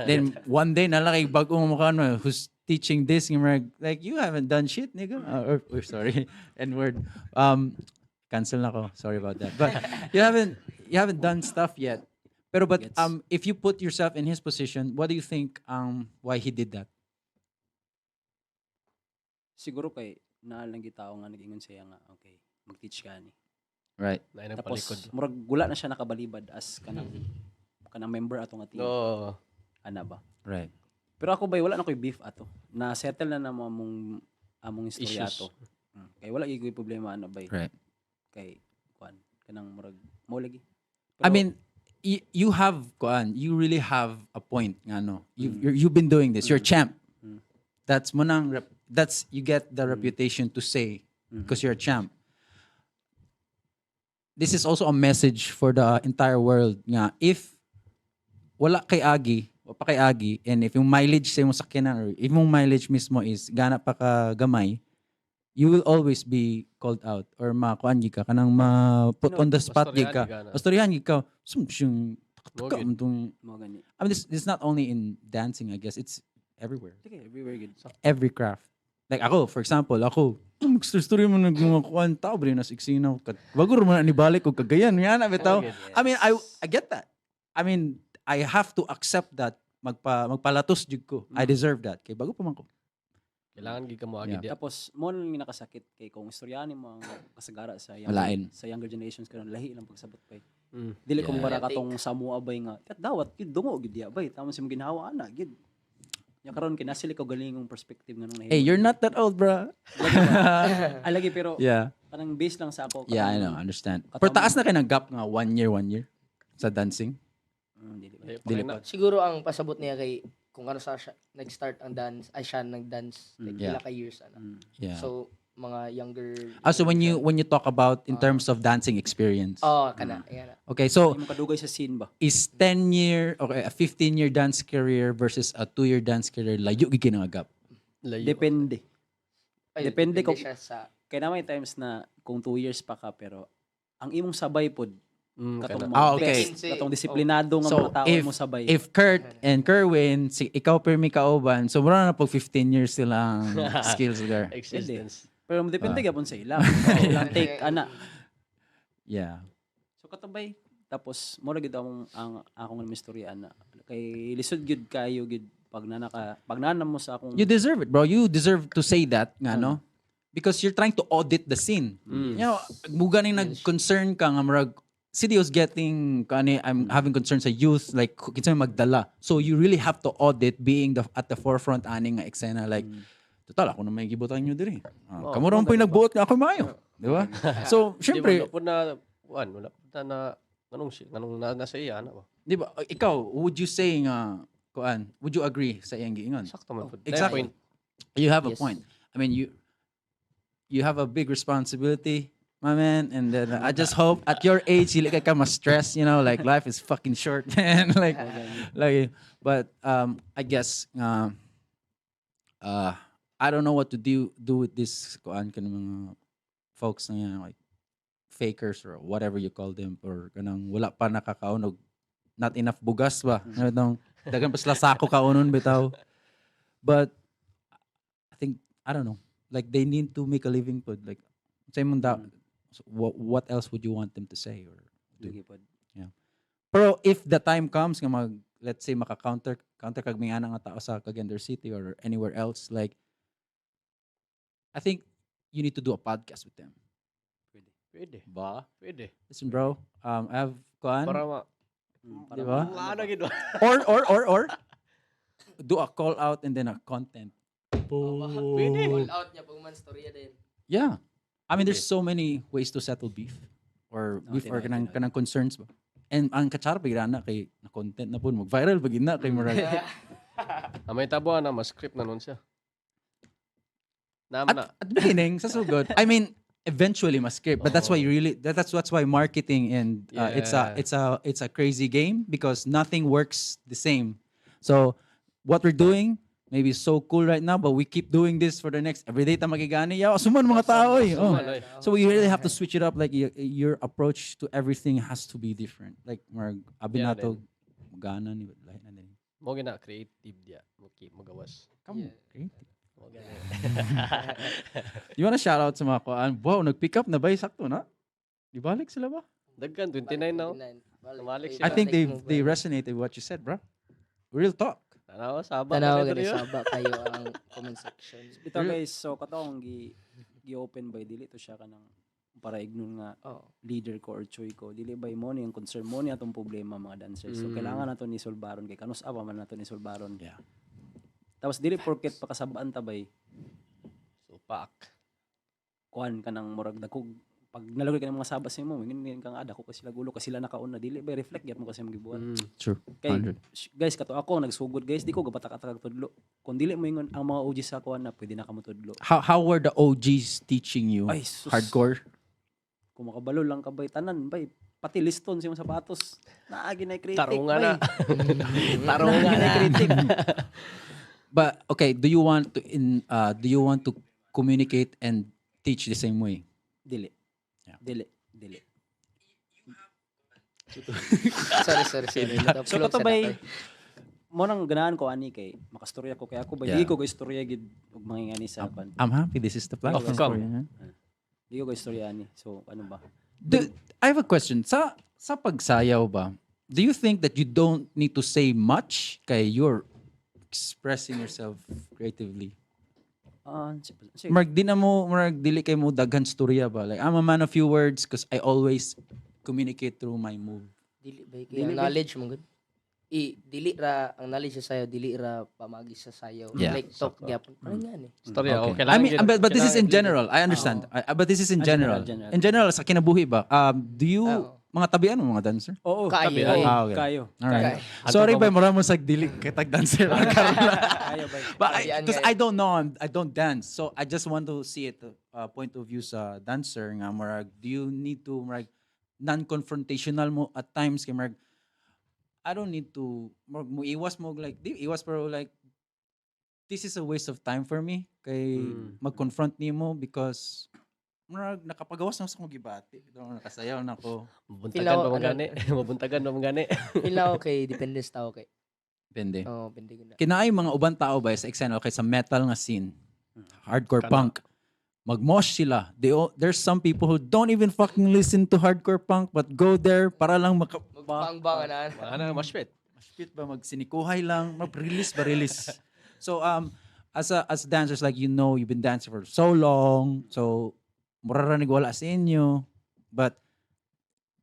Then one day na lang kay bag-o mo mukha no, who's teaching this nga murag, like, "You haven't done shit, nigga." Or sorry, N word. Cancel na ko. Sorry about that. But you haven't done stuff yet. Pero but Gets. If you put yourself in his position, what do you think why he did that? Siguro kay naa lang gitao nga nag-ingon siya nga, "Okay, mag-teach ka ni." Naay nang Tapos palikod. murag gula na siya nakabalibad as kanang member ato nga team. No. Ana ba? Right. Pero ako bay wala na ko'y beef ato. Na settle na namo among istorya Issues. ato. Kay wala gyud ko'y problema ana bay. Kay kuan kanang murag mo lagi. I mean, you have kuan, you really have a point nga no. You've been doing this. You're a champ. That's mo nang that's you get the reputation to say because you're a champ. This is also a message for the entire world nga if wala kay agi, wa pa kay agi, and if yung mileage sa imong sakyanan or if yung mileage mismo is gana pa ka gamay, you will always be called out or makuan gid ka kanang ma put on the spot gid ka. Pastoryahan gid ka na. Pastoryahan gid ka. Sum yung Mo Taka gyud. man tong Mo gani. I mean, this is not only in dancing, I guess. It's everywhere. Sige, everywhere gid. Every craft. Like ako, for example, ako, magstory mo nag mga kuan tao bre nas eksena ko. Bago ra man na nibalik og Cagayan, yan na bitaw. I mean, I get that. I mean, I have to accept that magpalatos jud ko. I deserve that. Kay bago pa man ko. Kailangan gid ka mo agi diya. Tapos mo na lang nakasakit kay kung istoryahan mo ang kasagara sa younger, Malain. sa younger generations karon, lahi lang pagsabot pa. Dili kumpara Yeah. katong Samoa bay nga. Kat dawat gid dungo gid diya bay. Tama sa imong ginhawa ana gid. Nya karon kay nasili ko galingong perspective nganong nahimo. Hey, you're not that old, bro. Ay, lagi pero kanang base lang sa ako. Yeah, I know, kanang- understand. Katong- Pero taas na kay ng gap nga one year, one year sa dancing. Dili ba? Dili Dili pa. Siguro ang pasabot niya kay kung ano sa siya, nag-start ang dance, ay siya nag-dance like pila ka years ana. Yeah. So mga younger Ah, so when you talk about in terms of dancing experience. Oh, kana, yan na. Okay, so Imong kadugay sa scene ba? is 10 year okay, a 15-year dance career versus a 2-year dance career layo gyud kay nga gap? Layo. Depende. Ay, Depende kung- siya sa Kay na may times na kung 2 years pa ka pero ang imong sabay pod katong kana. mga Ah, okay. best, katong disiplinado nga So mga tao if mo sabay. if Kurt and Kerwin, si ikaw permi kauban, so mura na pag 15 years silang skills there. Existence. Pero depende gyapon sa ila. Ilang take ana. Yeah. So katabay tapos mo ra gid akong ang akong istorya ana. Kay lisod gyud kayo gyud pag nana ka pag nana mo sa akong You deserve it, bro. You deserve to say that, nga no? Because you're trying to audit the scene. Muga ning nag-concern ka nga murag city was getting kani, I'm having concerns sa youth, like kinsa may magdala. So you really have to audit being the at the forefront ani nga eksena, like total ako na may gibutan nyo diri. Ah, kamo ra man po'y nagbuot nga ako maayo, di ba? So Di syempre, wala po na kuan, wala po na na anong si anong na, nasa iya ana ba. di ba, ikaw, would you say nga kuan, would you agree sa iyang giingon? Sakto man po. Exactly. Point. You have a Yes. point. I mean, you have a big responsibility, my man. And then I just hope at your age, you like ka ma-stress, like life is fucking short, man. Like, but I guess I don't know what to do with this kuan kanang mga folks na yan, like fakers or whatever you call them, or kanang wala pa nakakaon og not enough bugas ba. Ano itong daghan pa sila sako kaonon bitaw. But I think, I don't know, like they need to make a living pud, like say mo da, so what else would you want them to say or do? Lagi pod. Pero if the time comes nga mag, let's say, maka-counter counter kag may ana nga tao sa Cagayan City or anywhere else, like I think you need to do a podcast with them. Pwede. Pwede. Ba? Pwede. Listen, bro, I have kuan Para ma Para Di ba? Ano gid ba? Or do a call out and then a content. Pwede. All out niya pag man storya din. Yeah. I mean, there's so many ways to settle beef or No, beef or tinuod, kanang tinuod. kanang concerns ba. And ang katsara pag na kay na content na po mag viral pag na kay murag. Ah, may tabo na mas script na nun siya. Naam na. At the beginning sa sugod, I mean, eventually mas script, but that's why you really that's why marketing and it's a it's a crazy game because nothing works the same. So what we're doing maybe so cool right now, but we keep doing this for the next every day ta magigani. Ya, suman mga tao eh. Oh. Suman, oy. So we really have to switch it up. Like your approach to everything has to be different. Like marag abi Yeah, nato gana ni lahi na din. Mo gina creative diya. Mo keep mo gawas. Come on, creative. Mo gana. You wanna shout out sa mga kuan? Wow, nag-pick up na ba? Sakto na? Di balik sila ba? Daghan 29 now. 29. Balik I sila. think they resonated with what you said, bro. Real talk. Tanaw saba Tanaw na gani diri, oh. saba kayo ang comment section. Bitaw guys, so katong gi gi-open by dili to siya kanang para ignon nga Oh. leader ko or choy ko. Dili ba mo ni ang concern mo ni atong problema mga dancers. So kailangan nato ni solbaron kay kanus pa man nato ni solbaron. Yeah. Tapos dili porket pakasabaan ta bay Supak. kuan ka ng murag dagkog pag nalagay ka ng mga sabas nimo mingon ka nga "Ah, dako ka sila gulo kasi sila nakauna," dili ba reflect gyud mo kasi imong gibuhat. True. Kay 100. guys, kato ako nagsugod guys, di ko gabatak-atak tudlo. Kung dili mo ingon ang mga OG sa kuan na pwede na kamo tudlo. How were the OGs teaching you? Ay, sus. Hardcore? Kung makabalo lang ka bay tanan bay pati liston sa imong sapatos. Naagi na critic. Tarunga na. bay. Tarunga Naagi na. na critic. But okay, do you want to communicate and teach the same way? Dili. Yeah. Dili. Dili. Sorry, sorry, sorry. So kato bay mo nang ganahan ko ani kay makastorya ko kay ako ba, di ko istorya gid og mga ngani sa kan. I'm happy this is the platform Off cam. for you, huh? Di ko istorya ani. So ano ba? I have a question. Sa pagsayaw ba, do you think that you don't need to say much kay you're expressing yourself creatively? Ah, Marag di na mo, marag dili kay mo daghan storya ba? Like, I'm a man of few words because I always communicate through my move. Dili ba kay ang knowledge mo gud. I dili ra ang knowledge sa sayo, dili ra pamagi sa sayo. Like talk gyapon. Parang nga ni. Storya, Okay. okay. I mean, but this is in general. I understand. But this is in general. General. In general, sa kinabuhi ba? Do you, Oo. mga tabian mo mga dancer? Oo, Kayo. Ah, okay. Kayo. Alright. Sorry ba, mura mo sa dili kitag dancer. Kayo ba? But Tabian because kayo. I don't know, I don't dance. So I just want to see it point of view sa dancer nga murag do you need to murag non-confrontational mo at times kay murag I don't need to murag mo iwas mo like di iwas pero like this is a waste of time for me kay mag-confront nimo because murag nakapagawas na sa akong gibati. Nakasayaw na ko. Mabuntagan Pilaw, pa ano? mga gani. Mabuntagan pa mga gani. Feel ako kay depende sa tao kay. Depende. Oo, depende gud na. Kinaay mga uban tao ba sa eksena okay sa metal nga scene, hardcore punk, magmosh sila. There's some people who don't even fucking listen to hardcore punk but go there para lang maka Magpangbang na. Mga na, mashpit. mashpit ba, magsinikuhay lang, mag-release ba release. So as dancers, like, you know, you've been dancing for so long, so mura ra wala sa inyo, but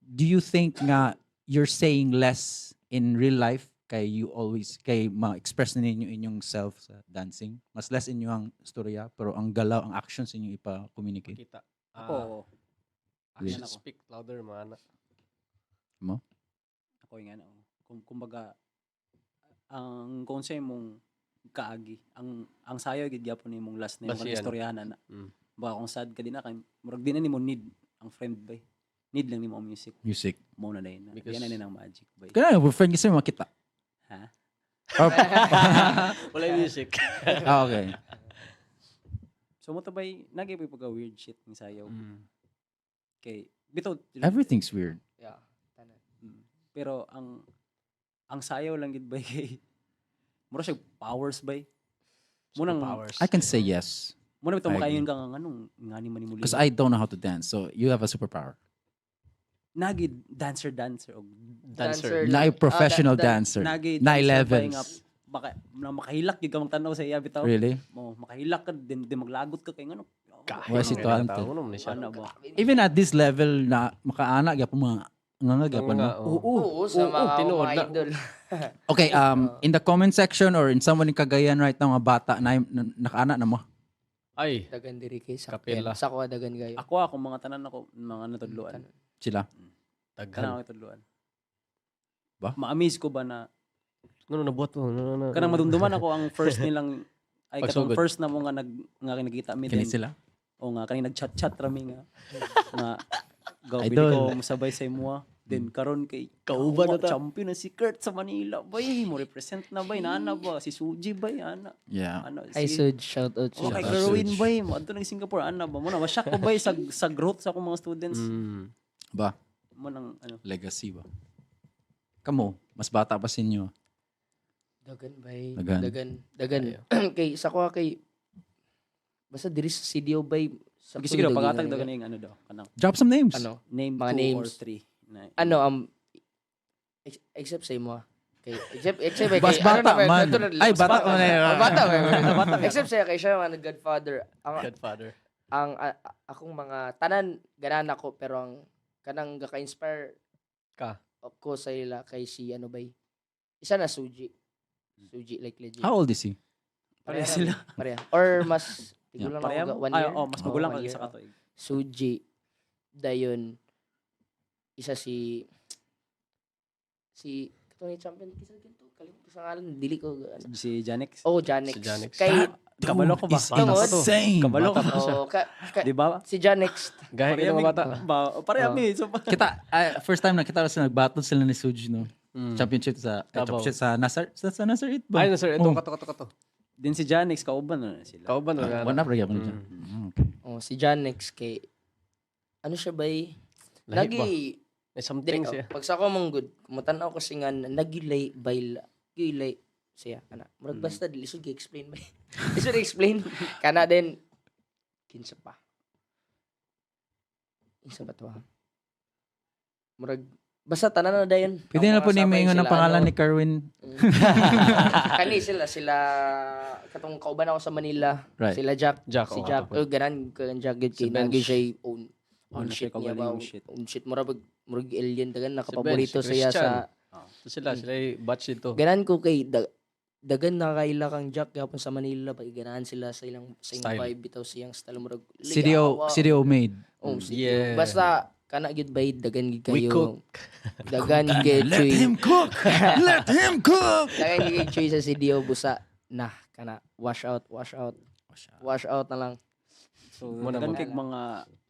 do you think nga you're saying less in real life kay you always kay ma-express na ninyo inyong self sa dancing, mas less inyo ang storya pero ang galaw, ang actions inyo ipa-communicate? Kita. Ako, Actions Ako. speak louder, mga na. Mo? Ako yung ano, kumbaga ang kung sa imong kaagi, ang sayo gid gyapon nimong last na imong Basihan. istoryahan na. Baka kung sad ka din na kay murag di na nimo need ang friend bay. Need lang nimo ang music. Music. Mo na na. Because- Yan na ang magic bay. Kaya friend kasi makita. Ha? Wala yung music. Ah, okay. So mo to bay nagay pag weird shit ng sayaw. Kay bitaw Everything's weird. Yeah. Tanan. Pero ang sayaw lang gid bay kay mura siya powers bay. Munang Powers. I can say yes Muna bitaw I agree. makaingon ka nga nganong ngani man nimo because I don't know how to dance, so you have a superpower. Nagi dancer dancer og Dancer. Na lang. professional Ah, dancer. nagi Na dancer bay levels. nga baka na makahilak gyud ka magtan-aw sa iya bitaw. Really? Mo makahilak ka din di maglagot ka kay ngano. Wala si talented. Tao naman siya. Ano ba? Even at this level na makaana gyapon mga nga gyapon no? Oo. Oo, sa mga, tinuod mga na. idol. Okay, in the comment section or in someone in Cagayan right now nga bata na, nakaana na mo. Ay, Dagan diri kay sa Kapila. Sa ko dagan kayo. Ako akong mga tanan ako mga natudloan. Sila. Tanan daghan. ako natudloan. Ba? Ma-amaze ko ba na Ano nabuhat mo? No, no, no. kanang madumduman ako ang first nilang ay katong Pagsugod. first na mo nga nag nga kinagita mi Kini din. sila. O nga kaning nag-chat-chat rami nga nga gaw Idol. bili ko mosabay sa imuha. Then karon kay Kauban na ta. Champion na si Kurt sa Manila bay, mo represent na bay, naana ba si Suji bay ana. Yeah. Ano Hi si Suj, shout out Oh, Suj. kay Shout out, Kerwin Suj. bay, mo adto nang Singapore ana ba mo na ma-shock ko bay sa growth sa akong mga students. Ba, Mo nang ano. legacy ba? Kamo, mas bata pa sa inyo. Dagan bay. Dagan. Dagan. Dagan. Kay sa ko kay basta diri sa CDO bay sa Sige sige daw pagatag daw kaning ano daw kanang Drop some names. Ano? name Mga two names. or three. Na, Ano except sa imo ah. Kay except kay Bas ano bata na ba, man. ito na- Ay, bata man eh. Oh, bata man. Except sa kay siya mga godfather. Ang Godfather. ang akong mga tanan ganan ako pero ang kanang gaka-inspire Ka. ko sa ila kay si ano bay. Isa na Suji. Suji like legit. How old is he? Pareha sila. Pareha. Or mas tigulang Pareha ako mo? one Ay, year. oh, mas Oo, magulang one ka year, sa oh. katuig. Suji. Dayon isa si si kato ni champion kisa ganito kalimut ko sa ngalan dili ko ano. Si Janex. Oh, Janex. Si Janex. Kay Kabalo ko ba? Is Tungod. insane. Kabalo ko ba? oh, Di ba? si Janex. Gaya ka ng mga bata. Ba, pareha mi. So, Kita, first time na kita sila nag-battle sila ni Suji, no? Championship sa, Davao. championship sa Nasar, sa Nasar 8 ba? Ay, no, sir. Ito, Oh. kato, kato, kato. din si Janex kauban na sila. Kauban na. Wala pa gyapon siya. Okay. Oh, si Janex kay ano siya bay? Lahi ba? Lagi May something Dili, siya. oh, pag sa ako mong good, mutanaw ko siya nga nagilay baila, gilay siya ana. Murag basta dili lisod gi-explain ba. Lisod explain. Kana din kinsa pa. Kinsa ba to ha? Murag basta tanan na dayon. Pwede Ang na mga po ni sabay maingon ng sila, pangalan ano, ni Kerwin. Kani sila sila katong kauban ako sa Manila. Right. Sila Jack. Jack, Si oo, Jack. ato Oh, ganan ganan Jack gid Si kay Bench. nagi siya own own Ano shit siya, niya ba. kaugaling shit. Own shit murag murag alien dagan Si nakapaborito Bench, siya Christian. sa So sila, sila yung batch dito. Ganan ko kay dagan na kaila kang Jack gapon sa Manila pag ganahan sila sa ilang sa ilang Style. vibe bitaw siyang style murag CDO, CDO made. Oh, CDO. Yeah. Basta kana gid bay dagan gid We kayo. cook. Dagan gid Let him cook! Let him cook! Dagan gid choy sa CDO busa nah kana wash out, wash out. Wash out na lang. So Muna daghan mo. kay mga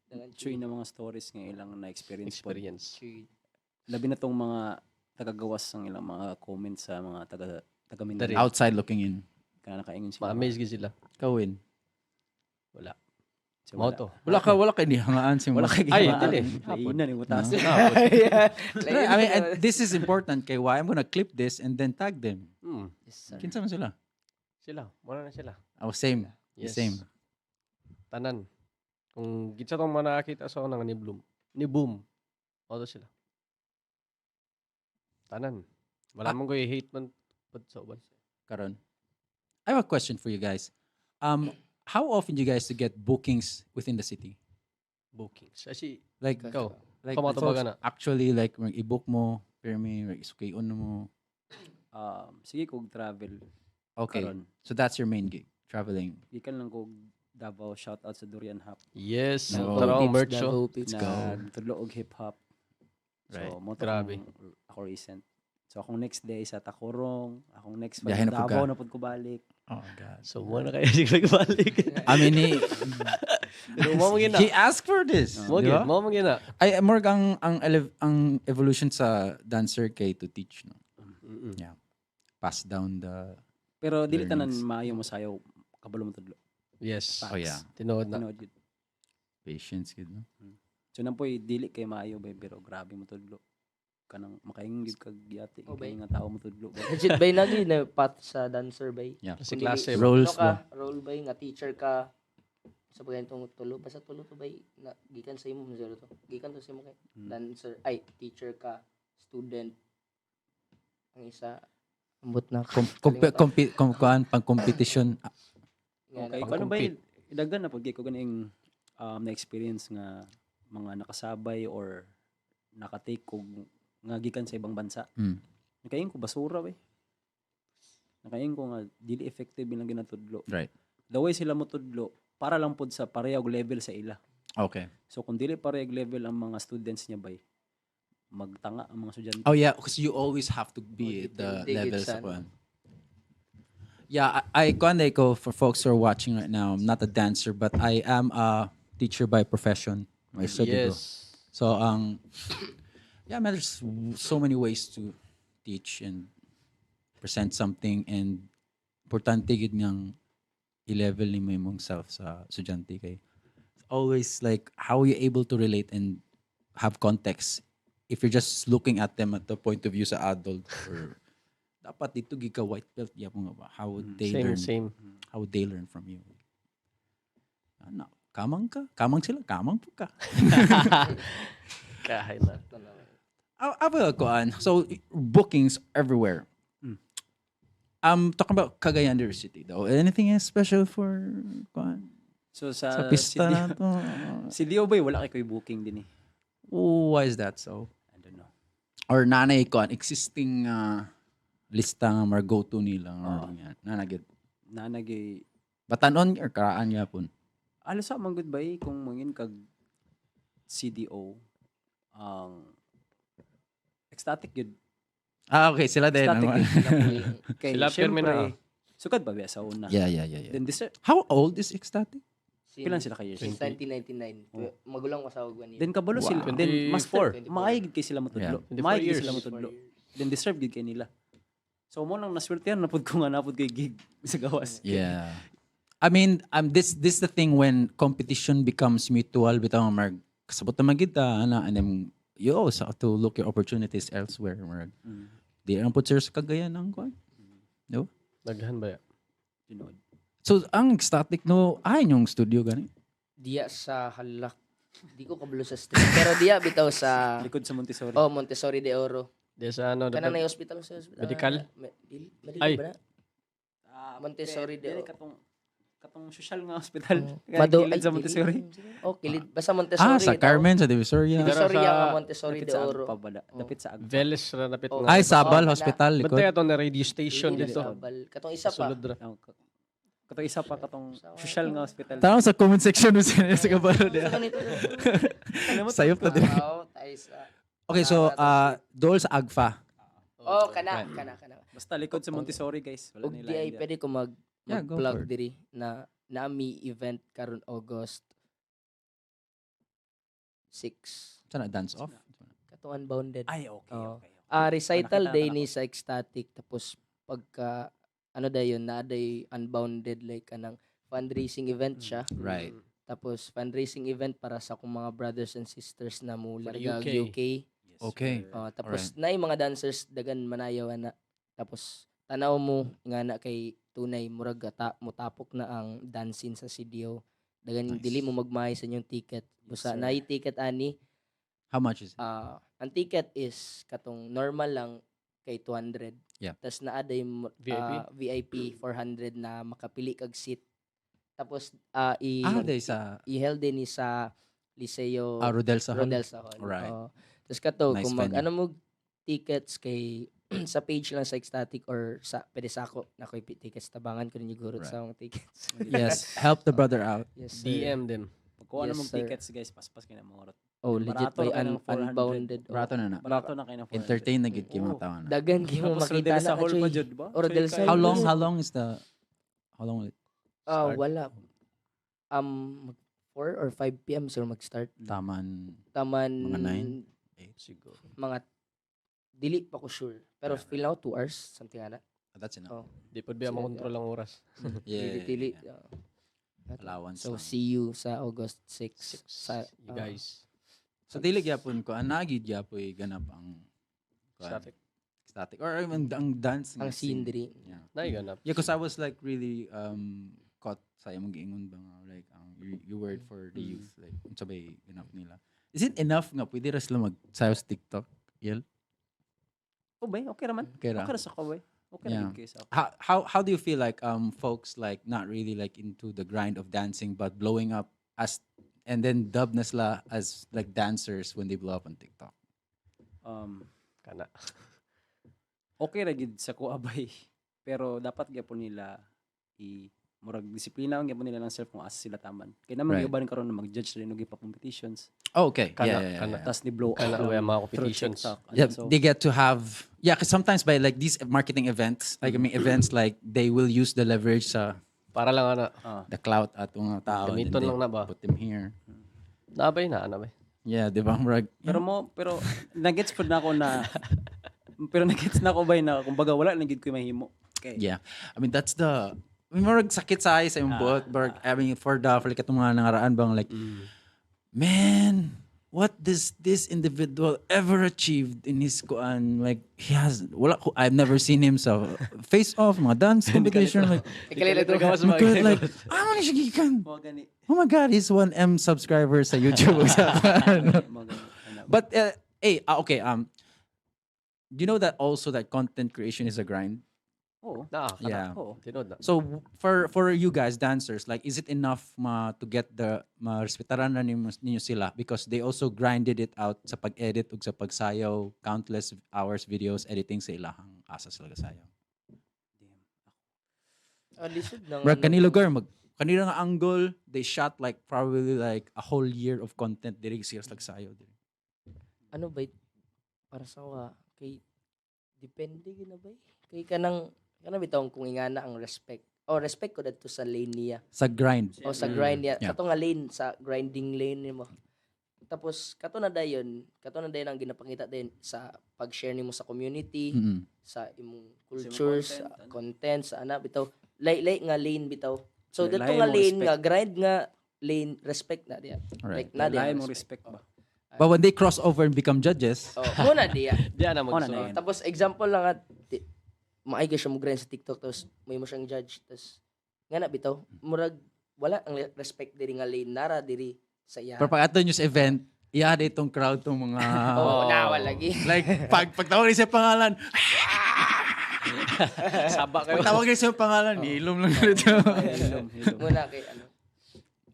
Dagan chuy na mga stories nga ilang na-experience pod. Experience. choy. Labi na tong mga tagagawas ang ilang mga comments sa mga taga taga Dari. Mindanao. Outside looking in. Kana nakaingon sila. Ma-amaze gid sila. Kawin. Wala. So, Mao wala. to. Wala kay nihangaan si Wala kay Ay, gimaan. dili. Lainan ni butas. I mean, and this is important kay why I'm gonna clip this and then tag them. Yes, sir. Kinsa man sila? Sila. Muna na sila. Oh, same. The Yes. same. Tanan. Kung gitsa tong mga nakakita sa una nga ni Bloom. Ni Boom. Mao to sila. Tanan. Wala man ko hate man pud sa uban. Karon. I have a question for you guys. How often do you guys to get bookings within the city? Bookings. Asi, Like, ikaw. like Ikaw folks matubagan na. actually like mag i-book mo, pero may isukayon mo. Sige kog travel Okay. karon. So that's your main gig, traveling. Gikan lang kog Davao, shout out sa Durian Hop Yes. No. Tara ang Peeps, merch oh. Davao Peeps. na go. tudlo og hip hop. So Right. mo to Grabe. akong- ako recent. So akong next day sa Tacorong, akong next Biyahe na pud ka. Davao na pud ko balik. Oh God. So mo na kayo sigla balik. I mean, he, Pero mo man gina. he asked for this. Mo di gid, ba? mo man gina. Ay, more ang evolution sa dancer kay to teach, no? Yeah. Pass down the Pero dili tanan Learnings. maayo mo sayaw kabalo mo tudlo. Yes. Oh yeah. Tinuod na. Tinuod yun. Patience gid, no? So nampoy dili kay maayo bay pero grabe mo tudlo. Kanang makaingon gyud kag yati Oh, kay bay. nga tao mo tudlo. ba. Legit bay nagi na path sa dancer bay. Yeah. Kasi Kundi klase. Roles ano ka, role bay nga teacher ka sa pagkantong tulo basta tulo to bay na gikan sa imo zero to gikan to sa imo kay dancer ay teacher ka student ang isa ambot na Com, kuan, pang competition. Nga Okay, na. kung ano ba daghan na pud kay ko ganing na experience nga mga nakasabay or nakatake og nga gikan sa ibang bansa. Nakaingon ko basura we. Nakaingon ko nga dili effective ilang ginatudlo. Right. The way sila motudlo para lang pod sa parehag level sa ila. Okay. So kung dili parehag level ang mga students niya bay magtanga ang mga estudyante. Oh yeah, because you always have to be Oh, at the they get level sa sana. kuan. Yeah, I kuan day ko for folks who are watching right now, I'm not a dancer but I am a teacher by profession. I studied law. Yes. So yeah, man, there's so many ways to teach and present something and importante gid ngang i-level nimo imong self sa estudyante kay it's always like how are you able to relate and have context if you're just looking at them at the point of view sa adult or dapat dito gid ka white belt yapon nga ba how would they Same, learn same. how would they learn from you? Ano, kamang ka? Kamang sila, kamang po ka. Kahay na. I will go on. So bookings everywhere. I'm talking about Cagayan de Oro City though. Anything else special for kuan? So sa, Sa pista si na to? Si Dio bay wala kay koy booking din eh. Oh, why is that so? I don't know. Or nanay kuan existing lista nga mar go to nila or yan. Nanay gid. Nanagay Batanon or karaan yapon. Alos sa man good bay kung mangin kag CDO ang ecstatic gyud. Ah, okay, sila din. Ecstatic gyud sila po eh. Kay Sila pirmi syempre, na. Sukad ba biya sa una? Yeah. Then deserve How old is Ecstatic? pila sila ka years? Since 1999. Magulang ko sa og Then kabalo sila. Wow. Then master, 24. maay gid kay sila motudlo. Yeah. 24 Maay gid years. sila motudlo. Then deserve gid kay nila. So mo lang naswertehan na pud ko nga napud kay gig sa gawas. Yeah. I mean, this this the thing when competition becomes mutual bitaw nga marg kasabot naman kita ana and then you also have to look your opportunities elsewhere. Murag. Di lang pud sir sa Cagayan ang kuan. No? Daghan ba ya? Tinuod. So ang Ecstatic, no, ay yung studio gani. Diya sa halak. Di ko kabalo sa street. Pero diya bitaw sa Likod sa Montessori. Oh, Montessori de Oro. Di sa ano, Kanang na hospital sa hospital. Medical? Medical Ay. ba na? Ah, Montessori de dili Oro. Katong social nga hospital. Mado, Kilid sa Montessori. Oh, kilid. Basta Montessori. Ah, sa bitaw. Carmen, sa Divisoria. Divisoria Pero sa- nga Montessori Dapit de sa Oro. Agpa ba? Dapit sa Agpa. Veles ra napit Oh. nga. Ay, Sabal Oh, Hospital, likod. Bantay ato na radio station Dili dito. sa Sabal. Katong isa pa. Sulod ra. Oh, katong isa pa, katong social nga hospital. Tanong sa comment section mo sila sa kabalo niya. Sa ganito. Sayop na din. Oo, tayo sa Okay, so dool sa Agfa. Oh, kana, kana, kana. Basta likod sa Montessori, guys. Wala Ug nila di ay idea. pwede ko mag Yeah, go mag-plug for it. diri na nami event karon August 6. Sana dance off. Katong Unbounded. Ay, okay, Oo. okay. Ah, recital Nakita day na ni sa Ecstatic, tapos pagka ano dayon na day Unbounded, like kanang fundraising event siya. Tapos fundraising event para sa akong mga brothers and sisters na mo For the larga UK. UK. Yes, Okay. sir. Oh, tapos na mga dancers dagan manayaw na. Tapos tanaw mo nga na kay tunay murag gata mutapok na ang dancing sa CDO. Dagan Nice. dili mo magmahay sa inyong ticket. Yes, Busa sir. na ticket ani. How much is it? Ah, ang ticket is katong normal lang kay 200. Tas naa day VIP? VIP 400 na makapili kag seat. Tapos i Day sa i-held din ni sa Liceo Rodel sa Hall. Rodel sa Hall. Right. Oo. Tapos kato, Nice kung mag, venue. ano mo tickets kay sa page lang sa Ecstatic or sa pwede sa ako na ko'y tickets, tabangan ko ninyo gurot sa akong tickets. Yes, help the brother out. Yes, sir. DM them. Pagkuha Yes, na mong sir. tickets, guys, paspas kayo na mga orot. Oh, legit Barato by na kayo ng 400. unbounded. Oh. Barato na na. Barato na kayo ng 400. Entertain na gid kay mga Oo. tao na. Dagan kay mo Tapos makita Rodel na sa hall pa Choy. jud ba? Oh, Rodel Choy, sa kayo. How long will it Ah, Start? wala. Mag 4 or 5 p.m. sir mag-start. Taman Taman Mga 9? Siguro. Mga dili pa ko sure. Pero feel na ko 2 hours something ana. That's enough. Oh. Di pud biya Sila makontrol ang oras. Yeah. Dili dili. Yeah. Oh. Allowance So lang. see you sa August 6. Six. Sa, You guys. So dili gyapon ko anagi gyapoy ganap ang kuan, Static. Static or I mean, ang dance ang nga scene diri. Yeah. Naiganap. Yeah, because I was like really caught sa imong giingon ba nga like ang you word for the youth, like unsa bay ganap nila. Is it enough nga pwede ra sila mag sayo sa TikTok? Yel? Oh, bay, okay raman. Okay ra. Okay ra sa ko, bay. Okay ra gid kayo sa ako. How do you feel like folks like not really like into the grind of dancing but blowing up as and then dub na sila as like dancers when they blow up on TikTok? Kana. Okay ra gid sa ko, abay. Pero dapat gyapon nila i murag disiplina ang gyapon nila ng self kung asa sila taman. Kay naman uban karon na mag-judge rin og ipa competitions. Oh, okay. Kana, Yeah. kana. Tas ni blow up Kana lang way mga through competitions. TikTok. Ano, Yeah, so, they get to have, yeah, because sometimes by like these marketing events, like I mean events, like they will use the leverage sa Para lang ana. the clout at mga tao, and Gamiton then they lang na ba? put them here. Nabay na, ana bay. Yeah, di ba? Murag, Pero mo pero nagets pud na ako na pero nagets na ako bay na kumbaga wala na gid ko mahimo. Okay. Yeah. I mean, that's the, I mean, murag sakit sa eyes sa imong buot. Murag, I mean, for like itong mga nangaraan bang like, man, what does this individual ever achieved in his kuan? Like, he has, wala ko, I've never seen him sa face off, mga dance competition. Like, Ikalila to. Gawas my God, mga like, ah, man siya gikan. Mo gani. Oh my God, he's 1M subscribers sa YouTube. Mo gani. Ano. But, hey, okay, do you know that also that content creation is a grind? Oo. Na, kana. Yeah. Oo. Tinod na. So for you guys dancers, like is it enough ma to get the ma respetaran na ninyo sila because they also grinded it out sa pag-edit ug sa pagsayaw, countless hours videos editing sa ilahang asa sila gasayaw. Oh, lisod lang. Murag ano. kanila lugar mag kanila nga angle, they shot like probably like a whole year of content diri sila nagsayaw diri. Ano ba para sa wa kay depende gyud na ba kay kanang kanang bitaw kung ingana ang respect. Oh, respect ko dadto sa lane niya. Sa grind. O sa grind niya. Kato nga lane sa grinding lane nimo. Tapos kato na dayon ang ginapakita din sa pag-share nimo sa community, sa imong culture, sa content, ano. content, sa ana bitaw. Lay-lay nga lane bitaw. So Lahi dito nga mong lane respect. nga grind nga lane, respect na diya. Alright. Like na diya Lahi ang mong respect ba? But when they cross over and become judges, Oh, muna diya. Diya na Muna na magsulod. yun. Tapos example lang at maay ka siya mo grind sa TikTok tapos may mo siyang judge tapos nga na bitaw murag wala ang respect diri nga lane nara diri sa iya. Pero pag ato nyo sa event, iya itong crowd tong mga Oh, nawa lagi. Like pag pagtawag niya sa pangalan, Saba kayo. pagtawag niya sa pangalan, hilom lang dito. Hilom, hilom. Muna kay ano.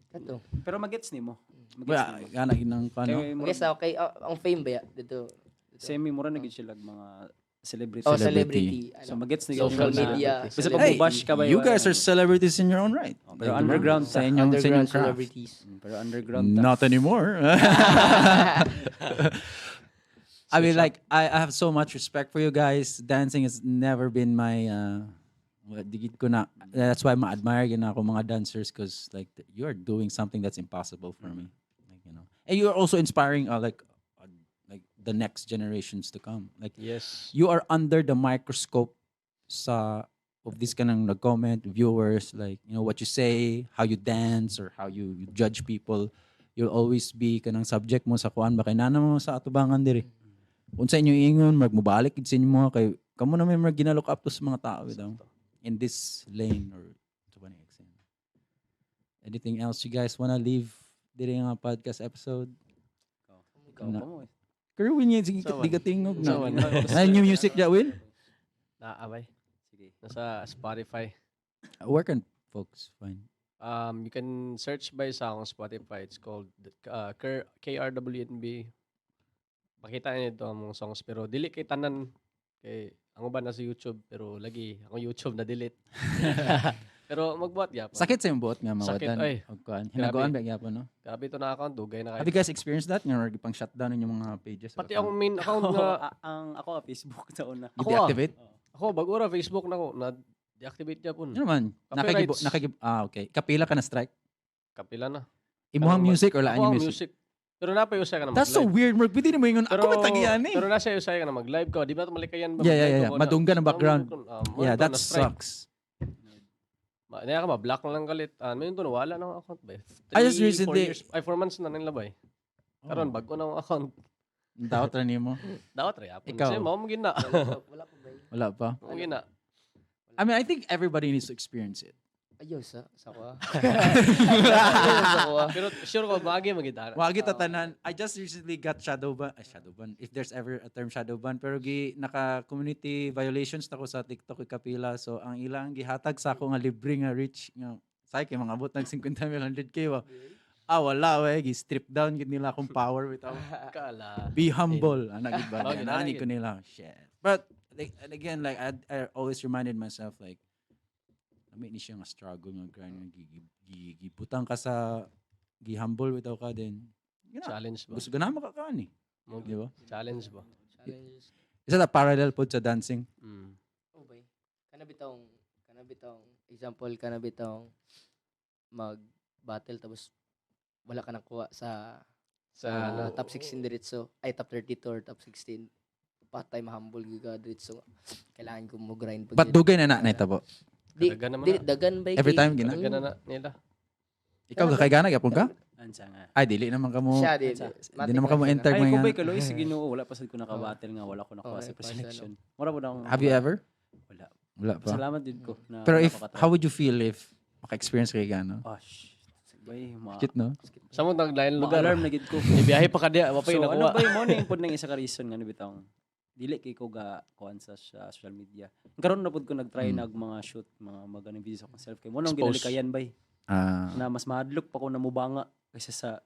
Kato. Pero magets nimo. Magets Wala, nimo. gana ginang kano. Kay Okay, murag sa okay ang fame ba ya dito. semi mura na gid sila mga celebrity. Oh, Celebrity. celebrity. Ano. So magets ni Social media. Basta pag Hey, bash ka ba you guys are celebrities in your own right. Oh, pero underground sa inyong, sa inyong Underground craft. celebrities. Pero underground ta. Not anymore. I mean, like, I have so much respect for you guys. Dancing has never been my, digit ko na. That's why ma-admire yun ako mga dancers because, like, you are doing something that's impossible for me. Like, And you are also inspiring, like, the next generations to come. Like, Yes. you are under the microscope sa of this kanang nag-comment viewers, like, you know what you say, how you dance or how you judge people. You'll always be kanang subject mo sa kuan ba kay nana mo sa atubangan diri, unsa inyo ingon, mag mobalik gid sa inyo mga kay kamo na may mga gina-look up to sa mga tao bitaw in this lane or to any extent. Anything else you guys wanna leave diri nga podcast episode? Ikaw pa mo eh. Kerwin yan, sige, Sawan. di ka tingog na. Sawan. Ay, new music ja, Win? Naabay. Sige. Nasa Spotify. Where can folks find? You can search by sa akong Spotify. It's called KRWNB. Pakita niyo ito ang mga songs pero dili kay tanan kay ang uban na sa YouTube pero lagi akong YouTube na delete. Pero magbuhat gyapon. Sakit sa imong buot nga Sakit, mawatan. ay. Og kuan. Hinaguan ba gyapon, no? Grabe ito na account dugay na Have kayo. you guys experienced that? Nga pang shutdown inyong mga pages? Pati akong main account nga Ang ako ah, Facebook sa una. You Ako, ah. deactivate? Ako bago ra Facebook na ko na deactivate gyapon. Ano man? Nakagibo, Copyrights. nakagib ah, okay. Kapila ka na strike? Kapila na. Imuhang Kanang music or laan Ako yung ang music? music. Pero napay usay ka na That's so mag-live. weird, Mark. Pwede mo ingon, ako may tagian eh. Pero nasa usay ka na mag-live ka. Di ba malikayan ba? Yeah, mag-live yeah. ka ba na? Madunggan ang background. Mo Yeah, to, that na-strike. sucks. Ma, niya ka ma-block na lang galit. Ano yun to, nawala na ang account ba? I just 3, 4 recently- years, ay, 4 months na nila ba eh. Karon bago na ang account. Daot ra nimo. Dawat ra yapon. Ikaw. Kasi mao mo gina. Wala pa ba? Wala pa. Mao gina. I mean, I think everybody needs to experience it. Ayaw sa ko. Ayaw sa ko. Pero sure ko maagi magitara. Wagi tatanan. I just recently got shadow ban. Ay, shadow ban. If there's ever a term shadow ban. Pero gi naka community violations na ko sa TikTok ug kapila. So ang ilang gihatag sa ako nga libre nga reach nga say kay mga abot nag 50 mil 100K ba. Ah, wala we gi strip down gid nila akong power bitaw. Kala. Be humble. Ana gid ba? Oh, gid, Ana ana ko gid. nila. Shit. But like, and again, like I always reminded myself, like lami ni siya nga struggle nga grind nga gibutang ka sa gi-humble bitaw ka then you know, Challenge ba? gusto ganahan makakaan eh. Mo- Di ba? Challenge ba? Challenges. Is that a parallel po sa dancing? Mm. Oh, bay. Kana bitong example, kana bitong mag battle tapos wala ka nakuha sa Sa ano, top 16 diretso, ay top 32 or top 16. Patay mahambol gyud ka diretso. Kailangan ko mo grind pag But dugay na na naitabo. Di, Dagan naman di, na. dagan ba Every time gina. Dagan na na nila. Ikaw kay gana gyapon ka? Ansa nga. Ay dili naman kamo. Siya di. Di naman kamo enter Ay, mo kung nga. ba'y kaloy, sige no, wala pa sad ko nakabattle nga, wala ko nakuha Oh, sa ay, pa siya, pre-selection. Mura po na akong. Have you ever? Wala. Wala pa. Salamat din ko. Na Pero if nakakatry. how would you feel if maka-experience kay gano? Oh, shit. Bay, ma. Cute, no? Sa mo naglain lugar. Ma-alarm na gid ko. Ibiyahe pa ka diya, wa pa So yung ano nakuha. ba yung mo na yung pod ng isa ka reason nga bitong dili kay ko ga kuan sa social media. Karon na pod ko nag-try nag mga shoot, mga maganing videos akong self kay mo nang Expose. ginalikayan bay Ah, na mas mahadlok pa ko na mubanga kaysa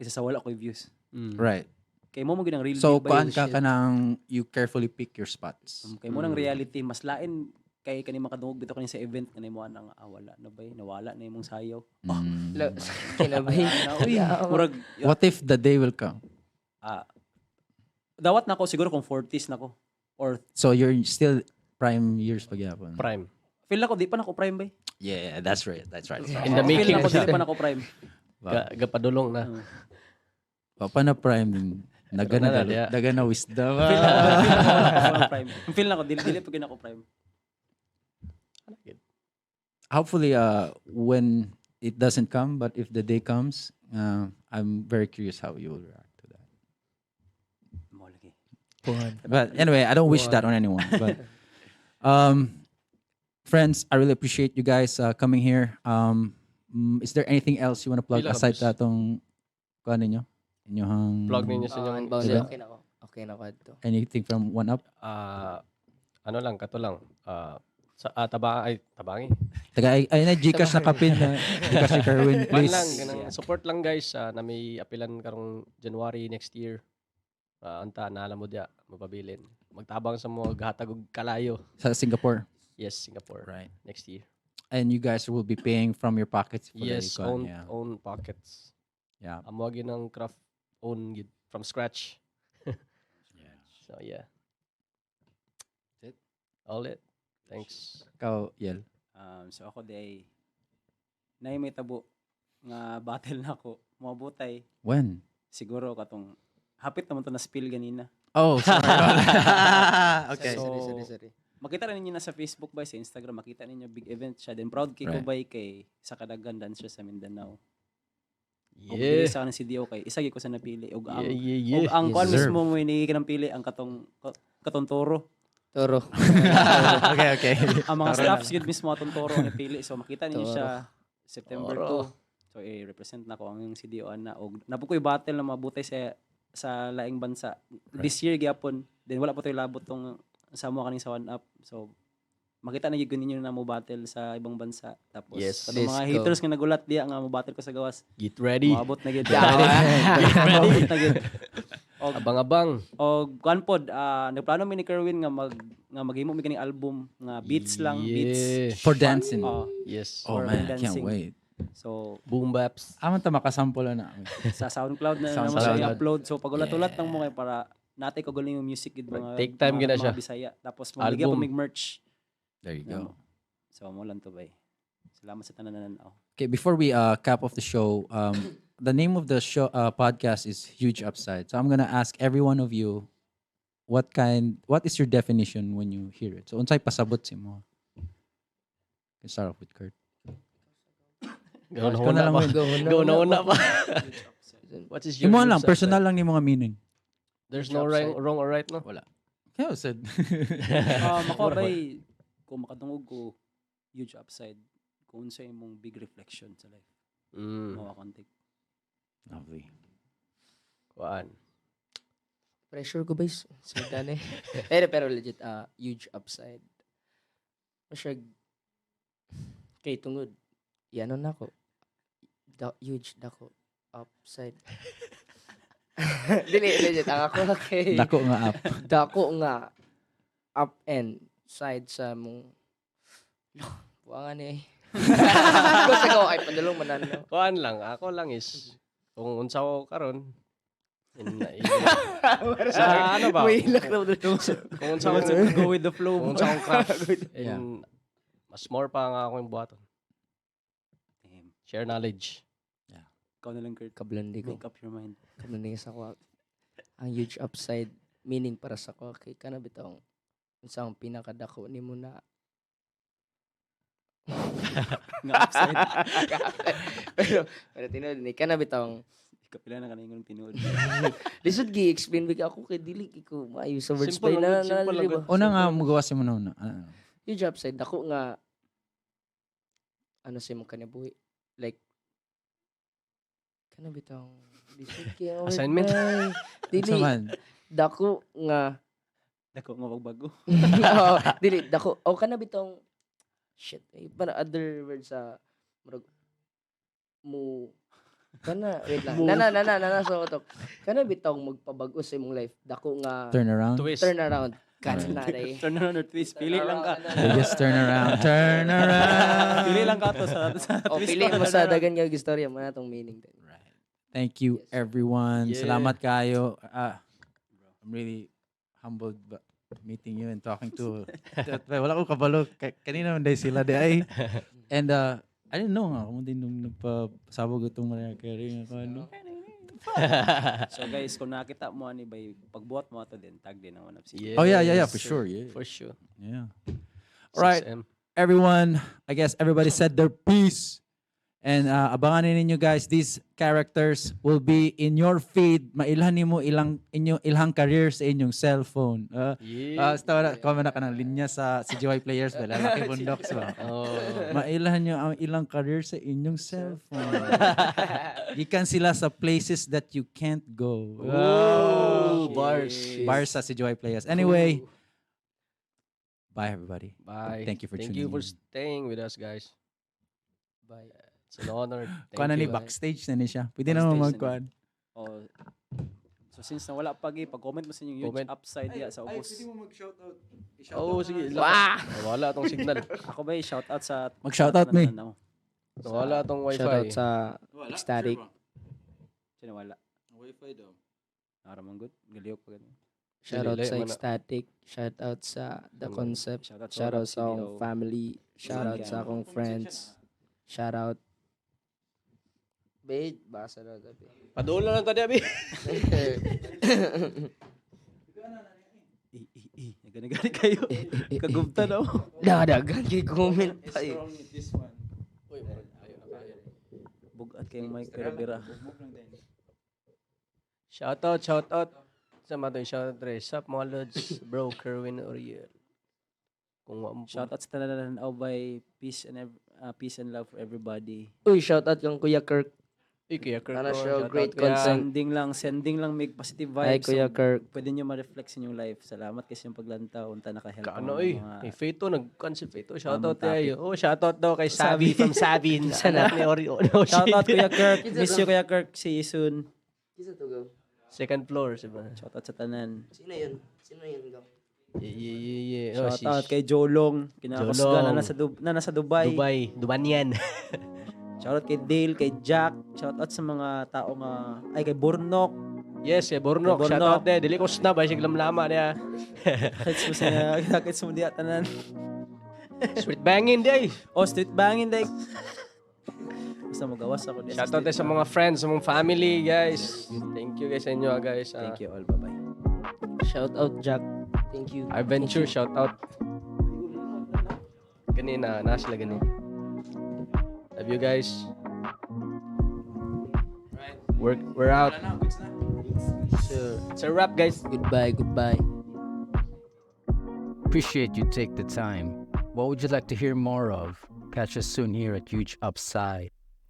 sa wala ko'y views. Mm. right. Kay mo mo ginang real So deal bay. kuan ka kanang you carefully pick your spots. Kay mo nang reality mas lain kay kani makadungog bitaw kani sa event kani mo anang ah, wala na bay, nawala na imong sayaw. Mm. Kinabay. Na, uy, murag What if the day will come? ah, dawat na ako siguro kung 40s na ko or So you're still prime years pag gyapon. Prime. feel ako di pa na ako prime bay. Yeah, that's right. That's right. In the Feel making ako siya. dili pa na ako prime. Gapadulong na. Pa na prime din. Naga na Pero na, yeah. daga na wisdom. Feel na ako, feel na ako, wala pa ako prime. Feel na ako dili dili pa gyud ako prime. Hopefully when it doesn't come, but if the day comes, I'm very curious how you will react to that. But anyway, I don't wish that on anyone. But friends, I really appreciate you guys coming here. Is there anything else you want to plug Pila ka, aside boss? sa atong kuan ninyo? Inyong Plug ninyo sa Ah, inyong inbound. Diba? Okay na ko. Okay na ko adto. Anything from One Up? Ah, ano lang, kato lang. Ah, sa taba ay tabangi. Taga ay, ay na GCash na kapin na GCash ni Kerwin, Kuan please. lang, ganang support lang, guys, na may apilan karong January next year. Anta naala mo diya mapabilin. Magtabang sa mo gahatag og kalayo. Sa Singapore. Yes, Singapore. Right. Next year. And you guys will be paying from your pockets for the Yes, kuan, own own pockets. Amo gyud ang craft own gyud from scratch. So yeah. That's it? All it. Thanks. Ikaw, Yel. So ako day nay may tabo nga battle na ako. Moabotay When? Siguro katong hapit naman to na spill ganina. Oh, sorry. Okay. Sorry, So, sorry, sorry. Makita rin ninyo na sa Facebook ba, sa Instagram, makita ninyo big event siya. Then proud kay ko bay kay sa kadagan dancer sa Mindanao. Og dili sa kanang CDO kay isa gyud ko sa napili og ang og ang Yes, kuan sir. mismo mo ini kanang pili ang katong toro. Toro. Okay. Ang mga staffs gyud mismo atong toro ang napili. So makita ninyo Toro. siya September Toro. 2. So i-represent na ko ang CDO ana og napo ko'y battle na mabutay sa laing bansa. This year gyapon. Then wala pa to'y labot tong sa mo kaning sa One Up. So makita na gyud ko ninyo na mo battle sa ibang bansa. Tapos katong Let's mga go. haters nga nagulat diya nga mo battle ko sa gawas. Get ready. Moabot na gyud. Moabot na gyud. Og Abang-abang. og kuan pod, nagplano mi ni Kerwin nga maghimo mi kaning album nga beats lang, beats. For dancing. Oh, Yes. Oh for man, I can't dancing. wait. So Boom baps. Aman ta makasample na. Sa SoundCloud na naman SoundCloud. siya i-upload. So pagulat-ulat lang mo kay para natay ko galing yung music gid mga Take time mga, gid na siya. mga Bisaya. Tapos mabigyan pa Album. mig merch. There you go. So mo lang to bay. Salamat sa tanan oh. Okay, before we cap off the show, the name of the show podcast is Huge Upside. So I'm gonna ask every one of you, what is your definition when you hear it? So unsay pasabot sa imo? Can start off with Kurt. Go na Ikaw na lang, pa. Win. Go na Go na una pa. What is your Imo lang, huge personal upside? lang ni mga meaning. There's no wrong or right, no? Wala. Kaya said. Ako bay kung makadungog ko huge upside kung unsa imong big reflection sa life. Mao akong take. Lovely. Kuan. Pressure ko guys. Sige na eh. Pero legit, huge upside. Siya, kay tungod, yan na ako. Da, huge, dako, upside. Dili, legit, ang ako kay Dako nga up. Dako nga up and side sa mong buangan eh. Gusto ko ay padulong man ano. Kuan lang, ako lang is kung unsa ko karon in, sa ano ba? May hilak na dito. Kung unsa ko Go with the flow. Kung unsa akong craft in, mas more pa nga ako yung buhaton. Damn. Share knowledge. Ikaw na lang, Kurt. Kablandi ko. Make up your mind. Kablandi sa ko. Ang huge upside meaning para sa ko kay kana bitong unsa ang pinakadako nimo na Nga upside. Pero tinuod ni kana bitong Kapila na kaningon tinuod. Lisod gi explain big ako kay dili ko maayo sa words Simple pa lang na gud, simple na, lang di ba? gud. Una nga mugawa si mo na una. Ano? Huge upside dako nga ano sa imong kinabuhi, like kana bitong lisod kay ang word, Assignment? bay. Dili Unsa man? dako nga Dako nga pagbago. Oo, dili dako o kana bitong shit eh, para other words sa murag mo kana, wait lang, na na na na na sa utok kana bitong magpabag-o sa imong life, dako nga Turn around. Twist. Turn around kana day. Turn around or twist. Pili lang ka. Biggest turn around. Turn around. Pili lang ka to sa O twist. pili o mo sa turn around. dagan nga istorya mo na tong meaning din. Right. Thank you, Yes. everyone. Yeah. Salamat kayo. I'm really humbled ba meeting you and talking to. Wala ko kabalo. Kanina man day sila di ay. And I didn't know nga kung din nung nagpasabog itong Mariah Carey nga ano. So guys, kung nakita mo ani bay pagbuhat mo ato din tag din ang One Up City. Yes. Oh yeah, for sure. Yeah. For sure. Yeah. All right, 6M. everyone. I guess everybody said their piece. And abangan ninyo, guys, these characters will be in your feed. Mailhan nimo ilang inyong ilhang career sa inyong cellphone. Basta wala, kuha na ka ng linya sa CGY players ba? Lalaki Bundok ba? Oh. Mailhan nyo ang ilang career sa inyong cellphone. Gikan sila sa places that you can't go. Oh, bars. Bars sa CGY players. Anyway, bye, everybody. Bye. Thank you for Thank tuning you for in. staying with us, guys. Bye. It's an honor. Thank Kuan na ni you. backstage na ni siya. Pwede na Backstage na ni. magkuan. Oh. So since nawala pa gi, pag-comment mo sa inyong huge Comment. upside diya sa ubos. Mo mag-shoutout. Oh, sige. Wah! Wala atong signal. Ako ba shout out sa Mag-shoutout me. Ano, Wala atong wifi. Shout out sa Ecstatic. Sino wala? Wifi daw. Nara man good. Galiyok pa ganun. Shout out Dili, sa mana. Ecstatic. Shout out sa The Concept. Shout out sa Shout out sa akong CDO. family. Shout out sa akong friends. Shout out. Babe, basa na tabi. Padula lang tadi, abi. Eh, eh, eh. Nagani kayo. Kagubta na ako. Dadagan kay comment pa eh. This one. Uy, murag ayo na kayo. Bugat kayong mic pero bira. Shout out, shout out. Sa mga to, shout out re. Sup mga lods, bro, Kerwin Oriel. Kung wa mo Shout out sa tanan by peace and love for everybody. Uy, shout out kang Kuya Kirk. Uy, Kuya Kirk. Ana oh, siya, shout great out, Kuya. content. Sending lang make positive Hi, vibes. Kuya So, Kirk. pwede nyo ma-reflect sa inyong life. Salamat kasi yung paglantaw. Unta naka-help Kaano ang eh. mga Eh, Feto, nag-con si Feto. Shout Tamang out tayo. Oh, shout out daw kay Sabi from Sabi. Anak ni Oreo. No, Shout out shit. Kuya Kirk. Miss you, Kuya Kirk. See you soon. Kisa to go? Second floor, diba? Shout out sa tanan. Sino yun? Sino yun go? Yeah. Oh, Shout out kay Jolong. Kinakusga Jolong. na nasa Dubai. Dubai. Dubanian. Shout out kay Dale, kay Jack. Shout out sa mga tao nga ay kay Burnok. Yes, kay Bornok. Kay Shout Bornok. out eh. Dili ko snub. Ay, siglam lama niya. Kits mo sa kits mo diya tanan. Street banging day. Oh, street banging day. Basta magawas ako diya. Shout out eh sa mga friends, sa mga family, guys. Thank you guys sa inyo, ah, guys. Thank you all. Bye-bye. Shout out Jack. Thank you. Adventure, shout out. Ganina, na sila gani. Love you guys. We're out. Sure. It's a wrap, guys. Goodbye, goodbye. Appreciate you take the time. What would you like to hear more of? Catch us soon here at Huge Upside.